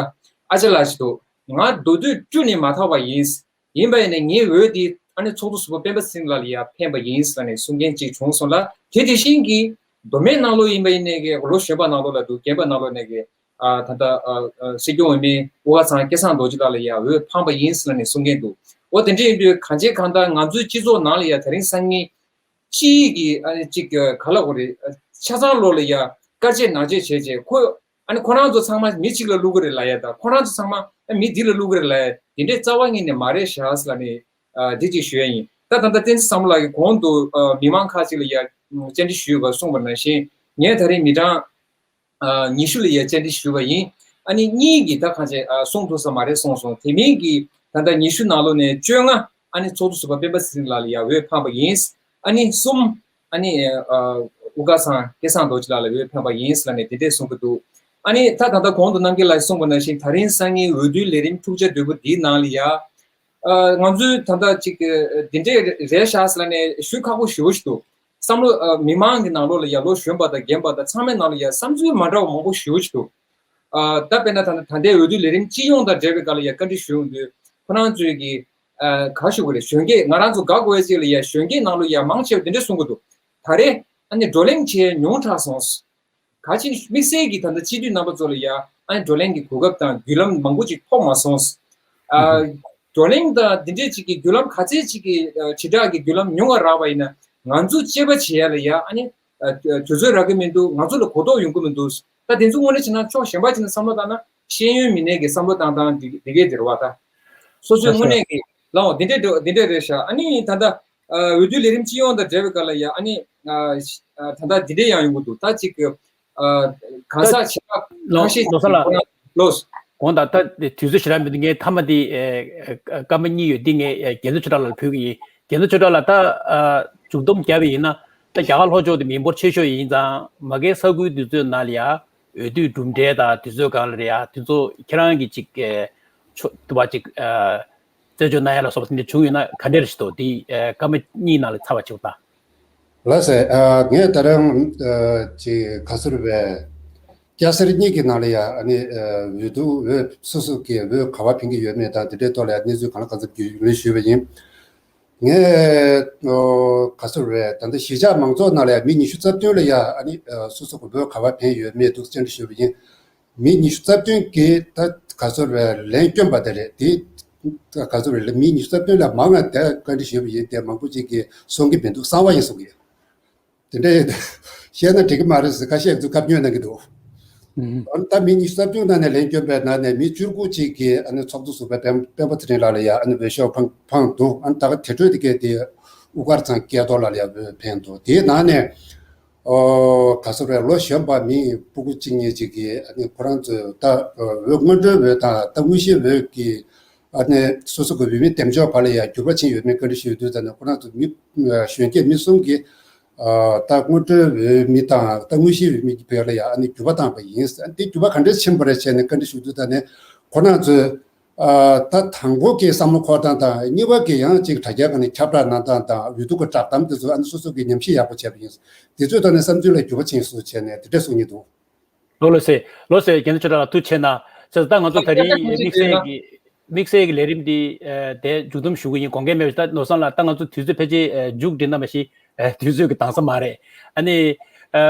ཨ་ཅག་ལགས་ཤིག་འདུག་ང་མདོ་སྟོད་བཀྲུས་ནས་མ་ཐར་བ་ཡིན། ཡིན་པ་ཡིན་ནའི་ངའི་འོས་དེ་ཨ་ནི་ཚོགས་གཙོ་ཟུར་པ་སྤེན་པ་ཚེ་རིང་ལགས་ལ་ཡ་ཕན་པ་ཡིན་ཟེར་ནས་གསུང་མཁན་ཅིག་བྱུང་སོང་ལ། དེ་དེ་བཞིན་གྱི་མདོ་སྨད་ནང་ལོགས་ཡིན་པ་ཡིན་ནའི་གི་ལོ་གཞོན་པ་ནང་ལོགས་ལ་འདུག་རྒན་པ་ནང་ལོགས་ནས་གི་ཨ་ད་ལྟ་ཨ་ཨ་སྲིད་སྐྱོང་འོས་མི་དབུ་དཀར་ཚང་སྐལ་བཟང་རྡོ་རྗེ་ལགས་ལ་ཡ་འོས་ཕངས་པ་ཡིན་ཟེར་ནས་གསུང་མཁན་འདུག་འོ་དེ་འདྲ་ཡིན་དུས་གང་བྱེད་གང་ལྟར་ང་ཚོའི་སྤྱི་ཚོགས་ནང་ལ་ཡ་དེ་རིང་སང་ཉིན། སྤྱི་ཡི་གི་ཨ་ནི་གཅིག་ག་ལ་གོ་རེད། ཆ་ཚང་ལོ་ལ་ཡ་དཀར་ཆས་ནག་ཆས་བྱས་བྱས་ཁོ་ཨ་ནི་ཁོ་རང་ཚོ་ཚང་མ་མི་གཅིག་ལ་བླུག་གི་རེད་ལ་ཡ་ད་ཁོ་རང་ཚོ་ཚང་མ་ཨ་མི་འདི་ལ་བླུག་གི་རེད་ལ་ཡ་དེ་འདྲས་རྩ་བ་ཉིད་ནས་མ་རེད་ཤག་ཟེར་ལ་ནི་ཨ་འདི་གཅིག་ཞུ་ཡ་ཡིན། ད་ད་ལྟ་བསྟན་འཛིན་བསམ་བློ་ལགས་ཀྱིས་གོང་དུ་ཨ་མི་མང་ཁག་ཅིག་ལ་ཡ་བཅར་འདྲི་ཞུས་པ་གསུངས་པ་ནང་བཞིན་ངས་ད་རིང་མི་གྲངས། ཉི་ཤུ་ལ་ཡ་བཅར་འདྲི་ཞུས་པ་ཡིན། ཨ་ནི་གཉིས་ཀྱིས་ད་གང་བྱས་གསུང་ཐུབ་ས་མ་རེད་གསུངས་སོང་། དེ་མིན་གྱི་ད་ལྟ་ཉི་ཤུ་ནང་ལོགས་ནས་བཅོ་ལྔ་ཨ་ནི་ཚོགས་གཙོ་ཟུར་པ་སྤེན་པ་ཚེ་རིང་ལགས་ལ་ཡ་འོས་འཕངས་པ་ཡིན། ཨ་ནི་གསུམ་ཨ་ནི་དབུ་དཀར་ཚང་སྐལ་བཟང་རྡོ་རྗེ་ལགས་ལ་འོས་འཕངས་པ་ཡིན་ལ་ནས་དེ་འདྲས་གསུང་གི་འདུག་ཨ་ནི་ད་ད་ལྟ་གོང་དུ་རྣམ་རྒྱལ་ལགས་གསུངས་པ་ནང་བཞིན་ད་རིང་སང་ཉིན་འོས་བསྡུའི་ལས་རིམ་འཁྲུག་ཆ་དོད་པོ་འདིའི་ནང་ལ་ཡ། ང་ཚོའི་ད་ལྟ་ཅིག་འདི་འདྲས་རེད་ཤག་ལ་ནས་ཞུ་ཁག་པོ་ཞེ་པོ་ཞིག་འདུག་བསམ་བློ་ཨ་མི་མང་གི་ནང་ལོགས་ལ་ཡ་ལོ་གཞོན་པ་དང་རྒན་པ་དང་ཚང་མའི་ནང་ལ་ཡ་བསམ་ཚུལ་མ་འདྲ་བ་མང་པོ་ཞེ་པོ་ཞིག་འདུག་ཨ་ད་དཔེར་ན་ད་ད་ལྟའི་འོས་བསྡུ་ལས་རིམ་སྤྱི་ཡོངས་དང་འབྲེལ་བའི་སྒང་ལ་ཡ་བཀའ་འདྲི་ཞུ་ཡོང་དུས་ཁོ་རང་ཚོས་ཀྱི་ཨ་ག་ཞུ་དགོས་རེད། གཞོན་སྐྱེས་ང་རང་ཚོ་དགའ་དགོས་ཡ་ཅིག་ལ་ཡ་གཞོན་སྐྱེས་ནང་ལོགས་ཡ་མང་ཆེ་བ་དེ་འདྲས་གསུང་གི་འདུག་ད་རེས་ཨ་ནི་བགྲོ་གླེང་བྱས་ཉུང་དྲགས་སོང་། ག་ཅིག་དམིགས་བསལ་གྱིས་ད་ལྟ་སྤྱི་འཐུས་རྣམ་པ་ཚོ་ལ་ཡ་ཨ་ནི་བགྲོ་གླེང་གི་གོ་སྐབས་དང་བརྒྱུད་ལམ་མང་པོ་ཅིག་ཐོབ་མ་སོང་། ཨ་བགྲོ་གླེང་དང་འདི་འདྲས་ཅིག་གི་བརྒྱུད་ལམ་ག་ཚད་ཅིག་གི་ཨ་དྲིལ་བསྒྲགས་ཀྱི་བརྒྱུད་ལམ་ཉུང་བ་རག་པ་ཡིན་ན་ང་ཚོ་དཔྱད་པ་བྱེད་ཡ་ལ་ཡ་ཨ་ནི་ཨ་དུས་ཚོད་རག་གི་མི་འདུག་ང་ཚོ་ལ་གོ་རྟོགས་ཡོང་གི་མི་འདུག་ད་དེ་ཚོ་དངོས་གནས་བྱས་ན་ཕྱོགས་གཞན་པ་ཅིག་ནས་བསམ་བློ་བཏང་ན་ཤེས་ཡོན་མི་སྣའི་གི་བསམ་བློ་བཏང་སྟངས་འདི་འདི་གས་འདི་རེད་བ་ད། སོ་སོའི་དངོས་གནས་ཀྱི་ལའོ་འདི་འདྲས་འདི་འདྲས་རེད་ཤག་ཨ་ནི་ད་ལྟ། ཨ་འོས་བསྡུ་ལས་རིམ་སྤྱི་ཡོངས་དང་འབྲེལ་བའི་སྐབས་ལ་ཡ་ཨ་ནི་ཨ་ཨ་ད་ལྟ་འདི་འདྲས་ཡང་ཡོང་གི་འདུག་ད་ཅིག་གི་ཨ་གང་ཟག་ཆེ་བ་ཁ་ཤས་ཅིག་ལོ་ལོ་ལོ། གོང་དང་ད་དུས་ཚོད་ཞེ་དྲག་མི་འདུག་ངས་མཐའ་མ་འདི་ཨ་ཨ་སྐར་མ་གཉིས་ཡོད་འདི་ངས་ཨ་རྒྱལ་མཚན་ཆོས་གྲགས་ལ་ཕུལ་གི་ཡིན། རྒྱལ་མཚན་ཆོས་གྲགས་ལ་ད་ཨ་མཇུག་སྡོམ་བརྒྱབ་པ་ཡིན་ན་ད་རྒྱ་གར་ལྷོ་ཕྱོགས་དེ་མི་འབོར་ཆེ་ཤོས་ཡིན་ཙང་མ་གིའི་ས་ཁུལ་དུས་ཚོད་ནང་ལ་ཡ་འོས་བསྡུའི་གྲུབ་འབྲས་དང་དུས་ཚོད་གང་ལ་རེད་ཡ་དུས་ཚོད་ཁྱེད་རང་གི་ཅིག་ཨ་ཆོ་དུ་བ་ཅིག་ཨ། རྩད་གཅོད་གནང་ཡ་ལ་སོགས་པ་དེ་འདྲ་བྱུང་ཡོད་ན་ག་འདྲ་རེད་ཞུ་དོ་དེ་ཨ་སྐར་མ་གཉིས་ནང་ལ་ཚར་བ་བྱེད་དང་། ལགས་སེ། ཨ་ངས་ད་རང་ཨ་ཅིག་ག་ཟེར་བས། སྐྱ་སེར་གཉིས་ཀྱི་ནང་ལ་ཡ་ཨ་ནི་ཨ་འོས་བསྡུ་འོས་སོ་སོ་གི་འོས་ག་པར་འཕེན་གྱི་ཡོད་མེད་དང་དེ་འདྲའི་ཐོག་ལ་ཡ་གནས་ཚུལ་གང་ལ་གང་འཚམ་རྒྱུས་ལོན་ཞུས་པ་ཡིན། ངས་ཨོ་ག་ཟེར་བས་ད་ལྟ་གཞིས་ཆགས་མང་ཚོགས་ནང་ལ་ཡ་མི་ཉི་ཤུ་རྩ་བདུན་ལ་ཡ་ཨ་ནི་ཨ་སོ་སོ་གི་འོས་ག་པར་འཕེན་ཡོད་མེད་འདུག་བཅར་འདྲི་ཞུས་པ་ཡིན། མི་ཉི་ཤུ་རྩ་བདུན་གྱིས་ད་ག་ཚོད་རེད་ལན་བསྐྱོན་པ་དེ་རེད་དེ། ག་ཚོད་རེད་ལ་མི་ཉི་ཤུ་རྩ་བདུན་ལ་མང་ང་དེ་བཀའ་འདྲི་ཞུས་པ་ཡིན་དེ་མང་པོ་ཅིག་གིས་གསུང་གི་མི་འདུག་གསང་བ་ཡིན་གསུང་གི་ཡོད། དེ་འདྲ་ཡིན་བཤད་ན་འགྲིག་གི་མ་རེད་ཟེར་ཁ་ཤས་ཚོས་བཀའ་མོལ་གནང་གི་འདུག་ཨ་ནི་ད་མི་ཉི་ཤུ་རྩ་བདུན་ནང་ནས་ལན་བསྐྱོན་པའི་ནང་ནས་མི་བཅུ་དགུ་ཅིག་གིས་ཨ་ནི་ཚོགས་གཙོ་ཟུར་པ་སྤེན་པ་ཚེ་རིང་ལགས་ལ་ཡ་ཨ་ནི་འོས་ཤོག་འཕངས་འཕངས་འདུག་ཨ་ནི་ད་ག་དེ་འཕྲོས་དེ་གས་དེ་དབུ་དཀར་ཚང་སྐལ་རྡོར་ལགས་ལ་ཡ་འོས་འཕེན་འདུག་དེའི་ནང་ནས། ཨོ་ག་ཟེར་རེད་ལོ་གཞོན་པ་མི་སྤུ་གུ་གཅིག་གཉིས་ཅིག་གིས་ཨ་ནི་ཁོ་རང་ཚོས་ད་འོས་སྔོན་འགྲོའི་འོས་དང་ད་དངོས་གཞིའི་འོས་ཀྱི་ཨ་ནི་སོ་སོ་གི་འོས་མི་འདེམས་ཕྱོགས་བར་ལ་ཡང་འགྱུར་བ་ཕྱིན་ཡོད་མེད་བཀའ་འདྲི་ཞུ་དུས་ད་ནི་ཁོ་རང་ཚོ་མི་གཞོན་སྐྱེས་མི་གསུམ་གྱིས་ཨ་ད་སྔོན་འགྲོའི་འོས་མི་དང་ད་དངོས་གཞིའི་འོས་མི་གྱི་བར་ལ་ཡང་ཨ་ནི་འགྱུར་བ་བཏང་པ་ཡིན། ཨ་ནི་དེ་འགྱུར་བ་ག་འདྲས་ཕྱིན་པ་རེད་བྱས་ནས་བཀའ་འདྲི་ཞུ་དུས་ད་ནི་ཁོ་རང་ཚོས། ཨ་ད་དང་པོ་གི་བསམ་བློ་འཁོར་སྟངས་དང་གཉིས་པ་གི་ཡང་ཅིག་དྲ་རྒྱ་སྒང་ནས་ཁྱབ་བསྒྲགས་གནང་སྟངས་དང་འོས་བསྡུ་གི་བསྒྲགས་གཏམ་དེ་ཚོ་ཨ་ནི་སོ་སོ་གི་ཉམས་ཞིབ་ཡག་པོ་བྱས་པ་ཡིན། དེ་ཚོའི་ཐོག་ནས་བསམ་ཚུལ་ལ་འགྱུར་བ་ཕྱིན་སོང་བྱས་ནས་དེ་འདྲ་གསུང་གི་འདུག་ལོ་ལོ་སེ་ལོ་སེ་རྒན་ཆོས་གྲགས་ལགས་ཐུགས་ཆེ་གནང་། བྱས་ཙང་ད་ང་ཚོ་ད་རིང་དམིགས་བསལ་གྱི་དམིགས་བསལ་གྱི་ལས་རིམ་འདི་ཨ་དེ་མཇུག་བསྡོམས་ཞུ་གི་ཡིན། དགོངས་འགལ་མེད་པ་ཞིག་ད་ནོར་བཟང་ལགས་ད་ང་ཚོ་དུས་ཚོད་ཕལ་ཆེར་ཨ་མཇུག་སྒྲིལ་གནང་བ་ཞིག་ཨ་དུས་ཚོད་ཀྱི་འདང་ས་མ་རེད། ཨ་ནི་ཨ།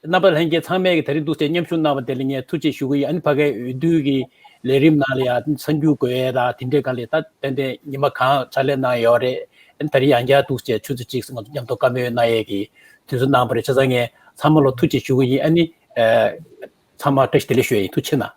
རྣམ་པ་ལྷན་རྒྱས་ཚང་མས་ཀྱི་ད་རིང་འདུག་སེ་མཉམ་ཞུགས་གནང་བ་དེ་ལ་ངས་ཐུགས་རྗེ་ཞུ་གི་ཡིན། ཨ་ནི་ཕ་གིའི་འོས་བསྡུ་གི་ལས་རིམ་ནང་ལ་ཡང་གསར་འགྱུར་འགོད་ཡས་དང་དེ་འདྲའི་སྒང་ལ་ད་ཏན་ཏན་ཉི་མ་གང་ཕྱག་ལས་གནང་ཡོད་རེད། ཨ་ནི་ད་རིང་ཡང་བསྐྱར་འདུག་སེ་ཆུ་ཚོད་གཅིག་ང་ཚོ་མཉམ་དུ་བཀའ་མོལ་གནང་ཡས་ཀྱི་དུས་ཚོད་གནང་བ་རེད། བྱས་ཙང་ངས་ ཚང་མ་ལ་ཐུགས་རྗེ་ཆེ་ཞུ་གི་ཡིན། ཨ་ནི་ཨ་ཚང་མ་བཀྲ་ཤིས་བདེ་ལེགས་ཞུ་ཡ་ཡིན། ཐུགས་རྗེ་ཆེ་གནང་།